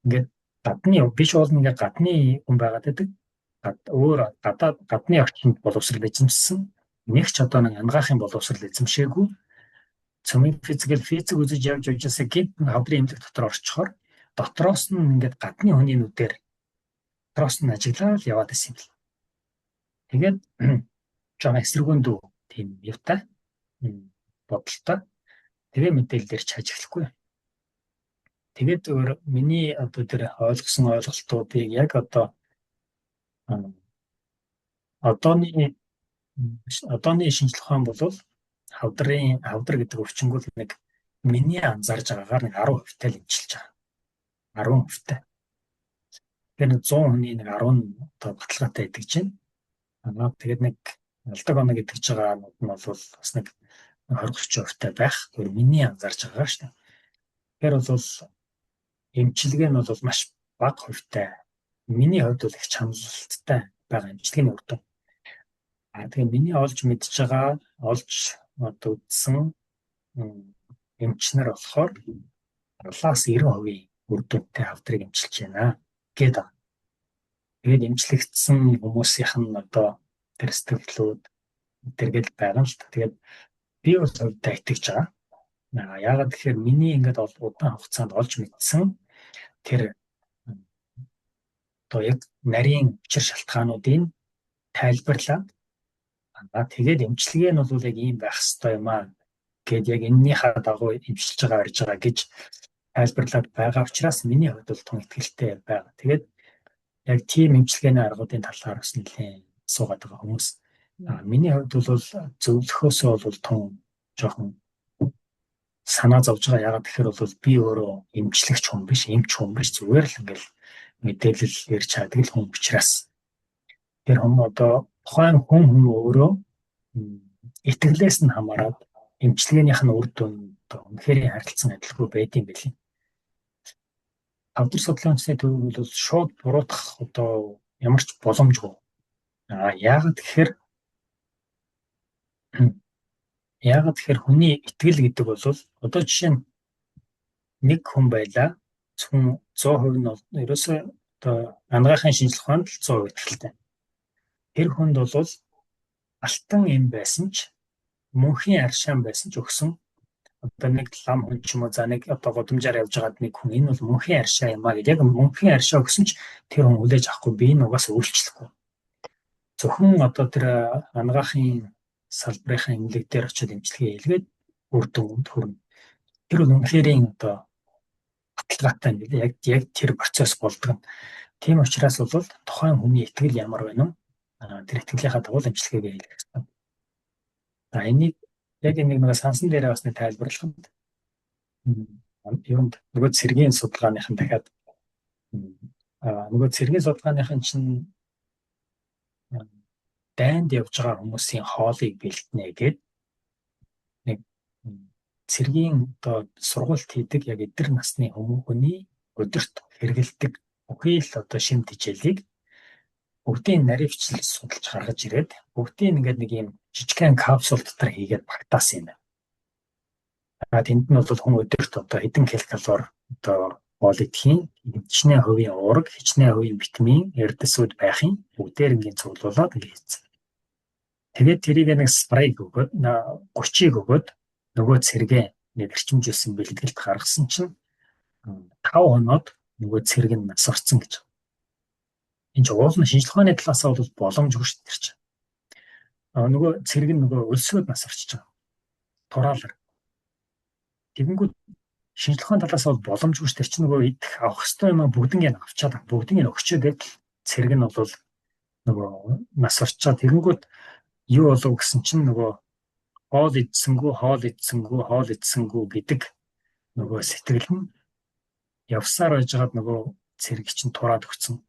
Ингээд гадны биш бол ингээд гадны хүн байгаад байдаг. Өөр гадаад гадны орчинд боловсрал эзэмшсэн. Нэг ч одоо нэг Анагаахын боловсрал эзэмшээгүй. Цөмийн физик физик үзэж явж явжсаа гинт хавдрын эмнэлэг дотор орчхоор дотроос нь ингээд гадны хүний нүдээр дотроос нь ажиглаад яваад байсан юм л. Тэгээд жоохон эсэргүүндүү тийм юутай бодолтой. Тэгээ мэдээлэлээр ч ажиглахгүй. Тэгээд өөр миний одоо тэр ойлгосон ойлголтуудыг яг одоо одооны одооны шинжлэх ухаан бол хавдрын хавдар гэдэг өвчнгүүл нэг миний анзаарж байгаагаар нэг 10% тал эмчилж байгаа. 10% тай. Тэгэхээр нэг 100 хүний нэг 10 одоо баталгаатай байдаг чинь. Аа, тэгээд нэг алдаг оноо гэдэг байгаа нь бол бас нэг 20 30% тай байх. Тэр миний анзаарж байгаа шүү дээ. Тэгэхээр бол эмчилгээ нь бол маш бага хувьтай. Миний хувьд бол их чанарлалтай байгаа эмчилгээний үр дүн. А тэгээ миний олж мэдж байгаа, олж одоо үзсэн эмчнэр болохоор 70-аас 90% үр дүнтэй хавдрыг эмчилж байна гэдэг. Тэгээд эмчлэгдсэн хүмүүсийнх нь одоо тэр сэтгэлдлүүд тэргэл байгаа л та. Тэгээд би бол хувьдаа итгэж байгаа. Яагаад тэгэхээр миний ингээд удаан хугацаанд олж мэдсэн тэр одоо яг нарийн учир шалтгаануудыг тайлбарлаад, тэгээд эмчилгээ нь бол яг ийм байх ёстой юм аа гэд яг энэнийхээ дагуу эмчилж байгаа барьж байгаа гэж тайлбарлаад байгаа учраас миний хувьд бол тун итгэлтэй байгаа. Тэгээд яг тийм эмчилгээний аргуудын талаар бас нэлээд асуугаад байгаа хүмүүс. Миний хувьд бол зөвлөхөөсөө бол тун жоохон санаа зовж байгаа. Яагаад гэхээр бол би өөрөө эмчлэгч хүн биш, эмч хүн биш, зүгээр л ингээл мэдээлэл ярьж чаддаг л хүн учраас. Тэр хүн одоо тухайн хүн хүн өөрөө итгэлээс нь хамаарат эмчилгээнийх нь үр дүн одоо үнэхээр харилцан адилгүй байдсан байлээ. Хавдар судлалын үндэсний төвийг бол шууд буруутгах одоо ямар ч боломжгүй. А яагаад гэхээр хүний итгэл гэдэг бол одоо жишээ нь нэг хүн байлаа. Зөвхөн 100% нь бол ерөөсөө одоо анагаахын шинжлэх ухаанд л 100% итгэлтэй. Тэр хүнд бол алтан эм байсан ч, мөнхийн аршаан байсан ч өгсөн, одоо нэг лам хүн ч юм уу, за нэг одоо гудамжаар явж байгаад нэг хүн энэ бол мөнхийн аршаа юм а гэж яг мөнхийн аршаа өгсөн ч тэр хүн хүлээж авахгүй, би энэ угаасаа үйлчлэхгүй. Зөвхөн одоо тэр анагаахын салбарын эмнэлэг дээр очиод эмчилгээ хийлгээд үр дүнд хүрнэ. Тэр бол үнэхэрийн одоо баталгаатай юм билээ. Яг яг тэр процесс болдог. Тийм учраас бол тухайн хүний итгэл ямар байна вэ? Тэр итгэлийнхаа дагуу эмчилгээгээ хийх хэрэгтэй. За, энийг яг энийг нэг сансан дээрээ бас нэг тайлбарлахад юунд нөгөө цэргийн судалгааныхан дахиад нөгөө цэргийн судалгааныхан чинь дайнд явж байгаа хүмүүсийн хоолыг бэлтнэ гээд нэг цэргийн одоо сургуульд хийдэг яг эдгэр насны хүмүүний өдөрт хэрэглэдэг бүхий л одоо шим тэжээлийг бүгдийн наривчлал судалж гаргаж ирээд бүгдийг ингээд нэг юм жижигхэн капсул дотор хийгээд багтаасан юм байна. А тэнд нь бол хүн өдөрт одоо хэдэн килокалори одоо хоол идэхийн, хичнээн хувийн уураг, хичнээн хувийн витамин, эрдэсүүд байхын бүгдээр ингээд цуглуулад ингээд хийсэн. Тэгээд тэрийг нэг спрейг өгөөд, 30-ыг өгөөд нөгөө цэргээ нэг эрчимжүүлсэн бэлтгэлд гаргасан чинь 5 хоноод нөгөө цэрэг нь нас орсон гэж. Энэ чинь уул нь шинжлэх ухааны талаас бол боломжгүй шүү дээ чинь. А нөгөө цэрэг нь нөгөө өлсгөөд нас орчиж байгаа. Тураалаар. Тэгэнгүүт шинжлэх ухааны талаас бол боломжгүй шүү дээ чинь, нөгөө идэх авах ёстой юм бүгднийг авчаад бүгднийг өгчөөд байтал цэрэг нь бол нөгөө нас орчоо. Тэгэнгүүт юу болов гэсэн чинь нөгөө хоол идсэнгүү, хоол идсэнгүү, хоол идсэнгүү гэдэг нөгөө сэтгэл нь явсаар байжгаад нөгөө цэрэг чинь тураад өгсөн.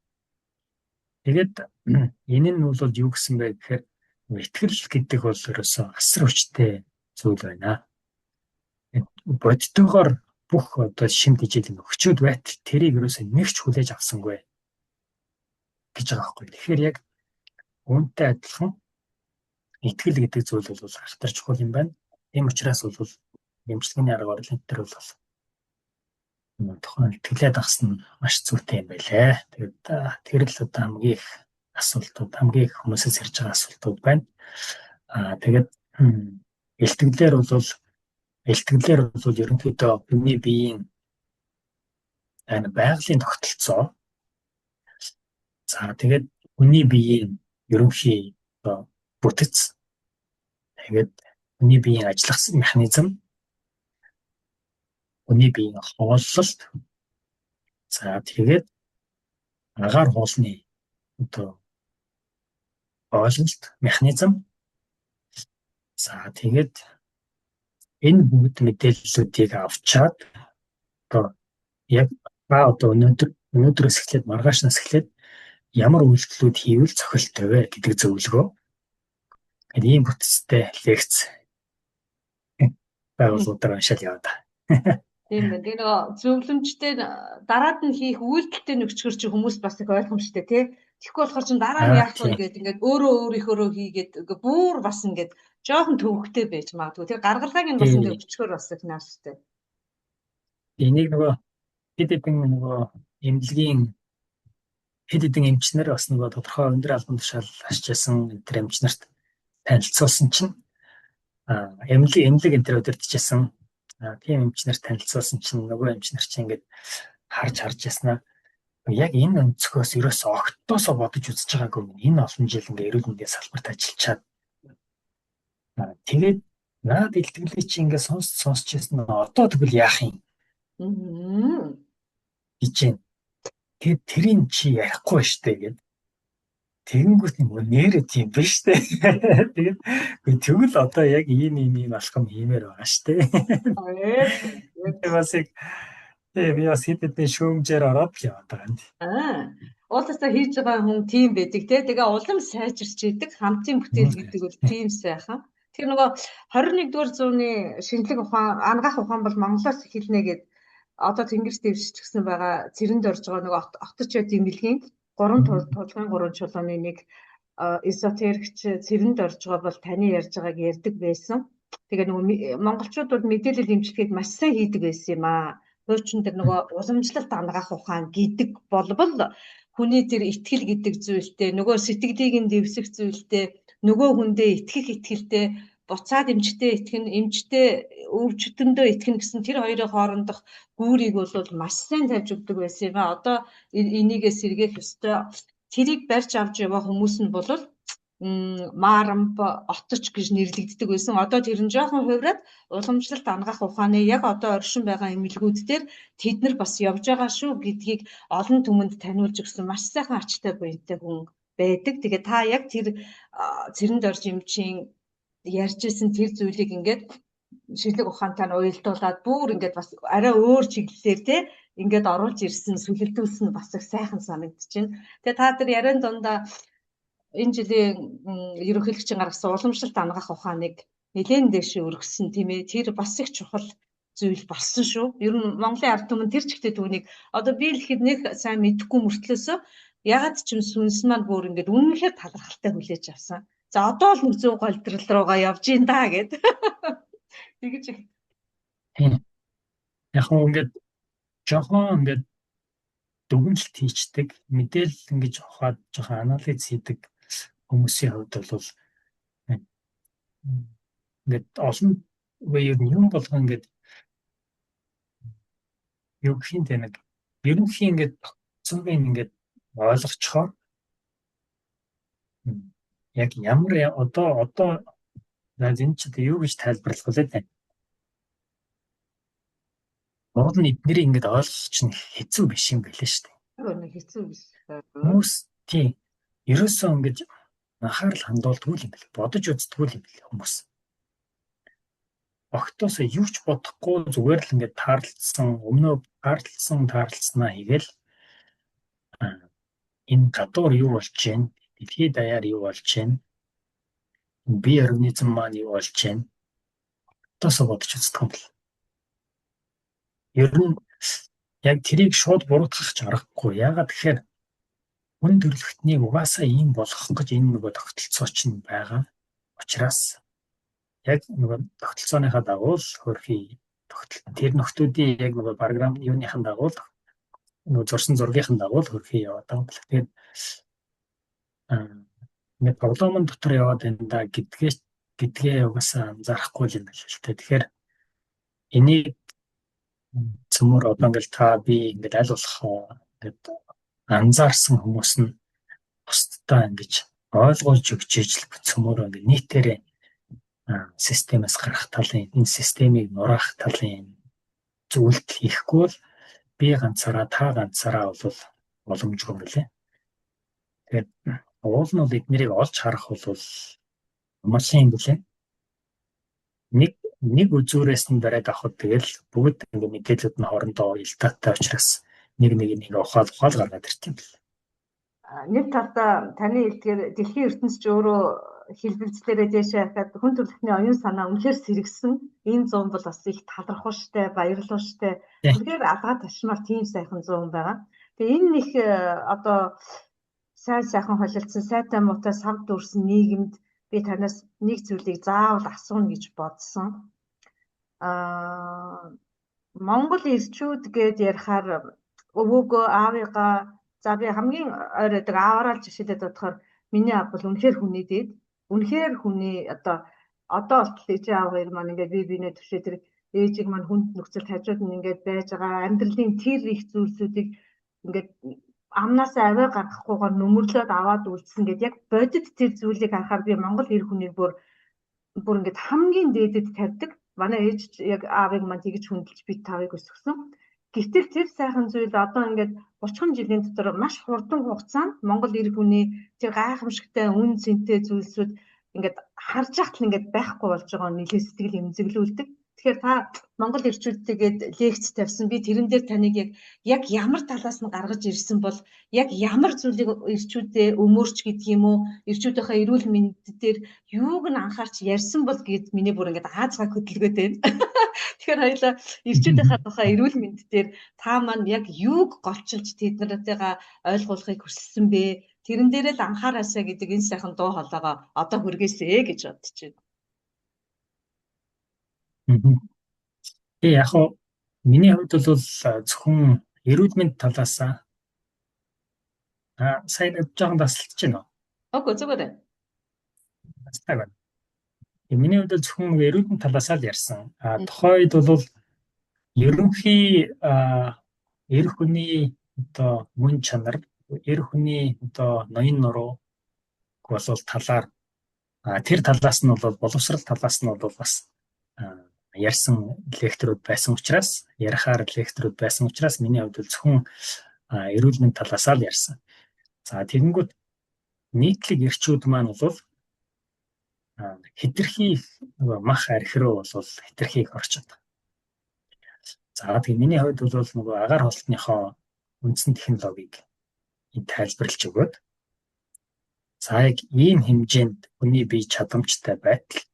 Тэгээд энэ нь бол юу гэсэн бэ гэхээр итгэл гэдэг бол ерөөсөө асар хүчтэй зүйл байна. Бодтойгоор бүх одоо шим тэжээл нь өгчөөд байтал тэрийг ерөөсөө нэг ч хүлээж авсангүй гэж байгаа байхгүй. Тэгэхээр яг үүнтэй адилхан итгэл гэдэг зүйл бол ахтар чухал юм байна. Тийм учраас бол эмчилгээний арга барил энэ төр бол тухайн итгэлээ дагсан нь маш зүйтэй юм байлээ. Тэгээд тэр л одоо хамгийн их асуултууд, хамгийн их хүмүүсээс ирж байгаа асуултууд байна. Аа, тэгээд илтгэлээр бол Илтгэлээр бол ерөнхийдөө хүний биеийн байгалийн тогтолцоо. За, тэгээд хүний биеийн ерөнхий одоо бүтэц, тэгээд хүний биеийн ажиллах механизм, хүний биеийн хооллолт, за, тэгээд агаар хоолны одоо ойлголт, механизм. За, тэгээд энэ бүгд мэдээллүүдийг авчаад одоо яг одоо өнөөдрөөс эхлээд, маргаашнаас эхлээд ямар үйлдэлүүд хийвэл зохилттой вэ гэдэг зөвлөгөө. Тэгээд ийм бүтцтэй лекц байгууллагуудаар уншаал яваа да. Тийм байна. Тэгээ нөгөө зөвлөмжтэй дараад нь хийх үйлдэлтэй нөхцгөр чи хүмүүс бас их ойлгомжтой, тий. Тэгэхгүй болохоор чин дараа нь яах вэ гэдэг ингээд өөрөө өөрийнхөөрөө хийгээд ингээ бүр бас ингээд жоохон төвөгтэй байж магадгүй. Тэр гаргалгааг нь бас ингээ өчгөр бас их нааштай. Энийг нөгөө хэд хэдэн нөгөө эмнэлгийн хэд хэдэн эмчнэр, бас нөгөө тодорхой өндөр албан тушаал ашижсэн энэ эмч нарт танилцуулсан чинь, эмнэлэг энэ төр удирдахжсэн тийм эмч нарт танилцуулсан чинь нөгөө эмч нар чинь ингээд харж харж яснаа, яг энэ өнцгөөс ерөөсөө огтоосоо бодож үзэж байгаагүй юм. Энэ олон жил ингээ эрүүл мэндийн салбарт ажиллачаад, тэгээд наад илтгэлийг чи ингээ сонсч байсан, одоо тэгвэл яах юм гэж байна. Тэгээд тэрийг чи ярихгүй штэ гэд. Тэгэнгүүт нэг нэрэ тийм биш штэ. Тэгээд тэгвэл одоо яг ийм ийм ийм алхам хиймээр байгаа штэ. Тэгээд бас яг тэгээ би бас хэд хэдэн шүүмжээр ороод л яваад байгаа юм. Аа. Уулаасаа хийж байгаа хүн тийм байдаг те. Тэгээ улам сайжирч идэг, хамтын бүтээл гэдэг бол тийм сайхан. Тэр нөгөө 21-р зууны шинжлэх ухаан, анагаах ухаан бол Монголоос эхэлнэ гэд одоо тэнгэрс дэвшчихсэн байгаа цэрэнд орж байгаа нөгөө оточ байд эмнэлгийн гурван тулгын гурван чулууны нэг эзотерикч цэрэнд орж байгаа бол таны ярьж байгааг ярьдаг байсан. Тэгээ нөгөө монголчууд бол мэдээлэл эмчилгээг маш сайн хийдэг байсан юм аа. Хуучин тэр нөгөө уламжлалт анагаах ухаан гэдэг болбол хүний тэр итгэл гэдэг зүйлтэй, нөгөө сэтгэлийг нь дэвсэх зүйлтэй, нөгөө хүндээ итгэх итгэлтэй, буцаад эмчтэй итгэн, эмчтэй өвчтөндөө итгэн гэсэн тэр хоёрын хоорондох гүүрийг бол маш сайн тавьж өгдөг байсан юм а. Одоо энийгээ сэргээх ёстой. Тэрийг барьж авч яваа хүмүүс нь бол маарамб, оточ гэж нэрлэгддэг байсан. Одоо тэр нь жоохон хувираад уламжлалт анагаах ухааны яг одоо оршин байгаа эмнэлгүүд дээр тэд нар бас явж байгаа шүү гэдгийг олон түмэнд таниулж өгсөн маш сайхан ачтай буянтай хүн байдаг. Тэгээ та яг тэр цэрэнд орж эмчийн ярьж исэн тэр зүйлийг ингээд шинжлэх ухаантай нь уялдуулаад бүр ингээд бас арай өөр чиглэлээр те ингээд оруулж ирсэн, сүлэлдүүлсэн бас их сайхан санагдчихэв. Тэгээ та тэр яриан дундаа энэ жилийн ерөнхийлөгчийн гаргасан уламжлалт анагаах ухааныг нэлээд дэше өргөссөн, тийм ээ. Тэр бас их чухал зүйл болсон шүү. Ер нь Монголын ард түмэн тэр чигтээ түүнийг одоо би л ихэд нэг сайн мэдэхгүй мөртлөөсөө ягаад ч юм сүнс маань бүр ингээд үнэнхээр талархалтай хүлээж авсан. За, одоо л нэг зөв голдрол руугаа явж ийн да гэд. Тэгэж. Тийм. Яг хөө ингээд жоохон ингээд дүгнэлт хийчдэг, мэдээлэл ингэж ухаад жоохон анализ хийдэг хүмүүсийн хувьд бол ингээд олон үе ер нь юм болгон ингээд юу гэх юм те, нэг ерөнхий ингээд тогтцоог ингээд ойлгочхоор яг ямар одоо энэ ч одоо юу гэж тайлбарлах вэ те? Уул нь эднэрийг ингээд ойлгох чинь хэцүү биш юм байлээ шүү дээ. Хэцүү биш. Хүмүүс тийм ерөөсөө ингэж анхаарал хандуулдаггүй юм бэл. Бодож үздэггүй юм бэл хүмүүс. Огтоосоо юу ч бодохгүй зүгээр л ингээд таарлцсан, өмнөө таарлцсан таарлцснаа хийгээл энэ гадуур юу болж байна? Дэлхийд даяар юу болж байна? Бие организм маань юу болж байна? Огтоосоо бодож үздэг юм бэл. Ер нь яг тэрийг шууд буруутгах ч аргагүй. Яагаад тэгэхээр хүн төрөлхтнийг угаасаа ийм болгох гэж энэ нөгөө тогтолцоо чинь байгаа. Учраас яг нөгөө тогтолцооныхаа дагуу л хөрхий тогтол тэр нөхдүүдийн яг нөгөө програм юуныхан дагуу л, нөгөө зурсан зургийнхан дагуу л хөрхий яваад байгаа юм байна. Тэгээд ингээд тоглоомн дотор яваад байна да гэдгээ угаасаа анзаарахгүй юм байна л та. Тэгэхээр Энийг цөмөр одоо ингээл та би ингээд аль болох ингээд анзаарсан хүмүүс нь бусдаа ингэж ойлгуулж өгч ижил цөмөр ингээд нийтээрээ системээс гарах талын, энэ системийг нураах талын зүйлт хийхгүй бол би ганцаараа, та ганцаараа бол боломжгүй юм лээ. Тэгээд уул нь бол эднэрийг олж харах бол амарсан юм билээ. Нэг үзүүрээс нь бариад авахд тэгэл бүгд ингээ мэдээлэлүүд нь хоорондоо илтаатай учраас нэг нэг нэг ухаал ухаал гаргаад ирт юм бэл. Нэг талдаа таны хэлдгээр дэлхийн ертөнц ч өөрөө хэлбэлзлээрээ дээшээ хахад хүн төрөлхтний оюун санаа үнэхээр сэргсэн. Энэ зун бол бас их талархууштай, баярлууштай. Үнэхээр алгаа ташмаар тийм сайхан зун байгаа. Тэгээ энэ их одоо сайн сайхан холилдсон, сайтай муутай сав дүүрсэн нийгэмд би танаас нэг зүйлийг заавал асууна гэж бодсон. Монгол эрчүүд гээд ярихаар өвөөгөө, аавыгаа, за би хамгийн ойр байдаг ааваараа л жишээлээд бодохоор миний аав бол үнэхээр хүний дээд, үнэхээр хүний одоо болтол ээжийн аав хоёр маань ингээд бие биенээ түшээ тэр ээжийг маань хүнд нөхцөлд хажууд нь ингээд байж байгаа амьдралын тэр их зүйлсүүдийг ингээд амнаас аваа гаргахгүйгээр нүмерлөөд аваад үлдсэн гэд яг бодит тэр зүйлийг харахаар би Монгол эр хүнийг бүр бүр ингээд хамгийн дээдэд тавьдаг. Манай ээж яг аавыг маань тэгж хүндэлж бид тавыг өсгсөн. Гэтэл тэр сайхан зүйл одоо ингээд 30 жилийн дотор маш хурдан хугацаанд Монгол эр хүний тэр гайхамшигтай үн цэнтэй зүйлсүүд ингээд харж байхад л ингээд байхгүй болж байгаа нь нэлээд сэтгэл эмзэглүүлдэг. Тэгэхээр та Монгол эрчүүдтэйгээд лекц тавьсан. Би тэрэн дээр таныг яг ямар талаас нь гаргаж ирсэн бол яг ямар зүйлийг эрчүүдээ өмөрч гэдэг юм уу? Эрчүүдийнхээ эрүүл мэнд дээр юуг нь анхаарч ярьсан бол гэд миний бүр ингээд аазгаа хөдөлгөөд байна. Тэгэхээр хоёлаа эрчүүдийнхээ тухай эрүүл мэнд дээр та маань яг юуг голчилж тэд нартэйгээ ойлгуулахыг хүссэн бэ? Тэрэн дээрээ л анхаараасаа гэдэг энэ сайхан дуу хоолойгоо одоо хүргээсэй гэж бодож байна. Тэгээ яг хоо миний хувьд бол зөвхөн эрүүл мэнд талаас сайн нэг жоохон тасалдаж байна уу? Окей, зүгээр ээ. Тасалдаг байна. Миний хувьд бол зөвхөн эрүүл мэнд талаас л ярьсан. А тухайн үед бол ерөнхий эр хүний одоо мөн чанар, эр хүний одоо ноён нуруу бол талаар тэр талаас нь бол боловсрал талаас нь бол бас ярьсан лекторууд байсан учраас, ярихаар лекторууд байсан учраас миний хувьд бол зөвхөн эрүүл мэнд талаасаа л ярьсан. За тэгэнгүүт нийтлэг эрчүүд маань бол хэтэрхий нөгөө мах архи руу бол хэтэрхий их орчод. За тэгээ миний хувьд бол нөгөө агаар холтныхоо үндсэн технологиг тайлбарлаж өгөөд за яг ийм хэмжээнд хүний бие чадамжтай байтал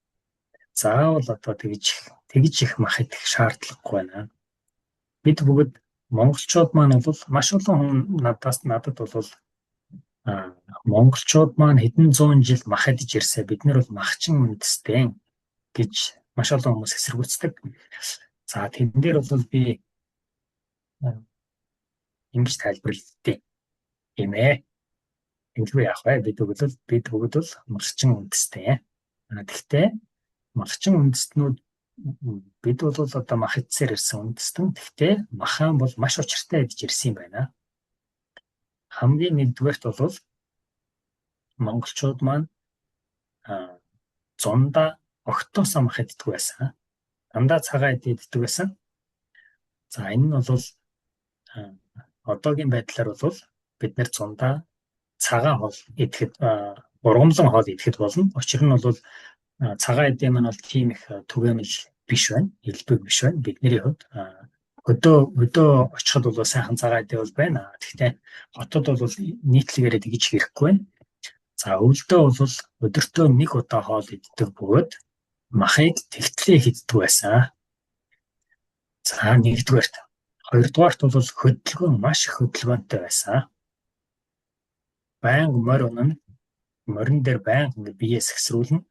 заавал одоо тэгж их мах идэх шаардлагагүй байна. Бид бүгд монголчууд маань бол маш олон хүн надад бол монголчууд маань хэдэн зуун жил мах идэж ирсэ, бид нар бол махчин үндэстэн гэж маш олон хүмүүс эсэргүүцдэг. За тэрэн дээр бол би ингэж тайлбарлалаа юм ээ. Ингэлгүй яах вэ? Бид бүгд бол махчин үндэстэн. Тэгэхдээ махчин үндэстнүүд бид бол одоо мах идсээр ирсэн үндэстэн. Тэгэхдээ махаан бол маш учиртай идэж ирсэн юм байна. Хамгийн нэгдүгээрт бол монголчууд маань зундаа огтоосоо мах иддэг байсан. Дандаа цагаан эд иддэг байсан. За энэ нь бол одоогийн байдлаар бол бид нэр зундаа цагаан хоол идэхэд, ургамлан хоол идэхэд болно. Учир нь бол цагаан эдийн маань бол тийм их түгээмэл биш байна. Элбэг биш байна. Бидний хувьд хөдөө очиход бол сайхан цагаан эдээ бол байна. Тэгэхдээ хотод бол нийтлэгээрээ тэгж хэрэггүй байна. За өвөлдөө бол өдөртөө нэг удаа хоол иддэг бөгөөд махыг тэгтлээ иддэг байсан. За нэгдүгээрт. Хоёрдугаарт бол хөдөлгөөн маш их хөдөлгөөнтэй байсан. Байнга морь унана. Морин дээр байнга ингээ биеэ сэгсрүүлнэ.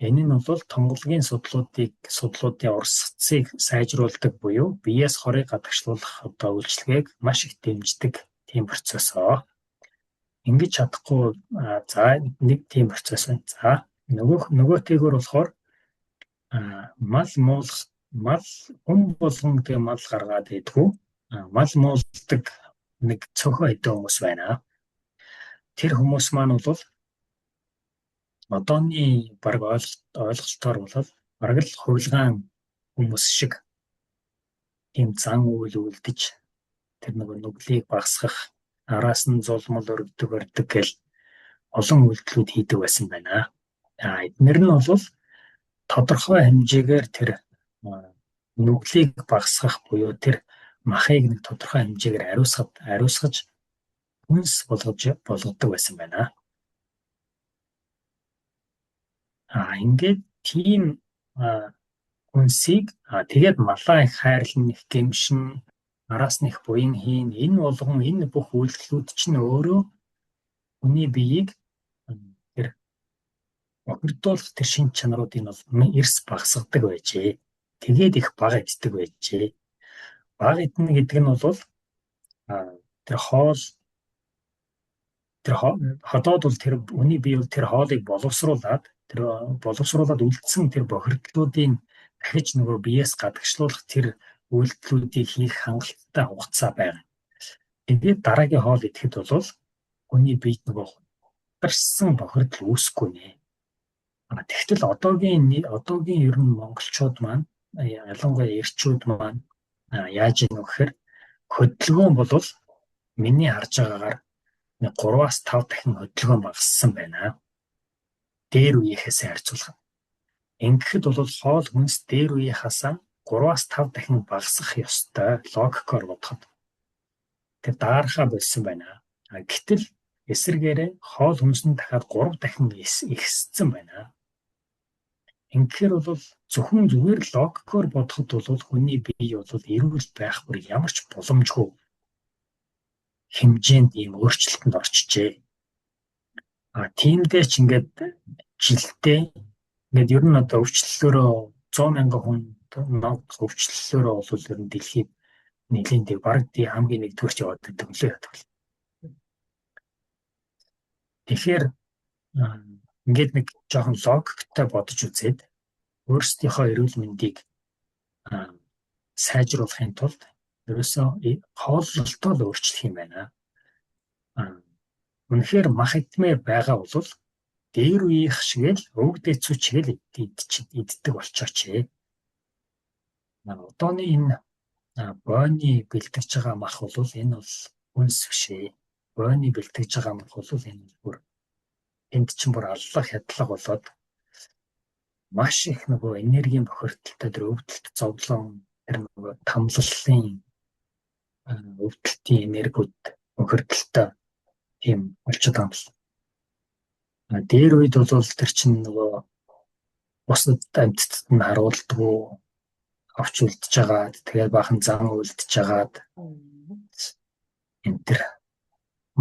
Энэ нь бол тунгалгийн судлуудын урсгацыг сайжруулдаг буюу биеэс хорыг гадагшлуулах одоо үйлчилгээг маш их дэмждэг тийм процесс оо. Ингэж чадахгүй, за нэг тийм процесс байна. За нөгөөтэйгөр болохоор мал муулах Мал хүн болгон тэгээ мал гаргаад идэггүй. Мал муулдаг нэг цөөхөн хэдэн хүмүүс байна. Тэр хүмүүс маань бол одооны баг ойлголтоор бол бараг л хувилгаан хүмүүс шиг тийм зан үйл үлдэж тэр нөгөө нүглийг багасгах, араас нь зулмал өргөдөг өрдөг гэл олон үйлдэлүүд хийдэг байсан байна. Эднэр нь бол тодорхой хэмжээгээр тэр нүглийг багасгах буюу тэр махыг нэг тодорхой хэмжээгээр ариусгаж хүнс болгодог байсан байна. Ингээд тийм хүнсийг тэгээд малаа их хайрлан, их гэмшин, араас нь их буян хийн, энэ болгон энэ бүх үйлдэлүүд чинь өөрөө хүний биеийг тэр бохирдуулах тэр шинж чанаруудыг бол эрс багасгадаг байжээ. Тэгээд их бага иддэг байжээ. Бага иднэ гэдэг нь бол тэр хоол тэр ходоод бол тэр хүний бие бол тэр хоолыг боловсруулад тэр боловсруулад үлдсэн тэр бохирдлуудын дахиж нөгөө биеэс гадагшлуулах тэр үйлдэлүүдийг хийх хангалттай хугацаа байна. Тэгээд дараагийн хоол идэхэд бол хүний биед нөгөө хутарсан бохирдол үүсэхгүй нэ. Тэгтэл одоогийн ер нь монголчууд маань ялангуяа эрчүүд маань яаж ийм вэ гэхээр хөдөлгөөн бол миний харж байгаагаар 3-аас 5 дахин хөдөлгөөн багассан байна. Дээр үеийнхээс харьцуулахад. Ингэхэд бол хоол хүнс дээр үеийнхээс 3-аас 5 дахин багасах ёстой логикоор бодоход. Тэр даархаа болсон байна. Гэтэл эсрэгээрээ хоол хүнс нь дахиад 3 дахин ихссэн байна. Ингэхээр бол зөвхөн зүгээр логикоор бодоход бол хүний бие бол эрүүл байх бүр ямар ч боломжгүй хэмжээнд ийм өөрчлөлтөнд орчжээ. Тиймдээ ч ингээд жилдээ ингээд ер нь одоо өвчлөлөөрөө 100 мянган хүн өвчлөлөөрөө бол ер нь дэлхийд нэлийн дэг бараг хамгийн нэгдүгээрч яваад байдаг лээ ядвал. Тэгэхээр ингээд нэг жоохон логиктой бодож үзээд өөрсдийнхөө эрүүл мэндийг сайжруулахын тулд ерөөсөө хооллолтоо л өөрчлөх юм байна. Үнэхээр мах идмээр байгаа бол дээр үеийнх шиг л өвөг дээдсүүд шиг л иддэг болчооч. Одооны энэ бойны бэлтгэж байгаа мах бол энэ бол үнс биш ээ. Бойны бэлтгэж байгаа мах бол энэ бүр энд чинь бүр аллах хядлага болоод маш их нөгөө энергийн бохирдолтой тэр өвдөлт зовлон тэр нөгөө тамлаллын өвдөлтийн энергиуд бохирдолтой тийм болчиход байгаа юм байна. Дээр үед бол тэр чинь нөгөө бусад амьтдад нь харуулдаггүй авч үлдэж байгаад тэгээд баахан зан үлдэж байгаад энэ төр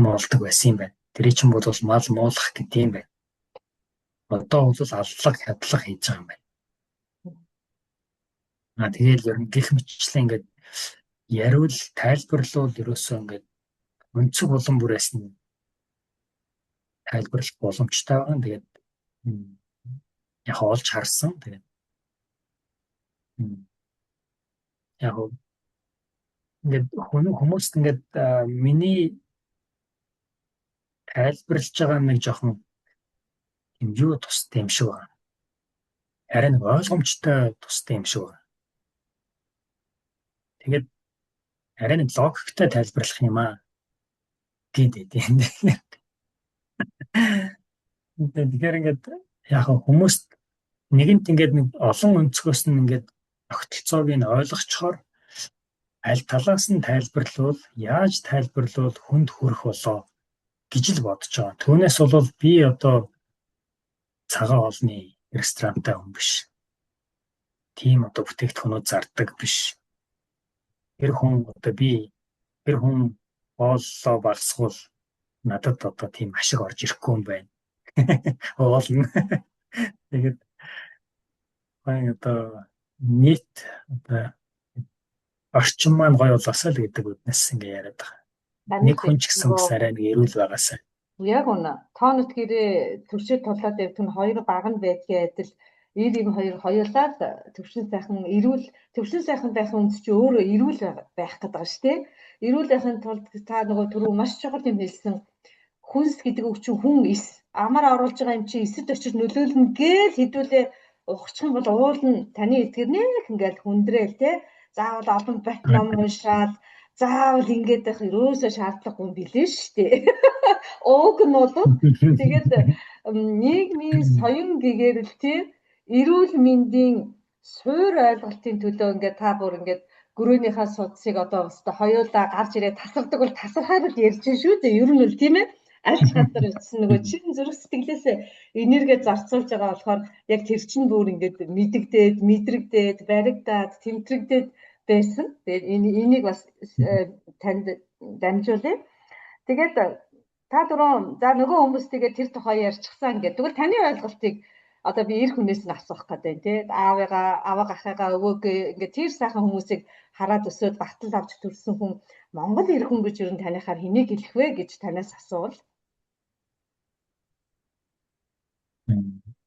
муулдаг байсан юм байна. Тэр чинь бол мал муулах гэдэг юм байна. Одоо бол аллах хядлах хийж байгаа юм байна. Тэгээд ер нь гих мэтчлэн ингээд яриул тайлбарлуул ерөөсөө ингээд өнцөг булан бүрээс нь тайлбарлах боломжтой байгаа. Тэгээд яг олж харсан. Тэгээд яг ингээд хүмүүст ингээд миний тайлбарлаж байгаа нэг жоохон юм юу тустай юм шиг байна. Арай нэг ойлгомжтой тустай юм шиг байна. Тэгээд арай нэг логиктой тайлбарлах юм аа гэдэг юм. Тэгэхээр ингээд яг хүмүүст нэгэнт ингээд нэг олон өнцгөөс нь ингээд тогтолцоог нь ойлгочхоор аль талаас нь тайлбарлавал яаж тайлбарлавал хүнд хүрэх болоо гэж л бодож байгаа. Түүнээс бол би одоо цагаан хоолны ресторантай хүн биш. Тийм одоо бүтээгдэхүүнүүд зардаг биш. Тэр хүн одоо би тэр хүн хооллоо багасгуул надад одоо тийм ашиг орж ирэхгүй юм байна. Хоолно. Тэгээд баян одоо нийт одоо орчин маань гоё болоосаа л гэдэг үднэс ингээ яриад байгаа. Нэг хүн ч гэсэн бас арай нэг эрүүл байгаасаа. Яг үнэ. Тоонот гэрээ төршөө тулаад явдаг нь хоёр баг нь байдгийн адил Ир им хоёр хоёулаа л төвшин сайхан эрүүл, төвшин сайхан байх үндэс чи өөрөө эрүүл байх гэдэг байгаа шүү дээ. Эрүүл байхын тулд та нөгөө түрүү маш чухал юм хэлсэн. Хүнс гэдэг үг чинь хүн эс амаар оруулж байгаа юм чи эсэд очиж нөлөөлнө гээл хэдүүлээ ухчих юм бол уул нь таны эдгэр нэх ингээл хүндрээл те. Заавал олон бат ном уншаад заавал ингээд байх ерөөсөө шаардлагагүй юм билээ шүү дээ. Уг нь бол тэгээд нийгмийн соён гэгэрэл те эрүүл мэндийн суур ойлголтын төлөө ингээд та бүр ингээд гөрөөнийхөө судсыг одоо өстө хоёулаа гарч ирээд тасардаг бол тасархаар л ярьж шүү дээ. Ер нь л тийм ээ. Аль ч газар очсон нөгөө чин зүрх сэтгэлээс энерги зарцуулж байгаа болохоор яг тэр чин бүр ингээд мэдэгдээд, мэдрэгдээд, баригдаад, тэмтрэгдээд байсан. Тэгээд энийг бас танд дамжуулъя. Тэгээд та дөрөв за нөгөө хүмүүс тэгээд тэр тухай ярьчихсан гэдэг. Тэгвэл таны ойлголтыг одоо би эр хүнээс нь асуух гэдэг тий. Аавыгаа, аваа гахыгаа өвөөгөө ингээд тэр сайхан хүмүүсийг хараад өсөөд багтал авч төрсэн хүн Монгол эр хүн гэж ер нь таныхаар хэнийг хэлэх вэ гэж танаас асуувал.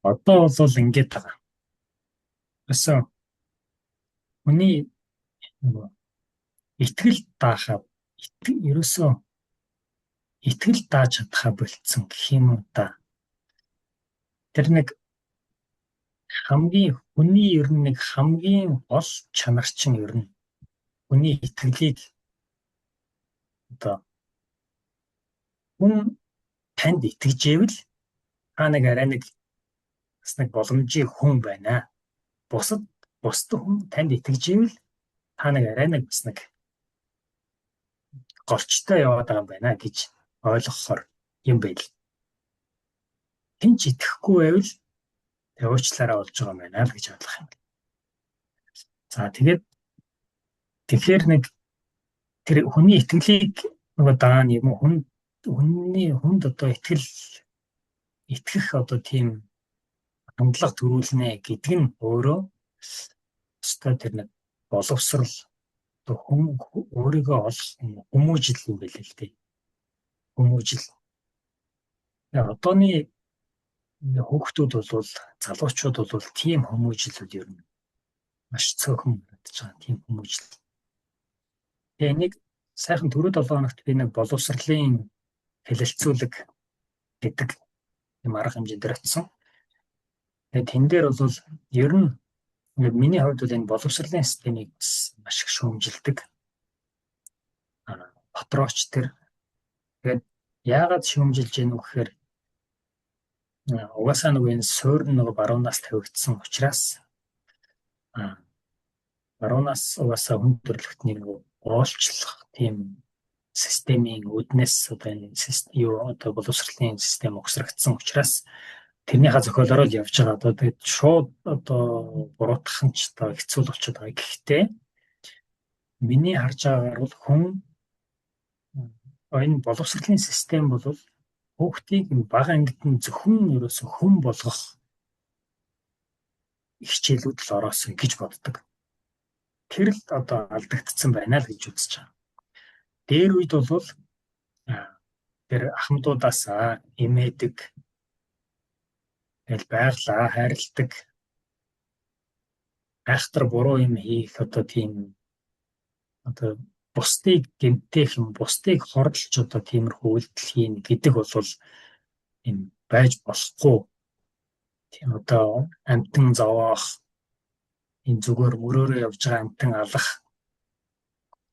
Одоо бол ингэж байгаа. Өсөө хүний нөгөө итгэл даахаа ерөөсөө итгэл дааж чадхаа болцсон гэх юм уу да. Тэр нэг хамгийн хүний ер нь нэг хамгийн гол чанар чинь ер нь хүний итгэлийг одоо хүн танд итгэжээвэл та нэг арай нэг бас нэг боломжийн хүн байна. Бусад хүн танд итгэжээвэл та нэг арай нэг бас нэг голчтой яваад байгаа юм байна гэж ойлгохоор юм байл. Хэн ч итгэхгүй байвал тэг уучлаарай болж байгаа юм байна л гэж ойлгох юм. За тэгээд тэгэхээр нэг тэр хүний итгэлийг нөгөө даана юм уу хүн хүний хүнд одоо итгэл итгэх одоо тийм хандлага төрүүлнэ гэдэг нь өөрөө өстой тэр нэг боловсрал одоо хүн өөрийгөө олох хүмүүжил юм байл л дээ. Хүмүүжил. Одооны хүүхдүүд бол залуучууд бол тийм хүмүүжлүүд ер нь маш цөөхөн харагдаж байгаа тийм хүмүүжил. Тэгээ энийг сайхан түрүү 7 хоногт би нэг боловсролын хэлэлцүүлэг гэдэг юм арга хэмжээ дээр очсон. Тэгээ тэн дээр бол ер нь ингээд миний хувьд бол энэ боловсролын системийг маш их шүүмжилдэг. Дотрооч тэр. Тэгээд яагаад шүүмжилж гэнэ вэ гэхээр угаасаа нөгөө энэ суурь нөгөө баруунаас тавигдсан учраас баруунаас угаасаа хүн төрөлхтнийг нөгөө оолчлох тийм системийн үүднээс одоо энэ юу одоо боловсролын систем угсрагдсан учраас тэрнийхээ зохиолоор л явж байгаа. Одоо тэгээд шууд одоо буруутгах нь ч одоо хэцүү л болчиход байгаа. Гэхдээ миний харж байгаагаар бол хүн энэ боловсролын систем бол хүүхдийг бага ангид нь зөвхөн ерөөсө хүн болгох хичээлүүд л ороосон гэж боддог. Тэр л одоо алдагдсан байна л гэж үзэж байгаа. Дээр үед бол тэр ахмадуудаас эмээдэг, тэгэл байглаа хайрладаг, айхтар буруу юм хийх одоо тийм одоо бусдыг гэмтээх юм, бусдыг хорлож одоо тиймэрхүү үйлдэл хийн гэдэг бол юм байж болохгүй. Тийм одоо амтан зовоох, энэ зүгээр мөрөөрөө явж байгаа амтан алах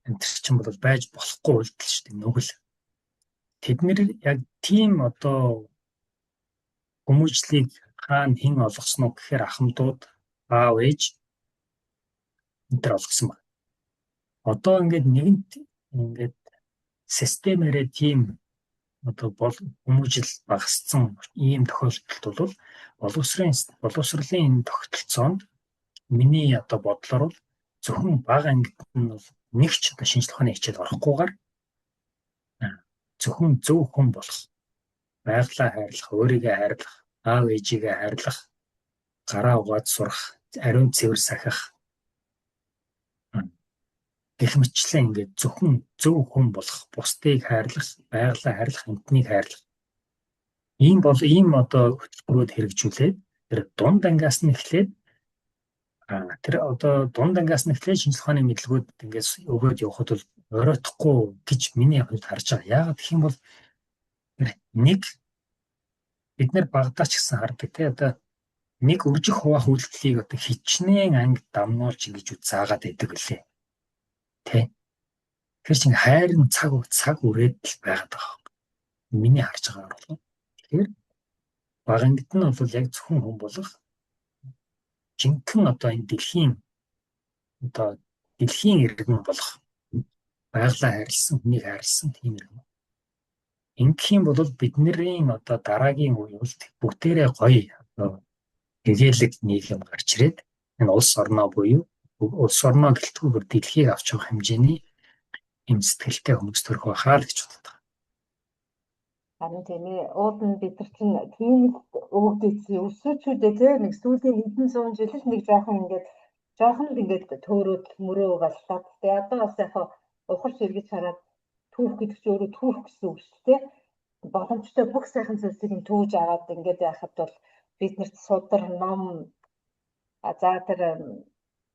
энэ чинь бол байж болохгүй үйлдэл шүү дээ. Нүгэл. Тэд нэр яг тийм одоо хүмүүжлийг хаана хэн олгосон уу гэхээр ахмадууд, аав ээж энэ төр олгосон байна. Одоо ингээд нэгэнт ингээд системээрээ тийм одоо бол хүмүүжил багассан ийм тохиолдолд бол боловсролын энэ тогтолцоонд миний одоо бодлоор бол зөвхөн бага ангид нь бол нэг ч одоо шинжлэх ухааны хичээл орохгүйгээр зөвхөн зөв хүн болох, байглаа хайрлах, өөрийгөө хайрлах, аав ээжигээ хайрлах, гараа угаад сурах, ариун цэвэр сахих гэх мэтчлэн ингээд зөвхөн зөв хүн болох, бусдыг хайрлах, байглаа хайрлах, амьтныг хайрлах. Ийм бол ийм одоо хөтөлбөрүүд хэрэгжүүлээд Тэр дунд ангиас нь эхлээд тэр одоо дунд ангиас нь эхлээд шинжлэх ухааны мэдлэгүүд ингээс өгөөд явхад бол оройтхгүй гэж миний хувьд харж байгаа. Яагаад гэх юм бол нэг бид нэр багадаа ч гэсэн хардаг тий, одоо нэг үржих хуваах үйлдэлийг одоо хичнээн анги дамнуулж ингэж заагаад байдаг үлээ. Тэ. Тэр чинь хайр нь цаг цаг үрээд л байгаад байгаа. Миний харж байгаагаар бол. Тэгэхээр бага ангид нь бол яг зөвхөн хүн болох жинхэнэ одоо энэ дэлхийн иргэн болох, байгалаа хайрлсан, хүнийг хайрлсан тийм иргэн. Ингэх юм бол бидний одоо дараагийн үе бол бүгдээрээ гоё одоо гэгээлэг нийгэм гарч ирээд энэ улс орноо буюу улс орноо гэлтгүй бүр дэлхийг авч явах хэмжээний юм сэтгэлтэй хүмүүс төрөх байхаа л гэж боддог. Харин тийм ээ. Уул нь бид нар чинь тийм л өвөгдсөн өсөөчүүдээ тий нэг сүүлийн хэдэн зуун жил л нэг жоохон ингээд жоохон л ингээд төөрөөд мөрөө боллоо. Тэгээ одоо бас яг ухарч эргэж хараад түүх гэдэг чинь өөрөө түүх гэсэн үг шүү дээ. Боломжтой бүх сайхан зүйлсийг нь түүж аваад ингээд яхад бол биднэрт судар ном за тэр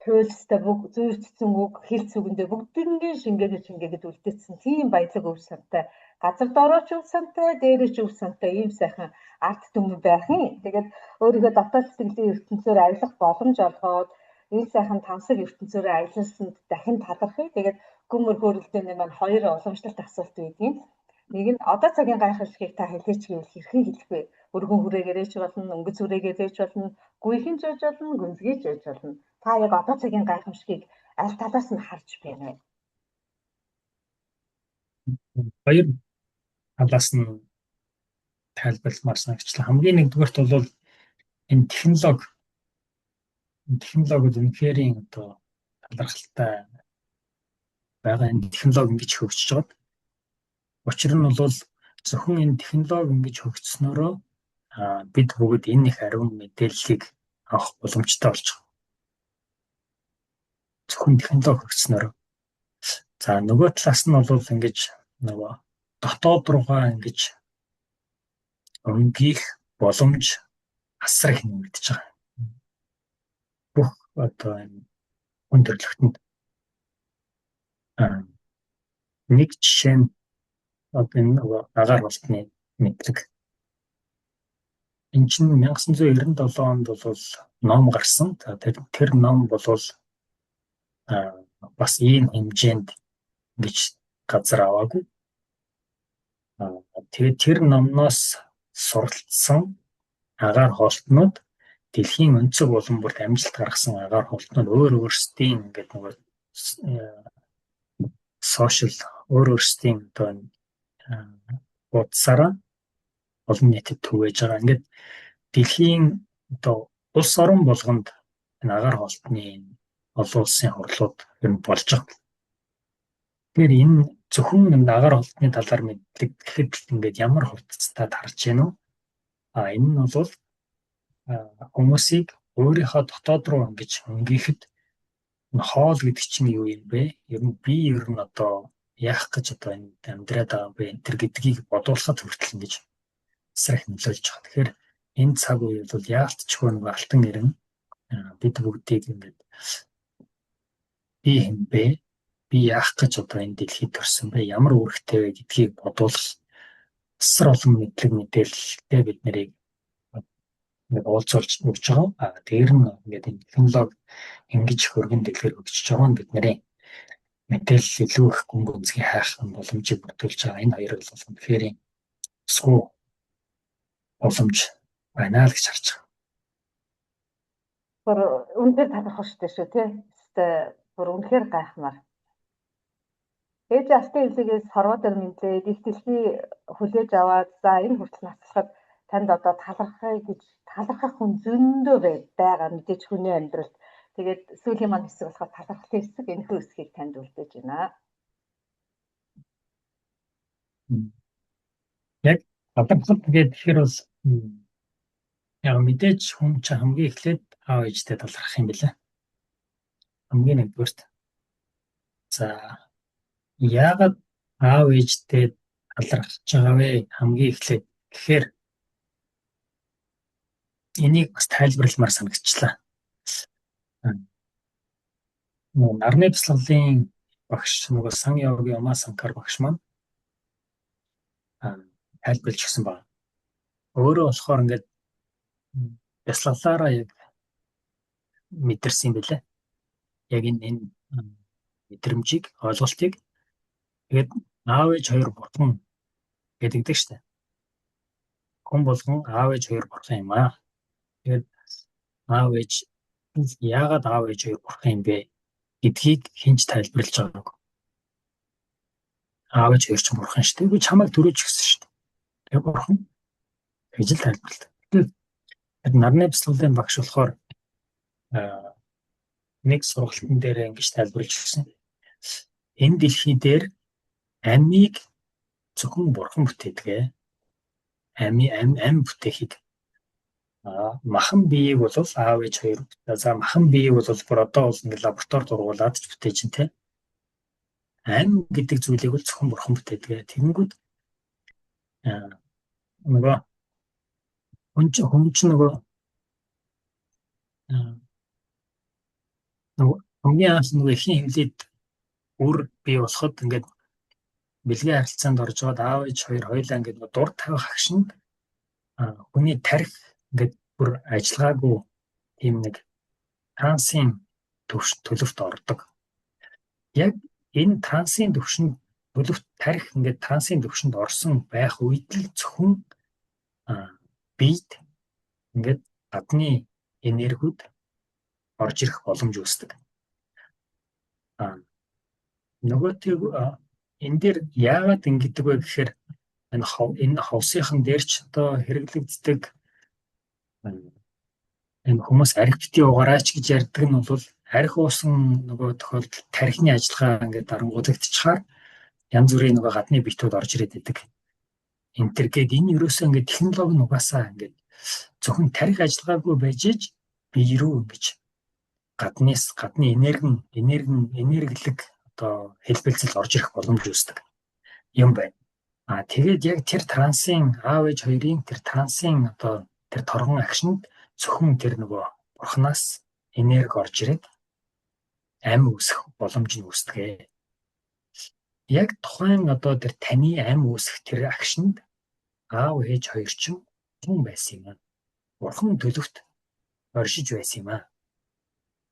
туйлстай бүх зүйрцсэн үг хэл зүгэндээ бүгднгийн шингээгээд шингээгээд үлдээсэн тийм баялаг өв сантай, газар доорооч өв сантай, дээрээч өв сантай ийм сайхан арт түмэн байх юм. Тэгээд өөрийгөө дотоод сэтгэлийн ертөнцөөр аялах боломж олгоод энэ сайхан тансаг ертөнцөөр аялсанд дахин талархъя. Тэгээд гүмөр хөөрөлдөөний маань хоёр уламжлалт асуулт байдгийн. Нэг нь одоо цагийн гайхамшигыг та хэлээч гэвэл хэрхэн хэлэх вэ? Өргөн хүрээгээрээ ч болно, өнгөц хүрээгээрээ ч болно, гүйхэн ч байж болно, гүнзгий ч байж болно. Та яг одоо цагийн гайхамшигыг аль талаас нь харж байна вэ? Хоёр талаас нь тайлбарламаар санагчлаа. Хамгийн нэгдүгээрт бол энэ технологи бол үнэхээр одоо талархалтай байгаа. Энэ технологи ингэж хөгжиж байгаад учир нь бол зөвхөн энэ технологи ингэж хөгжснөөрөө бид бүгд энэ их ариун мэдээллийг авах боломжтой болж байгаа. Зөвхөн технологи хөгжснөөрөө. За нөгөө талаас нь бол ингэж нөгөө дотоод руугаа ингэж өнгийх боломж асар их нэмэгдэж байгаа. Бүх одоо энэ хүн төрөлхтөнд нэг жишээ нь одоо энэ нөгөө агаар болтны мэдлэг. Энэ чинь 1997 онд бол ном гарсан. За тэр ном бол бас ийм хэмжээнд ингэж газар аваагүй. Тэгээд тэр номноос суралцсан агаар хоолтнууд дэлхийн өнцөг улам бүрт амжилт гаргасан агаар хоолтнууд өөр өөрсдийн ингээд нөгөө сошиал өөр өөрсдийн одоо хуудасаараа олон нийтэд түгээж байгаа. Ингээд дэлхийн одоо улс орон болгонд энэ агаар хоолтны олон улсын хурлууд ер нь болж байгаа. Тэгэхээр энэ зөвхөн энэ агаар хоолтны талаар мэдлэг гэхэд ингээд ямар хурдцтай тарж гэнэ үү? А энэ нь бол хүмүүсийг өөрийнхөө дотоод руу ингэж өнгийхэд хоол гэдэг чинь юу юм бэ? Ер нь би ер нь одоо яах гэж одоо энэ амьдраад байгаа юм бэ? Энэ төр гэдгийг бодуулахад хүртэл ингэж асар их нөлөөлж байгаа. Тэгэхээр энэ цаг үе бол яалтчгүй нэг алтан эрен бид бүгдийг ингээд би хэн бэ? Би яах гэж одоо энэ дэлхийд төрсөн бэ? Ямар үүрэгтэй вэ гэдгийг бодуулах асар олон мэдлэг мэдээлэлтэй бид нарыг ингээд уулзуулж өгч байгаа. А дээр нь ингээд энэ технологи ингэж хөргөн дэлгэр хөгжиж байгаа нь бидний мэдээлэл илүү их гүн гүнзгий хайх боломжийг бүрдүүлж байгаа. Энэ хоёр бол үнэхээр өсгөө боломж байна л гэж харж байгаа. Бүр үнэхээр талархах шүү дээ шүү тий. Өстой бүр үнэхээр гайхмаар. Ээж алтан эвлэгээс хорвоо дээр мэдлээд их дэлхий хүлээж аваад за энэ хүртэл наслахад танд одоо талархъя гэж талархах хүн зөндөө байгаа мэдээж хүний амьдралд. Тэгээд сүүлийн маань хэсэг болохоор талархлын хэсэг, энэхүү хэсгийг танд үлдээж байна. Яг талархал тэгээд тэгэхээр бол яг мэдээж хүн чинь хамгийн эхлээд аав ээжтэй талархах юм билээ. Хамгийн нэгдүгээрт. За яагаад аав ээжтэй талархаж байгаа вэ? Хамгийн эхлээд гэхээр Энийг бас тайлбарламар санагчлаа. Нөгөө нарны бясалгалын багш нөгөө Сан Йоги Ума Санкар багш маань тайлбарлаж өгсөн байна. Өөрөө болохоор ингээд бясалгалаараа яг мэдэрсэн юм билээ. Яг энэ мэдрэмжийг, ойлголтыг. Тэгээд аав ээж хоёр бурхан гэдэг штэ. Хүн болгон аав ээж хоёр бурхан юм аа. Тэгээд аав ээж яагаад аав ээж хоёр бурхан юм бэ гэдгийг хэн ч тайлбарлаж байгаагүй. Аав ээж хоёр ч бурхан шүү дээ. Би чамайг төрөөж өгсөн шүү дээ. Тэгээ бурхан гэж л тайлбарладаг. Тэгээд нарны бясалгалын багш болохоор нэг сургалтын дээр ингэж тайлбарлаж өгсөн. Энэ дэлхий дээр амийг зөвхөн бурхан бүтээдэг. Ам бүтээхийг махан биеийг бол аав ээж хоёр, за махан биеийг бол бүр одоо бол ингээд лабораторид ургуулад ч бүтээж чинь те. Ам гэдэг зүйлийг бол зөвхөн бурхан бүтээдэг. Тэгэнгүүт нөгөө хүн чинь нөгөө хамгийн анх нөгөө эхийн хөвлөд үр бий болоход ингээд бэлгийн харилцаанд орж байгаад аав ээж хоёр хоёулаа ингээд дур тавих агшинд хүний тарих ингээд бүр ажиллагаагүй тийм нэг трансын төлөвт ордог. Яг энэ трансын төвшөнд төлөвт тарих ингээд трансын төвшөнд орсон байх үед л зөвхөн биед ингээд гадны энергиуд орж ирэх боломж үүсдэг. Нөгөөтийг энэ дээр яагаад ингэдэг вэ гэхээр энэ ховсынхан дээр ч одоо хэрэглэгддэг энэ хүмүүс арх битгий угаараач гэж ярьдаг нь бол арх уусан нөгөө тохиолдолд тархины ажиллагаа ингээд дарангуйлагдчихаар янз бүрийн нөгөө гадны битүүд орж ирээд байдаг. Энэ төр гээд энэ ерөөсөө ингээд технологи нь угаасаа ингээд зөвхөн тарих ажиллагаагүй байж иж бие рүү ингэж гаднаас гадны энерги энерги энерглэг одоо хэлбэлзэл орж ирэх боломж үүсдэг юм байна. А тэгээд яг тэр трансын аав ээж хоёрын тэр трансын одоо тэр торгон агшинд зөвхөн тэр нөгөө бурхнаас энерги орж ирээд ам үүсэх боломж нь үүсдэг. Яг тухайн одоо тэр таны ам үүсэх тэр агшинд аав ээж хоёр чинь хүн байсан юм аа. Бурхан төлөвт оршиж байсан юм аа.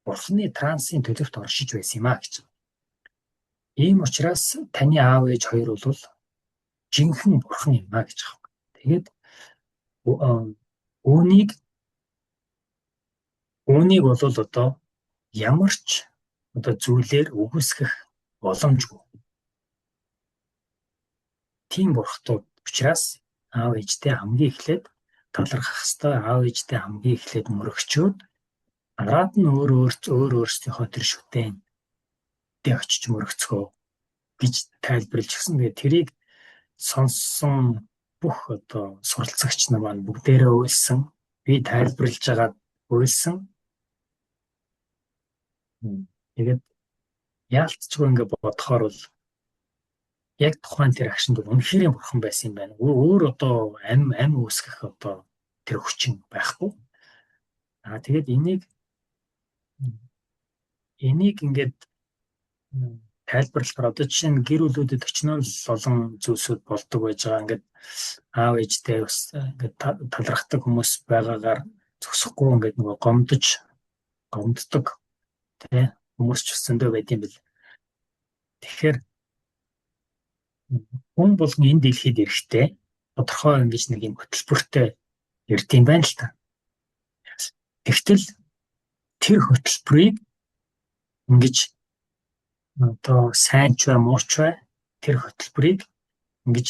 Бурханы трансын төлөвт оршиж байсан юм аа гэж. Ийм учраас таны аав ээж хоёр бол жинхэнэ бурхан юм а гэж байгаа. Тэгээд үүнийг бол одоо ямар ч одоо зүйлээр үгүйсгэх боломжгүй. Тийм бурхтууд учраас аав ээжтэй хамгийн эхлээд талархах ёстой, аав ээжтэй хамгийн эхлээд мөрөгчөөд дараад нь өөр өөр өөр өөрсдийнхөө тэр шүтэн дэ очиж мөрөгцгөө гэж тайлбарлаж өгсөн. Тэгээд тэрийг сонссон бүх одоо суралцагч нар маань бүгдээрээ уйлсан. Би тайлбарлаж байгаад уйлсан. Тэгээд яалтчгүй ингээ бодохоор бол яг тухайн тэр агшинд бол үнэхээр бурхан байсан юм байна. Өөр одоо ам үүсгэх одоо тэр хүчин байхгүй. Аа тэгээд энийг ингээд тайлбарлахаар одоо жишээ нь гэр бүлүүдэд очино л олон зүйлсүүд болдог байж байгаа. Ингээд аав ээжтэй бас ингээд талархдаг хүмүүс байгаагаар зогсохгүй ингээд нөгөө гомддог тий хүмүүс ч зөндөө байд юм бэл. Тэгэхээр хүн болгон энэ дэлхийд ирэхдээ тодорхой ингэж нэг юм хөтөлбөртэй ирд юм байна л та. Тэгтэл тэр хөтөлбөрийг ингэж одоо сайн ч бай муу ч бай тэр хөтөлбөрийг ингэж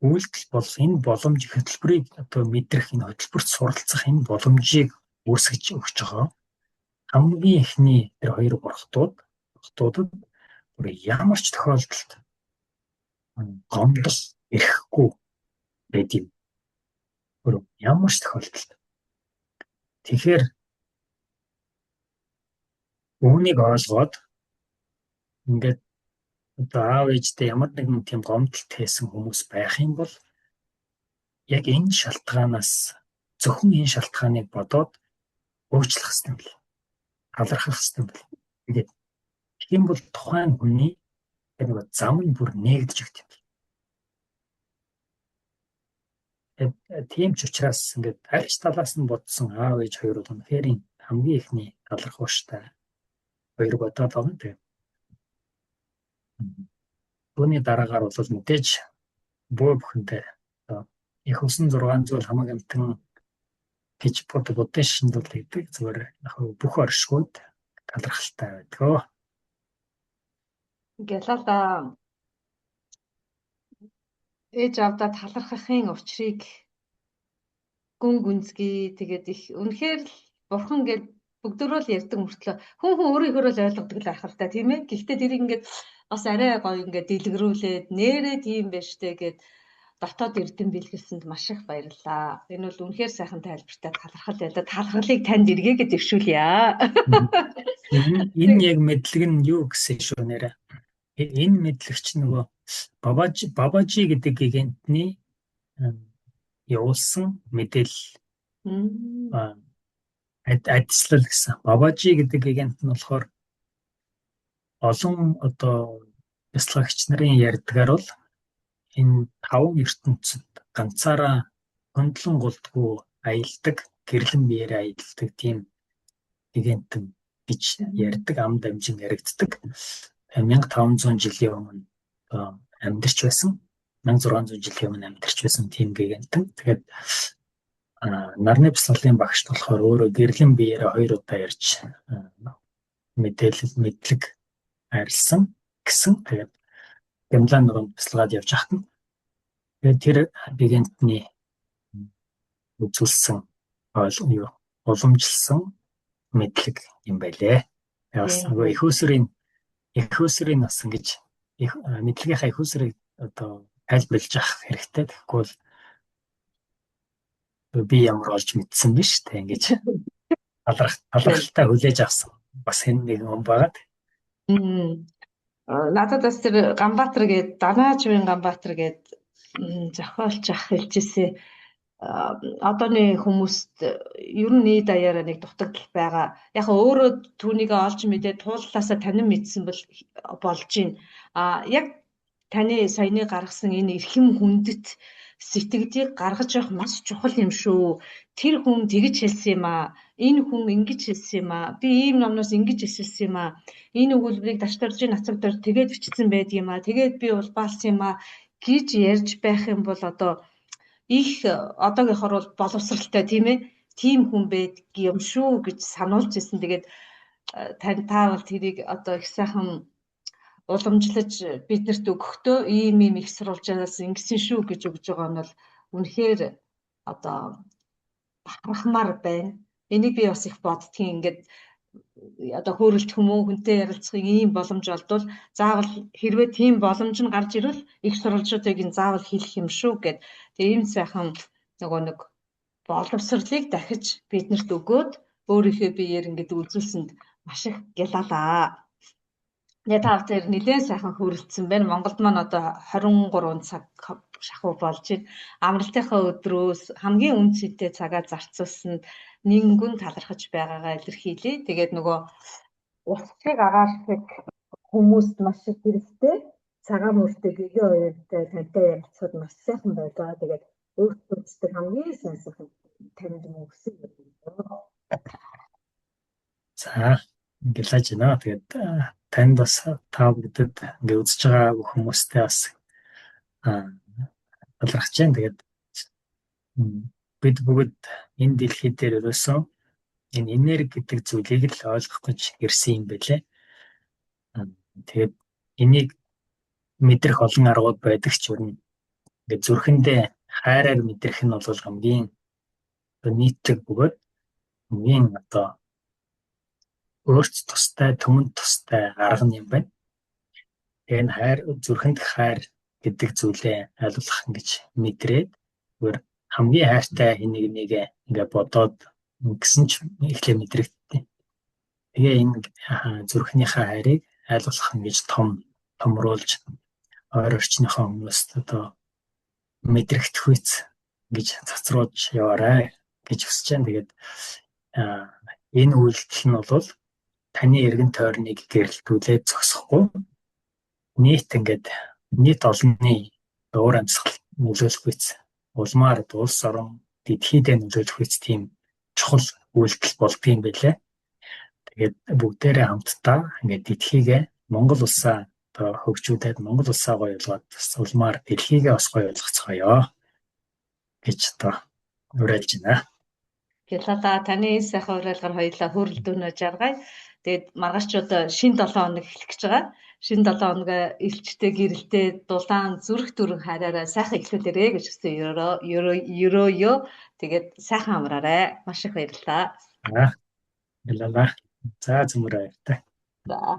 үйлдэл болох энэ боломж хөтөлбөрийг одоо мэдрэх, энэ хөтөлбөрт суралцах энэ боломжийг үүсгэж өгч байгаа хамгийн эхний тэр хоёр бурхтуудад бүр ямар ч тохиолдолд гомдол ирэхгүй байд юм. Бүр ямар ч тохиолдолд. Тэгэхээр үүнийг ойлгоод ингээд одоо аав ээжтэй ямар нэгэн тийм гомдолт хийсэн хүмүүс байх юм бол яг энэ шалтгаанаас Зөвхөн энэ шалтгааныг бодоод уучлах хэрэгтэй юм бэл. Талархах хэрэгтэй юм бэл. Тэгээд тийм бол тухайн хүний тэр нэг зам нь бүр нээгдэж өгд юм. Тэгээд тийм ч учраас ингээд альч талаас нь бодсон аав ээж хоёр бол үнэхээр хамгийн ихний талархууштай хоёр бодоод байгаа юм. Тэгээд түүний дараагаар бол мэдээж бөө бүхэндээ их усан 6 зүйл хамаг амтан гэж буддын шинд бол гэдэг зүгээр яг бүх оршихуйд талархалтай байдаг. Гялалаа ээж аавдаа талархахын учрыг гүн гүнзгий тэгээд их үнэхээр л бурхан гэж бүгдөрөө л ярьдаг мөртлөө хүн хүн өөрийнхөө л ойлгодог л байх л та, тийм ээ. Гэхдээ тэрийг ингээд бас арай гоё ингээд дэлгэрүүлээд нэрээ тийм байж тээ гэд дотоод эрдэм бэлгэлсэнд маш их баярлалаа. Энэ бол үнэхээр сайхан тайлбартай талархал байлаа. Талархлыг танд эргээгээд дэвшүүлье. Энэ яг мэдлэг нь юу гэсэн шүү нэрэ. Энэ мэдлэг чинь нөгөө Бабажи гэдэг гигантны явуулсан мэдээлэл адислал гэсэн. Бабажи гэдэг гигант нь болохоор олон одоо бясалгагч нарын ярьдгаар бол энэ таван ертөнцид ганцаараа хөндлөн голдгүй аялдаг, гэрлэн биеэр аялдаг тийм гигантэн гэж ярьдаг, ам дамжин яригддаг. 1500 жилийн өмнө амьдарч байсан. 1600 жилийн өмнө амьдарч байсан тийм гигантэн. Тэгээд нарны бясалгалын багш болохоор өөрөө гэрлэн биеэрээ хоёр удаа ярьж мэдээлэл мэдлэг арилсан гэсэн. Тэгээд Гямлан нуруунд бясалгаад явж байхад нь тэгээд тэр гигантны үзүүлсэн юу уламжилсан мэдлэг юм байлээ. Бас нөгөө их усрын бас ингэж мэдлэгийнхаа их усрыг одоо тайлбарлаж авах хэрэгтэй. Тэгэхгүй бол би ямар олж мэдсэн биш тэ ингэж талархалтай хүлээж авсан бас хэн нэгэн хүн байгаад. Надад бас тэр Ганбаатар гээд Данаажвын Ганбаатар гээд зохиолч ах хэлжээсээ одооны хүмүүст ер нь нийт даяараа нэг дутагдал байгаа. Яг өөрөө түүнийг олж мэдээ тууллаасаа танин мэдсэн бол болж байна. А яг таны саяны гаргасан энэ эрхэм хүндэт сэтгэгдийг гаргаж явах маш чухал юм шүү. Тэр хүн тэгж хэлсэн юм аа. Энэ хүн ингэж хэлсэн юм аа. Би ийм номноос ингэж эсэлсэн юм аа. Энэ өгүүлбэрийг Дашдоржийн нацаг дээр тэгээд бичсэн байдаг юм аа. Тэгээд би улбаалсан юм аа гэж ярьж байх юм бол одоо их одоогийнхор бол боловсралтай, тийм ээ. Тийм хүн байдаг юм шүү гэж сануулж ирсэн. Тэгээд тань та бол тэрийг одоо их сайхан уламжлаж биднэрт өгөхдөө ийм ийм их сурвалжаас ингэсэн шүү гэж өгж байгаа нь бол үнэхээр одоо бахархмаар байна. Энийг би бас их боддгийн, ингээд одоо хөөрөлдөх юм уу, хүнтэй ярилцахын ийм боломж олдвол заавал хэрвээ тийм боломж нь гарч ирвэл их сурвалжуудыг нь заавал хэлэх юм шүү гэд. Тэгээ ийм сайхан нөгөө нэг боловсролыг дахиж биднэрт өгөөд өөрийнхөө биеэр ингээд үзүүлсэнд маш их гялалаа. Тэгээ та хоёр нэлээд сайхан хөөрөлдсөн байна. Монголд маань одоо 23 цаг шахуу болж байна. Амралтынхаа өдрөөс хамгийн үн цэнтэй цагаа зарцуулсан нэнгүн талархаж байгаагаа илэрхийлье. Тэгээд нөгөө ус шиг агаар шиг хүмүүст маш их хэрэгтэй. Цагаан мөртэй гэгээ хоёртой тантай ярилцахад маш сайхан байлаа. Тэгээд өөртөө үздэг хамгийн сайн сайхан танд мөксөн юм. За, ингэлаж байна. Тэгээд танд бас та бүгдэд ингээ үзэж байгаа бүх хүмүүстэй бас талархаж байна. Тэгээд бид бүгд энэ дэлхий дээр ерөөсөн энэ энерги гэдэг зүйлийг л ойлгох гэж ирсэн юм байлээ. Тэгээд энийг мэдрэх олон аргууд байдаг ч ер нь ингээ зүрхэндээ хайраар мэдрэх нь бол хамгийн нийтлэг бөгөөд хамгийн одоо өөрт тустай, түмэнд тустай арга юм байна. Тэгээ энэ хайр, зүрхэнд хайр гэдэг зүйлээ аль болох ингэж мэдрээд зүгээр хамгийн хайртай энийг нэг ингээ бодоод ингэсэн ч эхлээ мэдрэгддэг. Тэгээ энэ зүрхнийхээ хайрыг аль болох ингэж том томруулж ойр орчныхоо хүмүүст одоо мэдрэгдэхүйц гэж цацруулж яваарай. гэж хүсэж байна. Тэгээд энэ үйлдэл нь бол таны эргэн тойрныг гэрэлтүүлээд зогсохгүй нийт ингээд нийт олонний уур амьсгал нөлөөлөх биз, улмаар улс орон дэлхийдээ нөлөөлөх биз, тийм чухал үйлдэл болдгийм билээ. Тэгээд бүгдээрээ хамтдаа ингээд дэлхийгээ, Монгол улсаа одоо хөгжүүлээд, Монгол улсаа гоё болгоод, бас улмаар дэлхийгээ бас гоё болгоцгоё гэж одоо уриалж байна. Баярлалаа. Таны энэ сайхан уриалгаар хоёулаа хөөрөлдөөнөө жаргая. Тэгээд маргааш ч одоо шинэ 7 хоног эхлэх гэж байгаа. Шинэ 7 хоног элчтэй, гэрэлтэй, дулаан, зүрх дүүрэн хайраараа сайхан эхлүүлээрэй гэж хүсэн ерөөё. Тэгээд сайхан амраарай. Маш их баярлалаа. Аа. Баярлалаа. За, цөмөр баяртай. За.